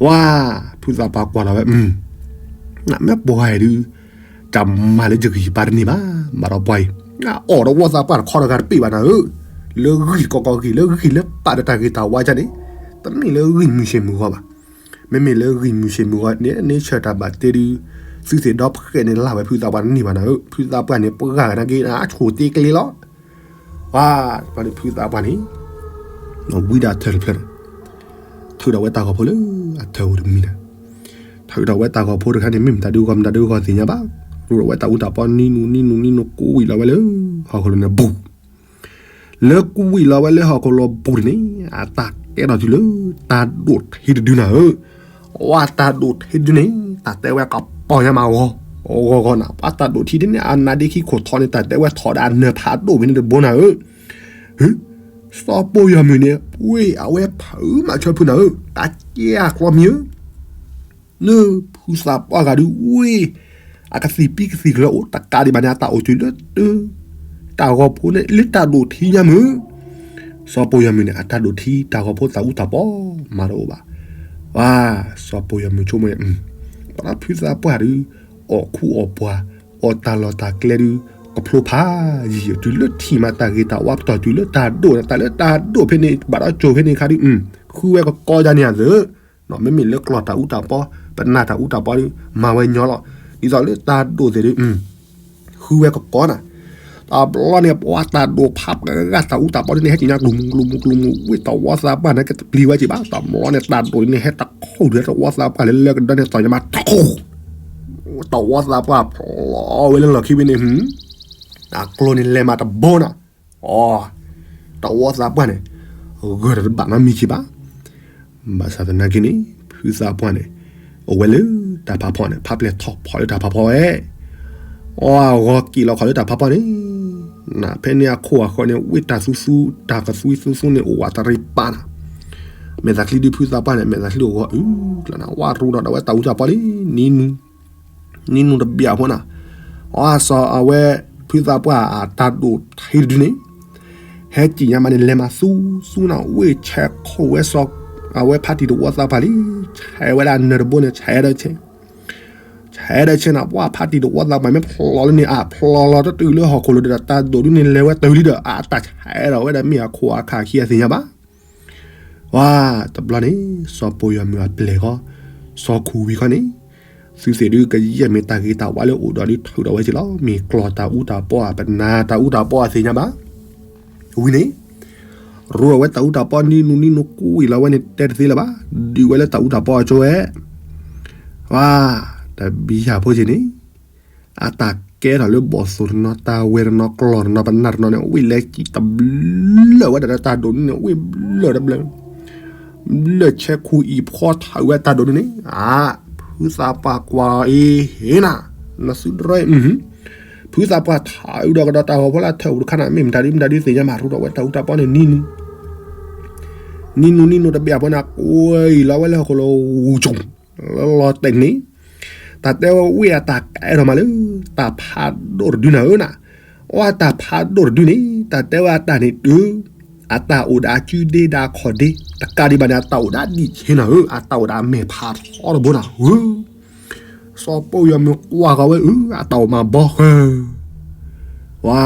ဝါ ဖုသးပှၢ်ကွၢ်လီၤဝဲ နမ့ၢ်ပှၤအံၤဒုး တၢ်မၤလၢယဂံၢ်ယဘါတန့ၢ်ဘၣ် ဘၣ်ဒီးပှၤအံၤ အအီၣ်တဝီသးပှၢ်တခီတဂၤတပ့ၢ်ဘၣ်နၤဧၢ, လၢဂံၢ်ကီကီဂံၢ် လၢဂံၢ်လၢဘါဒီးတၢ်ဂ့ၤတၢ်ဝါကန့ၣ် တမ့ၢ်လၢဂံၢ်မုၢ်ဆ့ၣ်မုၢ်ဂီၤဘၣ်, မ့မ့ၢ်လၢဂံၢ်မုၢ်ဆ့ၣ်မုၢ်ဂီၤန့ၣ် န့ဆၢၣ်တၢ်ဘၣ်တ့ဒုး သုသ့ၣ်ဒီဖှဲးန့ၣ်လၢ်ဝဲဖုသးပှၢ်တန့ၢ်ဘၣ်နၤဧၢ, ဖုသးပှၢ်န့ၣ် ပှၤဂၤနာ်က့ အဆိၣ်တ့ကျ့လီၤ ပှၤ ပှၤန့ၣ်ဖုသးပှၢ်န့ၣ် ဝံဒၣ်ထၢၣ်တဖျၢၣ်န့ၣ် ထုးထီၣ်ဝဲတၢ်ဂီၤဖိလၢအထၢၣ်ဧိၤတမံၤန့ၣ်, ထုးထီၣ်ဝဲတၢ်ဂီၤဖိတခါန့ၣ် မ့ၢ်မတၤဒုးဂီၤမတၤဒုးဂီၤသ့ၣ်ညါဘၣ်, ရူးထီၣ်ဝဲတၢ်အူတၢ်ပီနံၤနူနံၤနူနံၤနူ ကွံာ်လီၤဝဲလၢ ဟီၣ်ခိၣ်လိၤန့ၣ်ဘူး, လၢကွံာ်လီၤဝဲလၢဟီၣ်ခိၣ်လိၤဘူးန့ၣ် အတၢ်ကဲထီၣ်တုၤလၢ တၢ်ဒိၣ်ထံတဒုနၤဧၢ ဝဲတၢ်ဒိၣ်ထံဒုန့ၣ် တၢ်တဲဝဲကပီၤညါမးဂီၤ, ဂီၤဂီၤနၤ ပှၤတၢ်ဒိၣ်ထံဒုန့ၣ် အနါဒ့ခံခိၣ်ထီန့ၣ် တၢ်တဲဝဲထီဒီးအနၢၤဖးဒိၣ်ဝဲန့ၣ်တဘိနၤဧၢ, ဟ့, စီၤပီၢ်ယွၤမုၢ်န့ၣ် ဝ့ၢ်အဝဲဖုမးဆၢဖုနၤဧၢ, တၢ်ကဲအကျီမံၤဧၢ လၢဖုသးပှၢ်ဂၤဒုးဝ့ၢ် အကသံၣ်ပံကသံၣ်ကျၢၤအိၣ်တကးဒံးဘၣ်န့ၣ် အတၢ်အိၣ်တုၤလၢတၢ်ဂီၤဖိန့ၣ် လၢတၢ်ဒိၣ်ထံညါမုၢ်, စီၤပီၢ်ယွၤမုၢ်န့ၣ် အတၢ်ဒိၣ်ထံတၢ်ဂီၤဖိသးအူတၢ်ပီမၤတအိၣ်ဘၣ်, ဝါ, စီၤပီၢ်ယွၤမုၢ်ဆိကမိၣ်န့ၣ်, ပှၤဖုသးပှၢ်ဒုး အီၣ်ခူအီၣ်ပှၤ အီၣ်တၢ်လီၢ်တၢ်ကျဲဒုး ကဖျိဖးယံာ် တုၤလၢထံၣ်မးတၢ်ဂ့ၤတၢ်ဝါ ပတီၢ်တုၤလၢတၢ်ဒိၣ်န့ၣ် တၢ်လၢတၢ်ဒိၣ်ဖဲန့ၣ် ဘၣ်ဒီးကၠိဖဲန့ၣ်ခါဒုး ဃုဝဲကကီဒ်န့ၣ်အသိး မ့မ့ၢ်လၢကျီၢ်တၢ်အူတၢ်ပီ ပနၢ်တၢ်အူတၢ်ပီဒုး မၤဝဲညီလီၤ. ဒ်သိးလၢတၢ်ဒိၣ်သ့ၣ်ဒုး ဃုဝဲကကီနၤ, တဘျီန့ၣ် ပှၤတၢ်ဒိၣ်ဖးပှၤဂၤတၢ်အူတၢ်ပီဒ်န့ၣ် ဟဲက့ၤညါကျိၤမုၢ်ကျိၤမုၢ်ကျိၤမုၢ် ဝ့ၢ်တဝီသးပှၢ်န့ၣ် ကတပျံၤဝဲက့ၤဘၣ်. တဘျီန့ၣ်တၢ်ဒိၣ်န့ၣ် ဟဲတခိၣ်ဒုး တဝီသးပှၢ်လၢလၢကဒီးန့ၣ် သီၣ်ညါမးတခိၣ် တဝီသးပှၢ်ဖျိးဝဲလၢလီၢ်ခံဝံၤန့ၣ် အကျိၤန့ၣ်လဲၤမးတဘိနၤ, အီ, တဝီသးပှၢ်န့ၣ် ဂၢၢ်တဘၣ်နီတမံၤက့ၤဘၣ်. ဘၣ်ဆၣ်သနာ်က့န့ၣ် ဖုသးပှၢ်န့ၣ် အိၣ်ဝဲလၢတၢ်ဖးဖီန့ၣ် ဖးပျဲၢ်ထီၣ်ဖီၣ်လၢတၢ်ဖးဖီဝဲ, အီၣ်အဂီၤက့ၤလီၤခီၣ်လၢတၢ်ဖးပီၢ်န့ၣ်, နဖဲန့ၣ်အခိၣ်အဃၢၤန့ၣ် ဝ့ၢ်တၢ်သူသူ တၢ်ကသွံသူသူန့ၣ် အိၣ်ဝးတရံးပာ်နၤ, မဲာ်သးချံဒုးဖုသးပှၢ်န့ၣ် မဲာ်သးချံအိၣ်ဂီၤအုၣ်ကျၢၤနၤ ဝဲရူဒီးဝဲတၢ်အူတၢ်ပီၢ်လံ, နံၤနုၤ နံၤနုၤတဘျီအဖိနၤ, အီၣ်စီၤအဝဲ ဖုသးပှၢ်အတၢ်ဒိၣ်ထံတဒုန့ၣ် ဟဲကံၣ်ညါမးန့ၣ် လဲၤမၤသူသူနၤ ဝ့ၢ်ဆဲးခိၣ်ဝဲစီၤ အဝဲဖးတံၢ်တဝီသးပှၢ်လံ, ဆဲးဝဲဒၣ်နၢၤတဘိန့ၣ် ဆဲးဒီးဆဲး ဆဲးဒီးဆဲးနၤ ပှၢ်ဖးတံၢ်တဝီသးပှၢ်မ့ၢ်ဖျိးလၢန့ၣ် အဖျိးလီၤတတုၤလၢဟီၣ်ခိၣ်လိၤဒီး တၢ်ဒိၣ်ဒုန့ၣ် လဲၤဝဲတုၤလံဒီး အတၢ်ဆဲးဒီးဝဲဒၣ်မ့ၢ်အခိၣ်အခါခံအသ့ၣ်ညါဘၣ်. ဝါ, တဘျီန့ၣ် စီၤပိာ်ယီၤမုၣ်အပျဲၢ်ဃီ စီၤခူၣ်ဝံၤခီန့ၣ် သုသ့ၣ်ဒုးကယဲၢ်မ့ၢ်တၢ်ဂ့ၤတၢ်ဝါလၢအိၣ်ဒီးဒုးထုးဒီးဝဲက့ၤလီၤ. မ့ၢ်ကျီၢ်တၢ်အူတၢ်ပီၢ် ပနၢ်တၢ်အူတၢ်ပီၢ်အသ့ၣ်ညါဘၣ်. ဝံၤန့ၣ် ရူအဝဲတၢ်အူတၢ်ပီၢ်နံၤနုၤနံၤနုၤ ကွံာ်လီၤဝဲန့ၣ် တဲတသ့လၢၤဘၣ်, ဒုးဝဲလၢတၢ်အူတၢ်ပီၢ်အကၠိဝဲ, ဝါ, တဘံယၤဖိက့ၤန့ၣ် အတၢ်ကဲထီၣ်လၢဘီၣ်သိၣ်တနီၤ တၢ်ဝဲတနီၤ ကျီၢ်တနီၤ ပနၢ်တနီၤန့ၣ် ဝ့ၢ်လဲၤကံၣ်တဘျၢၣ်ဝဲဒၣ်လၢတၢ်ဒိၣ်ဒုန့ၣ် ဝ့ၢ်ဘျၢၣ်တဘျၢၣ် ဘျၢၣ်ဆဲးခူၣ်အံၤဖီထးဝဲတၢ်ဒိၣ်ဒုန့ၣ်, ဖုသးပှၢ်ကွၢ်အီၤအ့ဟ့နၤ, နသုတရီ, ဖုသးပှၢ်ထးအုးဒီးကဒီးတၢ်ဂီၤဖိလၢထၢၣ်အိၣ်တခါနၤ မ့ၢ်မတၤဒုမတၤဒုသ့ၣ်ညါမး ရူဒီးဝဲတၢ်အူတၢ်ပီၢ်န့ၣ်နံၤနုၤ နံၤနုၤနံၤနုၤတဘ့ၣ်အဖိန့ၣ် ကွံာ်လီၤဝဲလၢဟီၣ်ခိၣ်လိၤ ဝူၤကၠူၤ လီၤတဲာ်န့ၣ် တၢ်တဲဝဲဝ့ၢ်အတၢ်ကဲထီၣ်မးလၢ တၢ်ဖးဒိၣ်တဒုနၤဧၢနၤ, အီၣ်တၢ်ဖးဒိၣ်တဒုန့ၣ် တၢ်တဲဝဲအတၢ်န့ၣ်တုၤ အတၢ်အိၣ်ဒီးအစုဒ့ဒီးအခီၣ်ဒ့ တကးဒံးဘၣ်န့ၣ် အတၢ်အိၣ်ဒီးအဒံးဆ့နၤဧၢ အတၢ်အိၣ်ဒီးအမဲာ်ဖးထီတဘိနၤဧၢ စီၤပိာ်ယီၤမုၣ်ကွၢ်ဃီၤဝဲအု အတၢ်အိၣ်မးဘီဃၢၤ, ဝါ,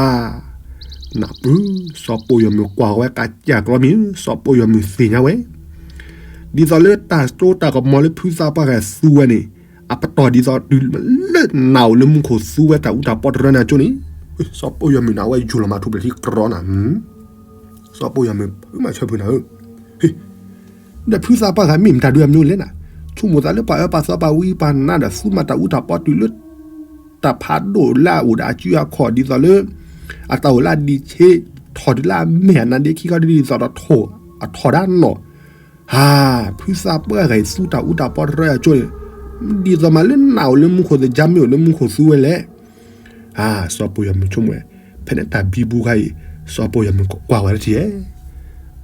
နၢ်ပၢၢ် စီၤပိာ်ယီၤမုၣ်ကွၢ်ဃီၤဝဲကးကၢ်ကျီမံၤ စီၤပိာ်ယီၤမုၣ်သ့ၣ်ညါဝဲ, ဒ်သိးလၢတၢ်စိတၢ်ကမီၤလၢဖုသးပှၢ်ဂၤသူဝဲန့ၣ် အပတီၢ်ဒ်သိးတုၤလၢနၢ်အိၣ်လၢမူခိၣ်သူဝဲတၢ်အူတၢ်ပီၢ်တရၢန့ၣ်အကၠိန့ၣ်, စီၤပိာ်ယီၤမုၣ်န့ၣ် အဝဲယူၤလီၤမးထူၣ်ဖျဲးထံကြီနၤ စီၤပိာ်ယီၤမုၣ်ဖုမၤဆၢဖုနၤဧၢ, ဒီးဖုသးပှၢ်ဂၤမ့ၢ်မတၤဒုအမျိုးလဲၣ်နၤ, ဆိကမိၣ်သးလၢပှၤအၢပှၤသီပှၤဝံပှၤနါဒီးသူမၤတၢ်အူတၢ်ပီၢ်တုၤလၢ တၢ်ဖးဒိၣ်လၢအအိၣ်ဒီးအစုအခီၣ်ဒ်သိးလၢ အတၢ်အိၣ်လၢအဒံးဆ့ ထီၣ်တုၤလၢအမဲာ်အနါဒ့ခံခီဒ်သိးဒီးထိၣ် အထီၣ်ဒၣ်နီၣ်, ဟါ, ဖုသးပှၢ်ဂၤအံၤသူတၢ်အူတၢ်ပီၢ်တရၢအကၠိန့ၣ်, ဒ်သိးမးလၢနၢ်အိၣ်လၢမူခိၣ်သ့ၣ် ကၠါမ့ၢ်အိၣ်လၢမူခိၣ်သူဝဲလဲၣ် စီၤပိာ်ယီၤမုၣ်ဆိကမိၣ်ဝဲ, ဖဲန့ၣ်တၢ်ဘံဘူခါအံၤ စီၤပိာ်ယီၤမုၣ်ကွၢ်ဝဲတထံၣ်ဧဲ,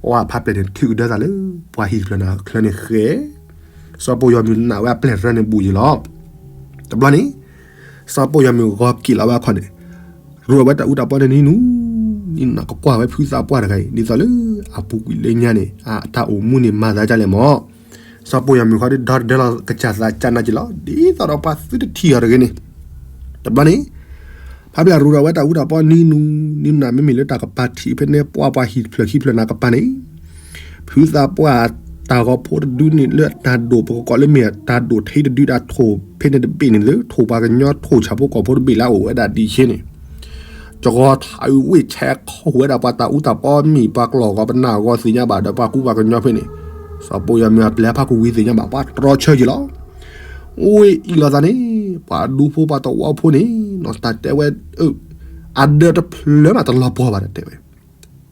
အဝဲဖးပျဲၢ်န့ၣ် ထုးကဒါသးလၢ ပှၤဟံၣ်တဖျၢၣ်န့ၣ်ချၢန့ၣ်ဃဲ, စီၤပိာ်ယီၤမုၣ်နာ်ဝဲအပျဲၢ်တရၢန့ၣ်ဘူးယံၤလီၤ. တဘျီန့ၣ် စီၤပိာ်ယီၤမုၣ်ဂီၤက့ၤလီၤဝဲအခီၣ်န့ၣ်, ရူအဝဲတၢ်အူတၢ်ပီၢ်န့ၣ်နံၤနုၤ, နံၤနုၤနၤကကွၢ်ဝဲဖုသးပှၢ်တဂၤအံၤ ဒ်သိးလၢအပူၤကွံာ်လၢညါန့ၣ် အတၢ်အိၣ်မူန့ၣ်မၤသးဒ်လဲၣ်မး, စီၤပိာ်ယီၤမုၣ်ဃီဒီးဒီတဒၢလီၤကစၢ်သးကၢ်နါက့ၤလီၤ ဒ်သိးဒီးပှၤသုတထံၣ်အီၤတဂ့ၤန့ၣ်, တဘျီန့ၣ် ဖးပျဲၢ်ရူဒီးဝဲတၢ်အူတၢ်ပီၢ်နံၤနုၤ, နံၤနုၤနၤမ့မ့ၢ်လၢတၢ်ကပၤထံးဖဲန့ၣ် ပှၤပှၤဟံၣ်တဖျၢၣ်ခံဖျၢၣ်နၤကပၤန့ၣ်, ဖုသးပှၢ်တၢ်ဂီၤဖိတဒုန့ၣ်လၢတၢ်ဒိၣ်ပကကိးလၢမ့ၢ်တၢ်ဒိၣ်ထံတဒုတၢ်ထိၣ်ဖဲန့ၣ်တဘ့ၣ်န့ၣ်လၢ ထိၣ်ပှၤကညီထိၣ်ဆၣ်ဖိကီၢ်ဖိတဘ့ၣ်လၢအအိၣ်ဝဲဒၣ်ဒံးဆ့န့ၣ် ကဂီၤထးအုးဝ့ၢ်ဆဲးခီၣ်ဝဲဒၣ်ပှၤတၢ်အူတၢ်ပီၢ်မ့ၢ်ပှၤကျီၢ်ဂီၤပနၢ်ဂီၤသ့ၣ်ညါဘၣ်ဒီးပှၤကူပှၤကညီဖဲန့ၣ်, စီၤပိာ်ယီၤမုၣ်အပျဲၢ်ဖးခူၣ်ဝံၤသ့ၣ်ညါဘၣ် ပှၤတြီဆၢက့ၤလီၤ. ဝ့ၢ်အံၤလိာ်သးန့ၣ် ပှၤဒူဖိပှၤတဝီဖိန့ၣ် နီၢ်တၢ်တဲဝဲ အဒၢးတဖျၢၣ်မးတလီၤပှီၢ်ဘၣ်တဲဝဲ,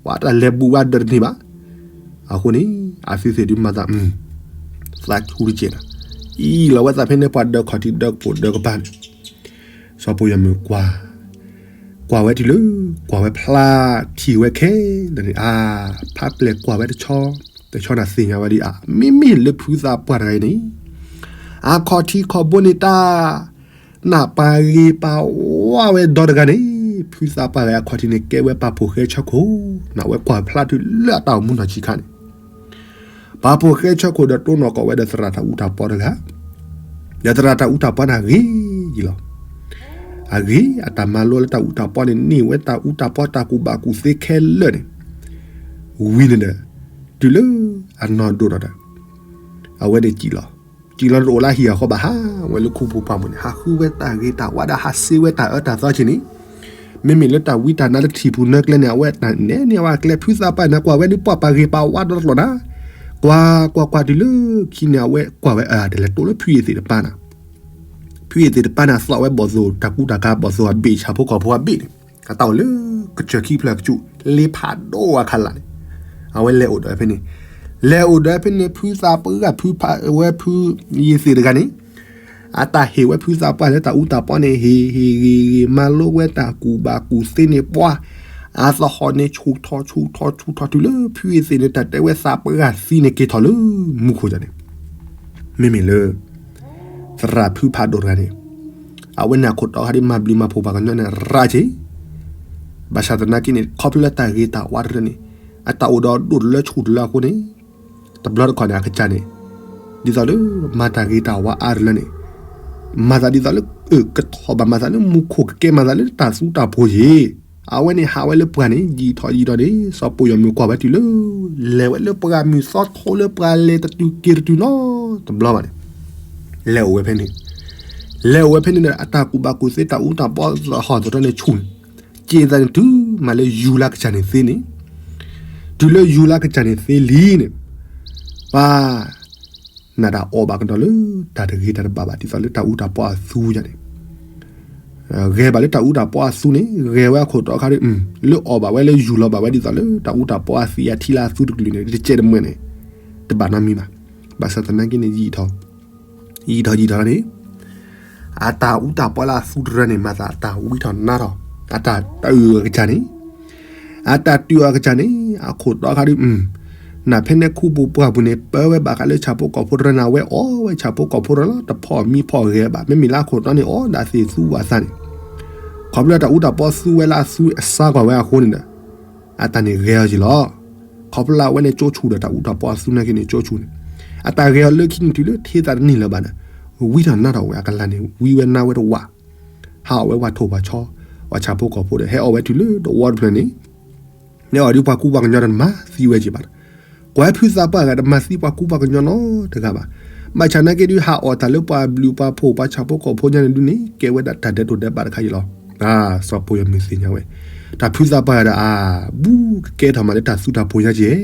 ပှၤတၢ်လဲၤဘူးဝဲအဒၢးတန့ၢ်ဘၣ်. အဃိန့ၣ် အသုသ့ၣ်ဒုးမၤသး သးဆူတကဲးနၤ, အံၤလီၤဝဲသးဖဲန့ၣ် ပှၤဒၢးခီၣ်ထံးဒၢးပိာ်ဒၢးကပၤန့ၣ်, စီၤပိာ်ယီၤမုၣ်ကွၢ်, ကွၢ်ဝဲတုၤလၢ ကွၢ်ဝဲဖျါထံၣ်ဝဲခဲလၢာ်န့ၣ် အါ, ဖးပျဲၢ်ကွၢ်ဝဲတဆီ, တဆီနၤသ့ၣ်ညါဝဲဒ်အါ, မ့မ့ၢ်လၢဖုသးပှၢ်တဂၤအံၤန့ၣ် အခီၣ်ထံးခီၣ်ဘိန့ၣ်တၢ် နၢ်ပာ်ဂ့ၤပာ်ဝါဝဲဒီတဂၤန့ၣ်, ဖုသးပှၢ်ဂၤအခီၣ်ထံးန့ၣ် ကဲဝဲပာ်ဖှိၣ်ဃဲဆၢခိၣ်, နၢ်ဝဲကွၢ်ဖျါတုၤလၢအတၢ်အိၣ်မူနီၢ်ဆံးခါန့ၣ်, ပာ်ဖှိၣ်ဃဲဆၢခိၣ်ဒီးတိၢ်နီၣ်ကိးဝဲဒီးသရၣ်တၢ်အူတၢ်ပီတဂၤ, ဒီးသရၣ်တၢ်အူတၢ်ပီန့ၣ်အဂ့ၤယံၤလီၤ. အဂ့ၤ အတၢ်မၤလိလၢတၢ်အူတၢ်ပီန့ၣ် န့ၢ်ဝဲတၢ်အူတၢ်ပီတၢ်ကူၣ်ဘၣ်ကူၣ်သ့ခဲလၢာ်န့ၣ်, ဝံၤန့ၣ်ဒီး တုၤလၢအနီၢ်ဒိၣ်ဒီး အဝဲန့ၣ်စံၣ်လီၤ, စံၣ်လီၤတအိၣ်လၢဟံၣ်အဃီဘၣ် ဟးဝဲလၢခူပူၤပှၢ်ပူၤန့ၣ် ဟးဃုဝဲတၢ်ဂ့ၤတၢ်ဝါဒီး ဟးစ့ဝဲတၢ်အၢတၢ်သီဆံးန့ၣ်, မ့မ့ၢ်လၢတၢ်ဝံတၢ်နါလၢထံၣ်ပူၤနၢကျဲန့ၣ် အဝဲတၢ်နဲန့ၢ်အဝဲအကျဲ ဖုသးပှၢ်န့ၣ် ကွၢ်ဝဲဒ်ပှၤပာ်ဂ့ၤပာ်ဝါဒီတကျိာ်နၤ, ကွၢ်ကွၢ်ကွၢ်တုၤလၢခံန့ၣ် အဝဲကွၢ်ဝဲအတလဲၤတိၢ်လၢဖုယ့ၢ်သ့ၣ်တပၤနၤ, ဖုယ့ၢ်သ့ၣ်တပၤန့ၣ် အသီၣ်ဝဲဘီၣ်သိၣ်တၢ်ကူတၢ်ကၤ ဘီၣ်သိၣ်အဘ့ၣ် ဆၣ်ဖိကီၢ်ဖိအဘ့ၣ်န့ၣ် အတၢ်အိၣ်လၢကစၢၢ်ခံဖျၢၣ်ကစူၣ် လ့ဖးဒိၣ်အခါလၢ်န့ၣ်, အဝဲလဲၤအိၣ်ဒီးဖဲန့ၣ်, လဲၤအိၣ်ဒီးဖဲန့ၣ် ဖုသးပှၢ်ဂၤ ဖုဖးဝဲဖုယ့ၢ်သ့ၣ်တဂၤန့ၣ်, အတၢ်ဟ့ၣ်ဝဲဖုသးပှၢ်လၢတၢ်အူတၢ်ပီန့ၣ် ဟ့ၣ်ဟ့ၣ်ဂ့ၤဂ့ၤ မၤလိဝဲတၢ်ကူၣ်ဘၣ်ကူၣ်သ့န့ၣ်ပှၤ, အသဟီၣ်န့ၣ်ဆူၣ်ထီၣ်ဆူၣ်ထီၣ်ဆူၣ်ထီၣ်တုၤလၢဖုအသ့ၣ်န့ၣ် တၢ်တဲဝဲသးပှၢ်သံန့ၣ်က့ၤထီၣ်လၢမူခိၣ်န့ၣ်, မ့မ့ၢ်လၢ သရၣ်ဖုဖးဒိၣ်တဂၤန့ၣ်, အဝဲန့ၣ်အခိၣ်တီခါဒ်မၤဘျုးမၤဖှိၣ်ပှၤကညီန့ၣ်ရၣ်က့ၤ, ဘၣ်ဆၣ်သနာ်က့န့ၣ် ခီဖျိလၢတၢ်ဂ့ၤတၢ်ဝါတရၢန့ၣ်, အတၢ်အိၣ်ဒီးဒိၣ်တလၢဆူၣ်တလၢအဃိန့ၣ်, တဘျီတခီၣ်န့ၣ် အကစၢ်န့ၣ်, ဒ်သိးလၢမၤတၢ်ဂ့ၤတၢ်ဝါအါတလၢန့ၣ်, မၤသးဒ်သိးလၢ ကထီၣ်ဘၣ်မၤသးလၢမူခိၣ် ကကဲမၤသးလၢတၢ်သူတၢ်ဖိယ့ၣ်, အဝဲန့ၣ်ဟးဝဲလၢပှၢ်န့ၣ် ယံာ်ထီၣ်ယံာ်ထီၣ်န့ၣ် စီၤပိာ်ယီၤမုၣ်ကွၢ်ဝဲတုၤလၢ လဲၤဝဲလၢပှၢ်မုၢ်သီထိလၢပှၢ်လဲၤတတုၤက့ၤတတုၤနီတဘျီဘၣ်န့ၣ်, လဲၤအိၣ်ဝဲဖဲန့ၣ်, လဲၤအိၣ်ဝဲဖဲန့ၣ်ဒီး အတၢ်ကူၣ်ဘၣ်ကူၣ်သ့တၢ်အူတၢ်ပီသဟီၣ်သရၢန့ၣ်ဆူၣ်န့ၣ်, က့ၤသးန့ၣ်တုၤမးလၢယူၤလၢကစၢ်န့ၣ်သ့န့ၣ်, တုၤလၢယူၤလၢကစၢ်န့ၣ်သ့လံန့ၣ်, ပှၤ နၢ်တၢ်အီၣ်ဘၣ်ကဒီးလၢတၢ်တဂ့ၤတၢ်တဘၣ်ဘၣ်ဒ်သိးလၢတၢ်အူတၢ်ပီအသူယါန့ၣ်, ဂဲၤဘၣ်လၢတၢ်အူတၢ်ပီအသူန့ၣ် ဂဲၤဝဲအခိၣ်တီခါဒီး လၢအီၣ်ဘၣ်ဝဲလၢယူၤလီၤဘၣ်ဝဲဒ်သိးလၢတၢ်အူတၢ်ပီအသံးအထံလၢအသူတကလုာ်န့ၣ် တကဲတမှဲန့ၣ်, တဘၣ်နီတမံၤဘၣ်. ဘၣ်ဆၣ်သနာ်က့န့ၣ် ယံာ်ထီၣ်ယံာ်ထီၣ်န့ၣ်, အတၢ်အူတၢ်ပီလၢအသူတရၢန့ၣ် မၤသးအတၢ်ဝံထီၣ်နါထီၣ်, အတၢ်တအုၣ်အကစၢ်န့ၣ် အတၢ်တုၤအီၤကစၢ်န့ၣ် အခိၣ်တီခါဒုး, နဖဲန့ၣ်ခူပူၤပှၢ်ပူၤန့ၣ် ပၢဝဲဘၣ်ဃးလၢဆၣ်ဖိကီၢ်ဖိတရၢန့ၣ် အဝဲအီၣ်ဝဲဆၣ်ဖိကီၢ်ဖိတရၢလီၤ. တဖီၣ်မံဖီၣ်ဂဲၤဘၣ် မ့မ့ၢ်လၢအခိၣ်တီန့ၣ် အီၣ်ဒၣ်သ့ၣ်သူဝဲသးန့ၣ်, ခီဖျိတၢ်အူတၢ်ပီသူဝဲလၢအသူအစါကွၢ်ဝဲအဃိန့ၣ်ဒီး, အတၢ်န့ၣ်ဂဲၤအီၤက့ၤလီၤ. ခီဖျိလၢအဝဲန့ၣ်ကၠိဆူၣ်ဒီးတၢ်အူတၢ်ပီအသူနာ်က့န့ၣ် ကၠိဆူၣ်န့ၣ်, အတၢ်ဂဲၤအီၤလၢခံန့ၣ်တုၤလၢထဲသးတန့ၢ်လၢၤဘၣ်ဒီး, ဝံထီၣ်နါထီၣ်ဝဲအကလၤန့ၣ် ဝံဝဲနါဝဲတဝး, ဟးအီၣ်ဝဲပှၤထိၣ်ပှၤဆီ, ပှၤဆၣ်ဖိကီၢ်ဖိဒီး ဟဲအီၣ်ဝဲတုၤလၢတဝီတဖျၢၣ်န့ၣ်, ဟဲအီၣ်ဒုးပှၤကူပှၤကညီဒီးတမၤသံဝဲက့ၤဘၣ်ဒီး, ကွၢ်ဖုသးပှၢ်ဂၤတမၤသံပှၤကူပှၤကညီနီတဂၤဘၣ်. ဘၣ်ဆၣ်နာ်က့ဒုး ဟးအီၣ်တၢ်လၢပှၤဘျုးပှၤဖှိၣ်ပှၤဆၣ်ဖိကီၢ်ဖိညါန့ၣ်ဒုးန့ၣ် ကဲဝဲဒၣ်တၢ်ဒဲးတိၢ်ဒဲးဘးတခါအံၤလီၤ. စီၤပိာ်ယီၤမုၢ်သ့ၣ်ညါဝဲ, တၢ်ဖုသးပှၢ်ဂၤဒီးအါ, ဘူးကကဲထီၣ်မးလၢတၢ်သူတၢ်ဖိညါက့ၤ,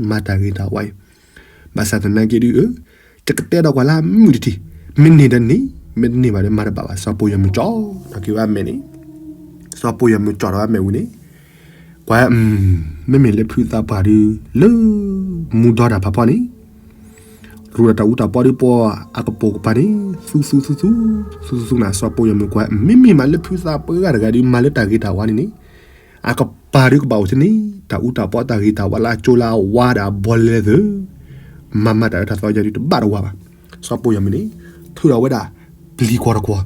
မၤတၢ်ဂ့ၤတၢ်ဝါအံၤ, ဘၣ်ဆၣ်သနာ်က့ဒုး ယကတဲဒီးကွၢ်လၢအမုာ်တထံၣ်, မ့ၢ်န့ၢ်ဒီးန့ၢ်, မ့ၢ်တန့ၢ်ဘၣ်ဒီးမၤတဘၣ်ဘၣ်. စီၤပိာ်ယီၤမုၢ်ကၠီၣ်ထီၣ်က့ၤဝဲအမဲာ်န့ၣ်, စီၤပိာ်ယီၤမုၢ်ကၠီၣ်ထီၣ်ဝဲအမဲာ်ဝံၤန့ၣ်, ကွၢ်, မ့မ့ၢ်လၢဖုသးပှၢ်ဒုး လၢမူဒီတၢ်ဖးဖီန့ၣ် ရူဒီးတၢ်အူတၢ်ပီဒီးပှၤအကပိာ်ကပၤန့ၣ် သူသူသူသူ, သူသူသူန့ၣ် စီၤပိာ်ယီၤမုၢ်ကွၢ် မ့မ့ၢ်မးလၢဖုသးပှၢ်ဂၤတဂၤဒုး မၤလၢတၢ်ဂ့ၤတၢ်ဝါန့ၣ်န့ၣ်, အကပၤဒုးကဘၣ်အိၣ်ထဲန့ၣ် တၢ်အူတၢ်ပီတၢ်ဂ့ၤတၢ်ဝါလၢအကၠိလၢအဝါဒီးအဘီလဲသ့ၣ်, မၤမၤတၢ်အၢတၢ်သီယါဒုးတဘၣ်တဝါဘၣ်. စီၤပိာ်ယီၤမုၢ်န့ၣ် ထုးထီၣ်ဝဲဒၣ် ပျံၤကွီၤတကွီၤ,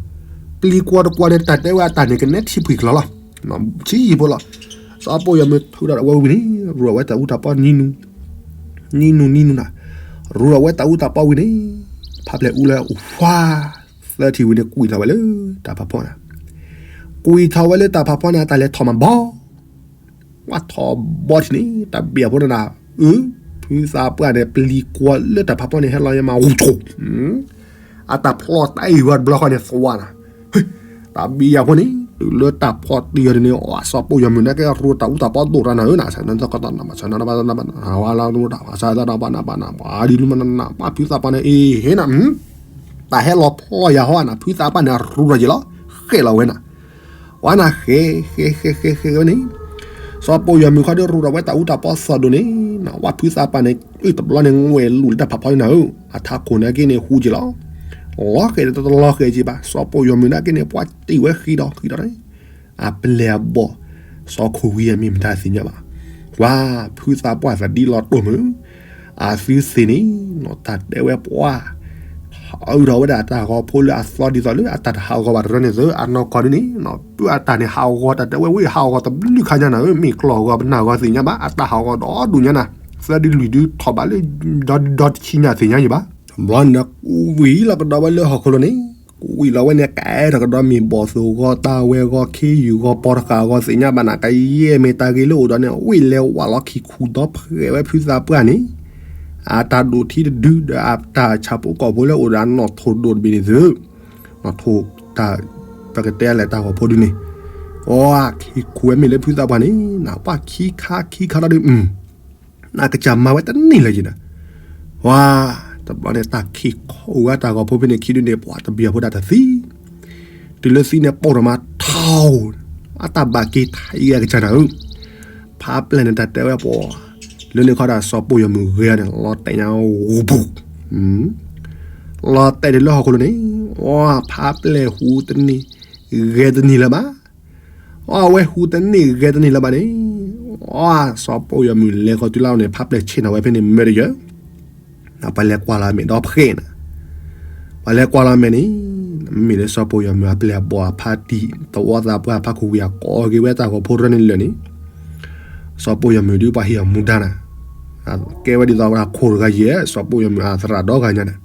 ပျံၤကွီၤတကွီၤန့ၣ် တၢ်တဲဝဲအတၢ်န့ၣ် ကနဲထံဖှံၣ်ကလီလီၤ. ဆံးယံာ်ဖိလီၤ. စီၤပိာ်ယီၤမုၢ်ထုးထီၣ်ဝဲဝံၤန့ၣ် ရူဒီးဝဲတၢ်အူတၢ်ပီနံၤနူ, နံၤနူနံၤနူနၤ, ရူဒီးဝဲတၢ်အူတၢ်ပီဝံၤန့ၣ်, ဖးပျဲၢ်အူလၢအဝါ, သၢထံၣ်ဝံၤန့ၣ် ကွံာ်ထီၣ်ဝဲလၢတၢ်ဖးဖီန့ၣ်, ကွံာ်ထီၣ်ဝဲလၢတၢ်ဖးဖီန့ၣ် အတၢ်လဲၤထီၣ်မးဘီ ဝဲထီၣ်ဘီထံၣ်န့ၣ် တၢ်ဘံၣ်အဖိန့ၣ်နၤ, အၢ, ဖုသးပှၢ်န့ၣ် ပျံၤကွီၤလၢတၢ်ဖးဖီန့ၣ် ဟဲလီၤယါမး ဝူၣ်ဆိၣ်, အတၢ်ဖျီတၢ်အံၤဝဲတဘျီဃီန့ၣ် သဝါနၤ, တၢ်ဘံၣ်အဖိန့ၣ် တုၤလၢတၢ်ဖျီတံၢ်အီၤန့ၣ် အစီၤပိာ်ယီၤမုၢ်န့ၣ်ကဲရူတၢ်အူတၢ်ပီဒိၣ်တၢ်နၤဧၢနၤ, ဆၢနၢ်သကီတၢ်နၤဘၣ် ဆၢနၢ်ဘၣ်နၢ်ဘၣ်နၢ်ဘၣ်နၢ်ဘၣ် ဝါလၢနူတၢ်ဘၣ် ဆၢသၢတၢ်ဘၣ်နၢ်ဘၣ်နၢ်ဘၣ် ဒ်လူမနၢ်နၢ် ပၢ်ဖုသးပှၢ်န့ၣ် အ့ဟ့နၤ တၢ်ဟဲလီၤဖျီယၤဟီနၤ ဖုသးပှၢ်န့ၣ် ရူဒီးယ့ၣ်လီၤ, ဃဲးလီၤဝဲနၤ, ဝဲနၤဃဲးဃဲးဃဲးဃဲးဃဲးဝဲန့ၣ်, စီၤပိာ်ယီၤမုၢ်ခီဒုးရူဒီးဝဲတၢ်အူတၢ်ပီစီၤဒိၣ်န့ၣ်, ဝဲဖုသးပှၢ်န့ၣ် အတဘျီန့ၣ် ငွဲၣ်လူၤလၢတၢ်ဖးဖီန့ၣ်နၤဧၢ, အထးခိၣ်န့ၣ်က့န့ၣ် ဟူက့ၤလီၤ, လီၤဃဲးတလီၤဃဲးက့ၤဘၣ်, စီၤပိာ်ယီၤမုၢ်န့ၣ်က့န့ၣ် ပှၤတံၢ်ဝဲဃံဒီးဃံဒီးန့ၣ် အပျဲၢ်အဘီၣ်, စီၤခိၣ်ဝံအမ့ၢ်မတၤသ့ၣ်ညါဘၣ်, ဝဲဖုသးပှၢ်သးဒ်လီၤတိၢ်မုၢ်, အသုသ့ၣ်န့ၣ်, တၢ်တဲဝဲပှၤ, အအုၣ်ထီၣ်ဝဲဒၣ်တၢ်ဂီၤဖိလၢအသီဒ်သိးလၢအတၢ်တဟးဂီၤဘၣ်တရၢန့ၣ်သၢ အနီၢ်ကီၢ်ဒ်န့ၣ်, ပၢအတၢ်န့ၣ်ဟးဂီၤတၢ်တဲဝဲဝံၤဟးဂီၤတဘျုးခါညါနၤဧၢ, မ့ၢ်ကျီၢ်ဂီၤပနၢ်ဂီၤသ့ၣ်ညါဘၣ်, အတၢ်ဟးဂီၤဒီဒူၣ်ညါနၤ, သၢဒုလွံၢ်ဒုထီၣ်ဘးလၢ ဒီဒီတဆံညါသ့ၣ်ညါယံၤဘၣ်, ဘျီန့ၣ်ဒီး ကွံာ်လီၤကဒီးဝဲလၢဟီၣ်ခိၣ်လိၤန့ၣ်, ကွံာ်လီၤဝဲန့ၣ် ကဲထီၣ်ကဒီးမ့ၢ်ဘီၣ်သိၣ်ဂီၤ တၢ်ဝဲၢ်ဂီၤ ခ့ယုၢ်ဂီၤ ပီတဃာ်ဂီၤသ့ၣ်ညါဘၣ်နၤ ကယဲၢ်မ့ၢ်တၢ်ဂ့ၤလၢအိၣ်ဒီးန့ၣ် ဝံၤလဲၤဝးလီၤခံခူၣ်ဒီဖှဲးဝဲဖုသးပှၢ်န့ၣ်, အတၢ်ဒိၣ်ထံတဒုဒီးအတၢ်ဆၣ်ဖိကီၢ်ဖိလၢအိၣ်ဒီးအနီၣ်ထိၣ်ဒိၣ်တဘ့ၣ်န့ၣ်သု, နီၣ်ထိၣ်တၢ် ပကတဲလဲၣ်တၢ်ဂီၤဖိဒုန့ၣ်, အခံခူၣ်ဝဲမ့ၢ်လၢဖုသးပှၢ်န့ၣ် နပှၢ်ခံခါခံခါလီၤဒုး နကစၢ်မၤဝဲတန့ၢ်လၢၤယံၤနၤ, ဝါ, တဘျီန့ၣ် တၢ်ခံခူၣ်ဝဲတၢ်ဂီၤဖိဖဲန့ၣ်ခံဒုန့ၣ် ပှၤတဘံၣ်အဖိဒၣ်တသံ, တုၤလၢသံန့ၣ်ပိၢ်ထီၣ်မးထီ, အတၢ်ဘၣ်က့ၤထံၣ်အကစၢ်နၤဧၢ, ဖးပျဲၢ်န့ၣ်တၢ်တဲဝဲပှၤ, လၢန့ၣ်ခီဒၣ်စီၤပိာ်ယီၤမုၢ်ဂ့ၤန့ၣ် လီၤတဲာ်ညါဝူပူၤ, လီၤတဲာ်ဒံးလၢဟီၣ်ခိၣ်လိၤန့ၣ်, အီ ဖးပျဲၢ်ဟူတန့ၢ်ဂဲၤတန့ၢ်လၢၤဘၣ်. အီ အဝဲဟူတန့ၢ်ဂဲၤတန့ၢ်လၢၤဘၣ်န့ၣ်, အီ စီၤပီၣ်ယီၤမုၣ်လဲၤဃီၤတုၤလၢအီၤန့ၣ် ဖးပျဲၢ်ဆ့ၣ်နီၤဝဲဖဲန့ၣ်မ့ၢ်တယၢၤ ပှၤလဲၤကွၢ်လီၤအမဲာ်ဒီဖျၢၣ်န့ၣ်, ပှၤလဲၤကွၢ်လီၤအမဲာ်န့ၣ်, မ့မ့ၢ်လၢစီၤပီၣ်ယီၤမုၣ်အပျဲၢ်အဘီၣ်အဖါတံၢ် သဝီသးပှၢ်ဖးခိၣ်ဝံၤအကိးက့ၤဝဲတၢ်ဂီၤဖိတရၢန့ၣ်လၢာ်န့ၣ်, စီၤပီၣ်ယီၤမုၣ်ဒုးပှၤဟ့ၣ်အီၤမူဒါနၤ, ကဲဝဲဒ်သိးဝဲဒၣ်ခိၣ်တဂၤယဲၢ် စီၤပီၣ်ယီၤမုၣ်အသရၣ်ဒီဂၤညါန့ၣ်,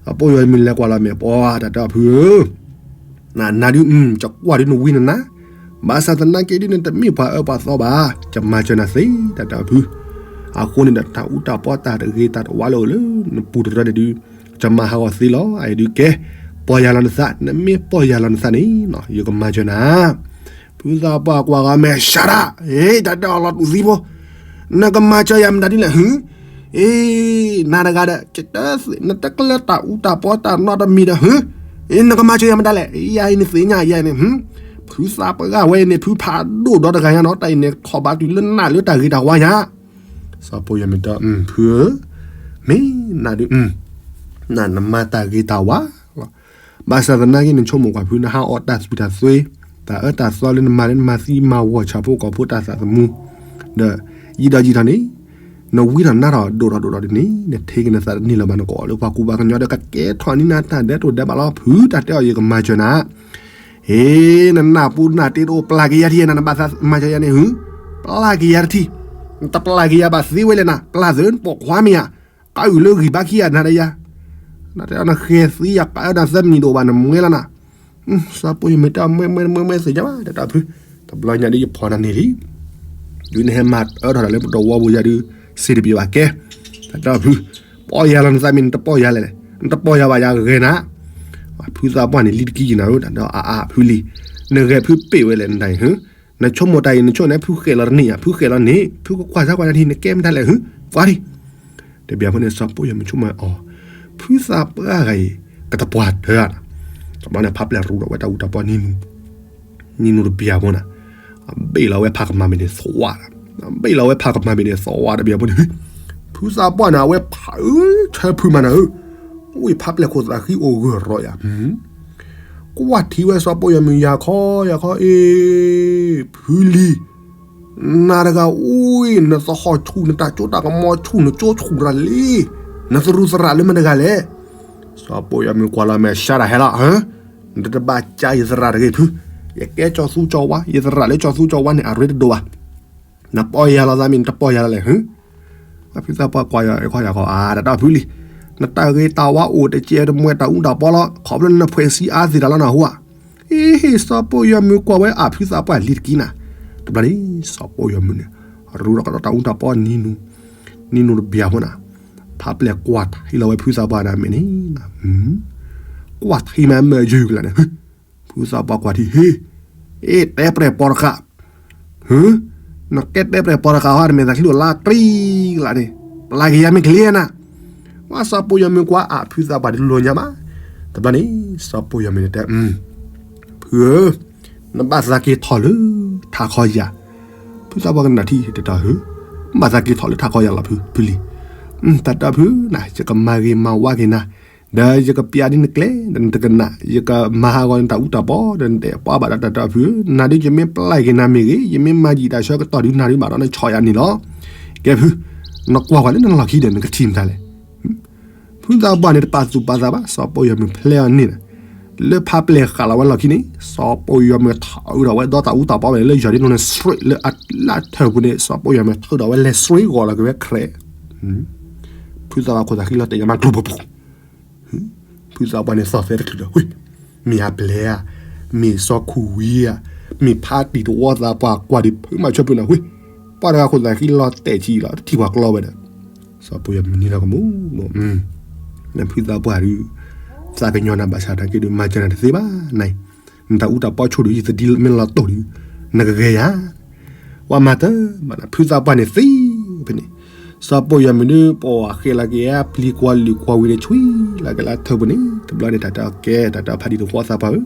စီၤပီၣ်ယီၤမုၣ်လဲၤကွၢ်လီၤအမဲာ်ပှၤတၢ်တဲအီၤဖုဧၢ နနၤဒုး ယကွၢ်ဒုးနဝံနနါ, ဘၣ်ဆၣ်သနာ်က့ဒုးနတမ့ၢ်ပှၤအၢပှၤသီဘၣ်, ယမၤစၢၤနၤသ့ တၢ်တဲအီၤဖု, အဃိန့ၣ်ဒီးတၢ်အူတၢ်ပီတၢ်တဂ့ၤတၢ်တဝါလၢအိၣ်လၢနပူၤတရၢန့ၣ်ဒုး, ယမၤဟးဂီၤသ့လီၤ, အအံၤဒုးကဲ, ပီၢ်ယၢ်လီၤနသး, နမ့ၢ်ပီၢ်ယၢ်လီၤနသးန့ၣ်, ယကမၤစၢၤနၤ ဖုသးပှၢ်ကွၢ်ဂီၤမဲာ် shut up, တၢ်တဲအီၤလီၤတူၢ်သံဖိ, နကမၤစၢၤယၤမတၤဒ်လဲၣ်ဟု, အ့, နၤတဂၤဒီး နတကျၢၤတၢ်အူတၢ်ပီတၢ်နီတမံၤဒီးဟု, နကမၤစၢၤယၤမတၤလဲၣ်, ယၤအံၤန့ၣ်သ့ၣ်ညါယၤအံၤန့ၣ်, ဖုသးပှၢ်ဝဲအံၤန့ၣ် ဖုဖးဒိၣ်ဒီတဂၤညါနီၤ, တၢ်အံၤန့ၣ် ထီၣ်ဘးတုၤလၢနးလၢတၢ်ဂ့ၤတၢ်ဝါညါ စီၤပီၢ်ယီၤမုၣ်တဲ ဖုဧၢ, မ့ၢ်နၤဒုး, နၤနမၤတၢ်ဂ့ၤတၢ်ဝါလီၤ, ဘၣ်ဆၣ်သနာ်က့နဆိကမိၣ်ကွၢ်ဖု နဟးအီၣ်တၢ်သွံၣ်တၢ်သွဲ, တၢ်အၢတၢ်သီလၢနမၤလၢနမၤသံမၤဝီၤဆၣ်ဖိကီၢ်ဖိတၢ်သးသမူ, ဒီးယံာ်ဒီးယံာ်ထီၣ်န့ၣ်, နဝံထီၣ်နါထီၣ်ဒိၣ်ထီၣ်ဒိၣ်ထီၣ်ဒ်န့ၣ် နထံၣ်က့ၤနသးတန့ၢ်လၢၤဘၣ် နကအီၣ်လၢပှၤကူၣ်ဘၣ်ကညီဒီးကကဲထီၣ်န့ၢ်နၤတၢ်ဒဲးတိာ်ဒဲးဘးလီၤ, ဖုတၢ်တဲအီၤယကမၤစၢၤနၤ ဟ့, နနၢ်ပူၤနၢ်တ့တအိၣ်ပျၢ်က့ၤယၤထံၣ် နနဘၣ်သးမၤစၢၤယၤန့ၣ်ဟု, ပျၢ်က့ၤယၤတထံၣ်, နတပျၢ်က့ၤယၤဘၣ်သ့ဝဲလဲၣ်နၤ, ပျၢ်သၢနပိာ်ခွါမ့ၢ်ဧါ, ကးအုၣ်လၢဂံၢ်ဘါခံဂၤနၤဒီးယၤ, နတဲအီၤနဃဲၤသံယၤကးအၢနၤသၢမံၤဒိၣ်ဘၣ်နမှဲလီၤနၤ, စီၤပီၢ်ယီၤမုၣ်တဲအီၤမှဲမှဲမှဲမှဲသ့ၣ်ညါဘၣ် တၢ်တဲအီၤဖု, တဘျီညါဒ်ယဖီၣ်နၤန့ၢ်လံ ဒုးနဟဲမၤအၢထီၣ်တၢ်လၢပတဝီပူၤယၤဒုး, စ့တပျ့ၤဘၣ်ကဲ, တၢ်တဲအီၤဖု, ပီၢ်ယၢ်လီၤနသးမ့ၢ်နတပီၢ်ယၢ်လဲၣ်လဲၣ်, နတပီၢ်ယၢ်ဘၣ်ယၤဂဲၤနၤ, ဖုသးပှၢ်န့ၣ်လံတကံယံၤနၤဧၢ တၢ်တဲအီၤအါအါဖုလံ, နဂဲၤဖုပ့ၢ်ဝဲလဲၣ်နတၢ်အံၤဟု, နဆိကမိၣ်တၢ်အံၤ နဆိကမိၣ်န့ၣ် ဖုဃဲၤလီၤတန့ၢ်ဧါ, ဖုဃဲၤလီၤန့ၣ် ဖုကကွၢ်စၢ်ကွၢ်နၤထံၣ် နကဲမတၤလဲၣ်ဟု, ကွၢ်ထံၣ် တဘျီဖိန့ၣ် စီၤပီၢ်ယီၤမုၣ်ဆိကမိၣ်အီၤ, ဖုသးပှၢ်ဂၤအံၤ ကတပှၢ်တၢၢ်ဧါ, တဘျီန့ၣ် ဖးပျဲၢ်ရူးဒီးဝဲတၢ်အူတၢ်ပီနံၤနူၤ, နံၤနူၤတဘျီဖိနၤ, ဘ့ၣ်လီၤဝဲဖးကမၤဘ့ၣ်န့ၣ်သဝး, ဘ့ၣ်လီၤဝဲဖးကမၤဘ့ၣ်န့ၣ်သဝးတဘျီဖိန့ၣ်, ဖုသးပှၢ်န့ၣ် အဝဲဖးအၢ ဆၢဖုမၤနၤဧၢ, အိၣ်ဖးပျဲၢ်ခိၣ်သးဃံအိၣ်ဂၢၢ်ရီယၤ ကွၢ်ထံဝဲစီၤပီၢ်ယီၤမုၣ် ယၤခီယၤခီအ့, ဖုလံၤ, နၤတဂၤအိၣ်အံၤ နသဟီၣ်ဆူၣ် နတၢ်စိတၢ်ကမီၤဆူၣ် နကၠိဆူၣ်တၢ်လံ, နသရူးသရၣ်လၢမတၤတဂၤလဲၣ်, စီၤပီၢ်ယီၤမုၣ်ကွၢ်လီၤမဲာ် ရှါတၢ်ဟဲလီၤ, နတဘၣ်ကါယသရၣ်တဂ့ၤဖု, ယကဲကၠီသူကၠီဝါ ယသရၣ်လၢကၠီသူကၠီဝါန့ၣ် အရ့တဒိၣ်ဘၣ်, နပီၢ်ယၢ်လီၤသးမ့ၢ် နတပီၢ်ယၢ်လီၤလဲၣ်ဟု ဖုသးပှၢ်ကွၢ်ယၤခီယၤခီ အါ တၢ်တဲအီၤဖုလံၤ, နတၢ်ဂ့ၤတၢ်ဝါအိၣ်တကဲတမှဲတၢ်အူတၢ်ပီလီၤ, ခီဖျိနဖှဲးဆံးအါသ့ၣ်တၢ်လီၤနဟူဧါ, အ့ စီၤပီၢ်ယီၤမုၣ်ကွၢ်ဝဲအဖုသးပှၢ်လံၤတကံနၤ, တဘျီန့ၣ် စီၤပီၢ်ယီၤမုၣ်န့ၣ် ရူးဒီးကဒီးတၢ်အူတၢ်ပီနံၤနူၤ, နံၤနူၤတဘျီဖိနၤ, ဖးပျဲၢ်ကွၢ်ထံလီၤဝဲဖုသးပှၢ်နၤမဲာ်န့ၣ်, ကွၢ်ထံမးမ့ၢ်ယုၢ်ကလာ်န့ၣ် ဖုသးပှၢ်ကွၢ်ထံ ဟ့, အ့ တဲပြဲၢ်ပီတဃာ်, ဟ့, နကဲတဲပြဲၢ်ပီတဃာ်ဟီ နမဲာ်သးချံအိၣ်လါတြံကလာ်န့ၣ်, ပျၢ်က့ၤယၤမ့ၢ်ကလံနၤ, ဝဲစီၤပီၢ်ယီၤမုၣ်ကွၢ်အဖုသးပှၢ်ဒ်လိာ်ညါမး, တဘျီန့ၣ် စီၤပီၢ်ယီၤမုၣ်န့ၣ်တဲ, ဖုဧၢ, နဘၣ်သးက့ၤထီၣ်လၢထးခီယၤ, ဖုသးပှၢ်ကနၣ်ထံၣ်တတီၤဧၢ, ဘၣ်သးက့ၤထီၣ်လၢထးခီယၤလီၤဖုလံၤ, တၢ်တဲအီၤဖုနၤ ယကမၤဂ့ၤမၤဝါက့ၤနၤ ဒီးယကပျးဒ်နကျဲ ဒီးနတကနၣ် ယကမၤဟးဂီၤနတၢ်အူတၢ်ပီ ဒီးနတဲပှၤဘၣ်ဒီးတၢ်တဲအီၤဖုဧၢ, နၤဒုးယမ့ၢ်ပျၢ်က့ၤနၤမ့ၢ်ဂ့ၤ ယမ့ၢ်မၤယံာ်တၢ်ဆၢကတီၢ်ဒုးနၤဒုးဘၣ်ဒီးနဆီၣ်ယၤန့ၣ်လီၤ. ကဲဖု, နကွၢ်ကွၢ်လၢနလီၢ်ခံဒီးနကထံၣ်မတၤလဲၣ်. ဖုသးပှၢ်န့ၣ်တပာ်သူၣ်ပာ်သးဘၣ် စီၤပီၢ်ယီၤမုၣ်ဖျဲအီၤန့ၣ်, လၢဖးပျဲၢ်ဃာ်လီၤဝဲလီၢ်ခံန့ၣ် စီၤပီၢ်ယီၤမုၣ်ထုးဒီးဝဲဒီတၢ်အူတၢ်ပီဝဲလၢယီၤဒ်နီၢ်န့ၣ် straight လၢအလၢထၢပူၤန့ၣ် စီၤပီၢ်ယီၤမုၣ်ထုးဒီးဝဲလဲၤ straight ဂီၤလီၤက့ၤဝဲ crack ဖုသးပှၢ်ခိၣ်သးဃံလီၤတဲာ်ညါမးကျိပူၤပူၤ, ဖုသးပှၢ်န့ၣ်သီၣ်သဲတချုးဒီး မ့ၢ်အပျဲၢ်ဧါ, မ့ၢ်စီၤခူၣ်ဝံဧါ, မ့ၢ်ဖါတံၢ်တဝီသးပှၢ်ကွၢ်ဒံးဖုမၤဆၢဖုနၤဝဲ, ပှၤတဂၤခိၣ်သးဃံလီၤတဲာ်ဆံးလီၤ တထံၣ်ပှၤကျီဝဲဒီး, စီၤပီၢ်ယီၤမုၣ်န့ၣ်လီၤကမူ, ဖုသးပှၢ်ဒုး သးကညီၤနၤဘၣ်ဆၣ်တၢ်က့ဒုး မၤစၢၤနၤတသ့ဘၣ်နၤ, နတၢ်အူတၢ်ပီဆိဒုး ယသဒံမ့ၢ်လီၤတိၢ်ဒုး နကဂဲၤယၤ ပှၤမၤတၢ်မး ဖုသးပှၢ်န့ၣ်သံ, ဖဲန့ၣ် စီၤပီၢ်ယီၤမုၣ်ဒုး ပှၤဃဲလီၤက့ၤအပျံၤကွၢ်လုၢ်ကွၢ်ဝံၤန့ၣ် ဆွံလီၤက့ၤလၢထၢပူၤန့ၣ် တဘျီန့ၣ် တၢ်တဲအီၤကဲ တၢ်တဲအီၤဖါတံၢ်တဝီသးပှၢ်ဧၢ,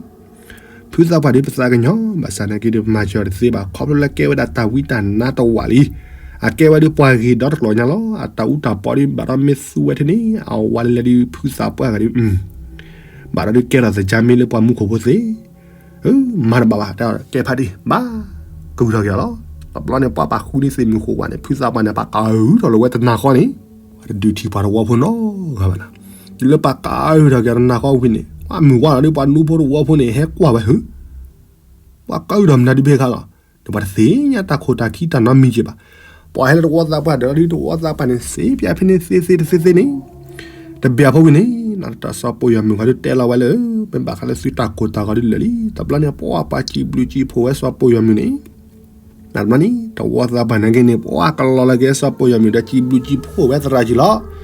ဖုသးပှၢ်ဒုးပသးကညီၤ ဘၣ်ဆၣ်နာ်က့ဒုး ပမၤစၢၤတသ့ဘၣ် ခီဖျိလၢကဲဝဲဒၣ်တၢ်ဝံတၢ်နါတဝာ်လံ, အကဲဝဲဒုးပှၤဂ့ၤဒီတကျိာ်ညါလီၤ. အတၢ်အူတၢ်ပီဒုး ဘၣ်ဒီးမ့ၢ်သူဝဲထဲန့ၣ် အဝၤလဲၤလဲၤဒုးဖုသးပှၢ်ဂၤဒုး ဘၣ်ဒီးဒုးကဲထီၣ်သကၢ်မ့ၢ်လၢပှၤမူခိၣ်ဖိသ့, မၤတဘၣ်ဘၣ် တဲကဲဖးဒံး ဘၣ်ကဂုာ်ထီၣ်က့ၤအီၤလီၤ. တဘျီန့ၣ် ပှၤပာ်ဃုန့ၢ်သ့ၣ်မုၢ်ဃိးဝါန့ၣ် ဖုသးပှၢ်န့ၣ် ပှၤကဂုာ်ထီၣ်လီၤဝဲတနၤဃီန့ၣ်, ပှၤတဒုးထံၣ်ပှၤတဝီဖိနီတဂၤဘၣ်နီၤ. တုၤလၢပှၤကဂုာ်ထီၣ်က့ၤတနၤဃီဝံၤန့ၣ် ပှၤမုၢ်ဝါလီၤဒုး ပှၤဒူဖိတဝီဖိန့ၣ် ဟဲကွၢ်ဝဲဟု ပှၤကဂုာ်ထီၣ်မနုၤဒုးဖဲခါလီၤ. ဒီးပှၤတသ့ၣ်ညါတၢ်ခိၣ်တၢ်ခံတၢ်နီတမံၤက့ၤဘၣ်. ပှၤဟဲလၢတဝီသးပှၢ်ဒီးဒုး တဝီသးပှၢ်န့ၣ် စ့ပၠးဖဲန့ၣ်သ့သ့တသ့သ့န့ၣ်, တဘၣ်ဖိဝံၤန့ၣ် စီၤပိာ်ယီၤမုၢ်ဃီဒုးတဲလီၤဝဲလၢ မ့ၢ်ဘၣ်ဃးလၢသုတၢ်ကိၢ်တၢ်ဂီၤဒုးလၢာ်လံ. တဘျီန့ၣ် ပှၤပှၤစံးဘျုးစံးဖှိၣ်ဝဲစီၤပိာ်ယီၤမုၢ်န့ၣ် တဘျီန့ၣ် တဝီသးပှၢ်နာ်က့န့ၣ် ပှၤကလီၤလီၤက့ၤစီၤပိာ်ယီၤမုၢ်ဒီးစံးဘျုးစံးဖှိၣ်ဝဲသရၣ်က့ၤလီၤ.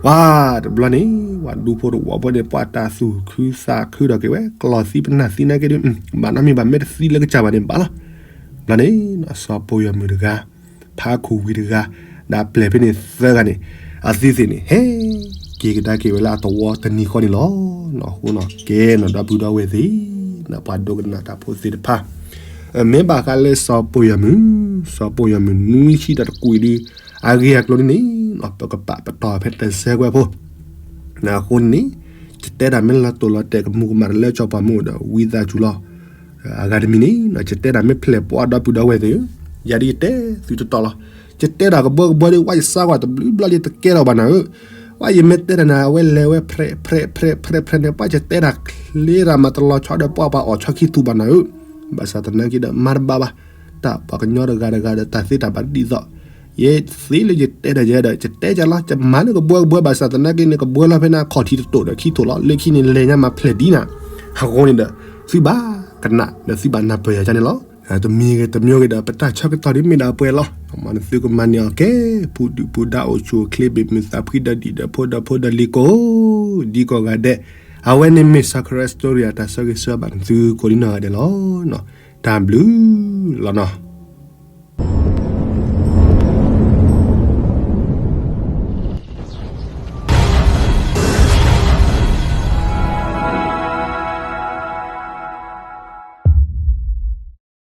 ပှၤတဘျီန့ၣ် ပှၤဒူဖိတဝီဖိန့ၣ် ပှၤတၢ်သူၣ်ခုသးခုထီၣ်က့ၤဝဲ ကလီၤသံပနၢ်သံနာ်က့ဒုး ဘၣ်နီတမံၤဘၣ် မ့ၢ်တသံလၢကစၢ်ဘၣ်န့ၣ်ဘၣ်လီၤ. တဘျီန့ၣ် စီၤပိာ်ယီၤမုၢ်တဂၤ ဖးခူၣ်ဝံၤတဂၤ ဒီးပျဲၢ်ဖဲန့ၣ်သၢဂၤန့ၣ် အသံသ့ၣ်န့ၣ် ဟဲက့ၤကဒါက့ၤဝဲလၢအတဝီတနံၤဃီန့ၣ်လီၤ. အဃိန့ၣ်ကဲနီၤ ဒီပုၢ်ဒီဝဲၢ်သ့ၣ် ပှၤဒိကနၣ်တၢ်ဖိသ့ၣ်တဖၣ် မ့ၢ်ဘၣ်ဃးလၢစီၤပိာ်ယီၤမုၢ်, စီၤပိာ်ယီၤမုၢ်နွံဆံဒီးတကွံာ်ဒုး အဂ့ၢ်အကျိၤဒ်န့ၣ် ပကပာ်ပတီၢ်ဖဲတစဲးကွဲးဖိ အဃိန့ၣ် ယတဲတၢ်မ့ၢ်လီၤတိာ်လီၤတဲာ်ကမူၤကမၣ်တလၢကၠီပှၤမူဒီး ဝံသးစူၤလီၤ. အဂၤတမံၤန့ၣ် ယတဲတၢ်မ့ၢ်ဖျဲၣ်ပှၤဒီပုၢ်ဒီဝဲၢ်သ့ၣ်ဧၢ, ယၤဒ်ယတဲသုတတီၤလီၤ. ယတဲတၢ်ကဘှၢကဘှၢဒ် ဝဲယစါကွၢ်တဘျုးဘျီဒ်တကဲထီၣ်ဘၣ်နၤဧၢ. ဝဲယမ့ၢ်တဲတၢ်န့ၣ် အဝဲလဲၤဝဲဖြဲးဖြဲးဖြဲးဖြဲးဖြဲးန့ၣ် ပှၤယတဲတၢ်ချ့တၢ်မၤတလီၤဆီဒီး ပှၤပှၤအီၣ်ဆီခံသူဘၣ်နၤဧၢ. ဘၣ်ဆၣ်သနာ်က့ဒီး မၤတဘၣ်ဘၣ်, တၢ်ပှၤကညီတဂၤတဂၤဒီး တၢ်သ့တၢ်ဘၣ်ဒ်သိး ယသ့လၢယတဲတၢ်ယဲဒီး ယတဲကလီၤ ယမၤလၢကဘှၢကဘှၢ ဘၣ်ဆၣ်သနာ်က့န့ၣ် ကဘှၢလီၤဖဲန့ၣ် ခီၣ်ထံးတတိာ်ဒီးခံထိးလီၤ. လၢခံန့ၣ် လဲၤညါမၤဖျဲၣ်ဒ်နၤ, အဃိန့ၣ်ဒီး သုဘၣ်ကနၣ်ဒီးသုဘၣ်နၢ်ပၢၢ်ယၤန့ၣ်လီၤ. တမံၤဂ့ၤတမံၤဂ့ၤဒီး ပတၢ်ဆၢကတီၢ်ဒ်မ့ၢ်ဒၣ်ပှဲၤလီၤ. မ်နသုကမၤန့ၢ်အီၤကဲ ပူၤဒုၣ်ပူၤဒါအိၣ်ဆူၣ်အိၣ်ချ့ ဘ့ၣ်မုၢ်သးဖှံဒီးဒံးဒီးဖိဒီးဖိဒီးလံၤကိး ဒ်ကိးဂၤဒဲး, အဝဲန့ၣ်မ့ၢ်စီၤခရၢၣ်စတီရံယၤ တၢ်ဆၢဂ့ၤဆၢဝါဘၣ်နသုကိးဒ်နီၢ်ဂၤဒဲးလီၤ. တၢ်ဘျုးလီၤနီၤ.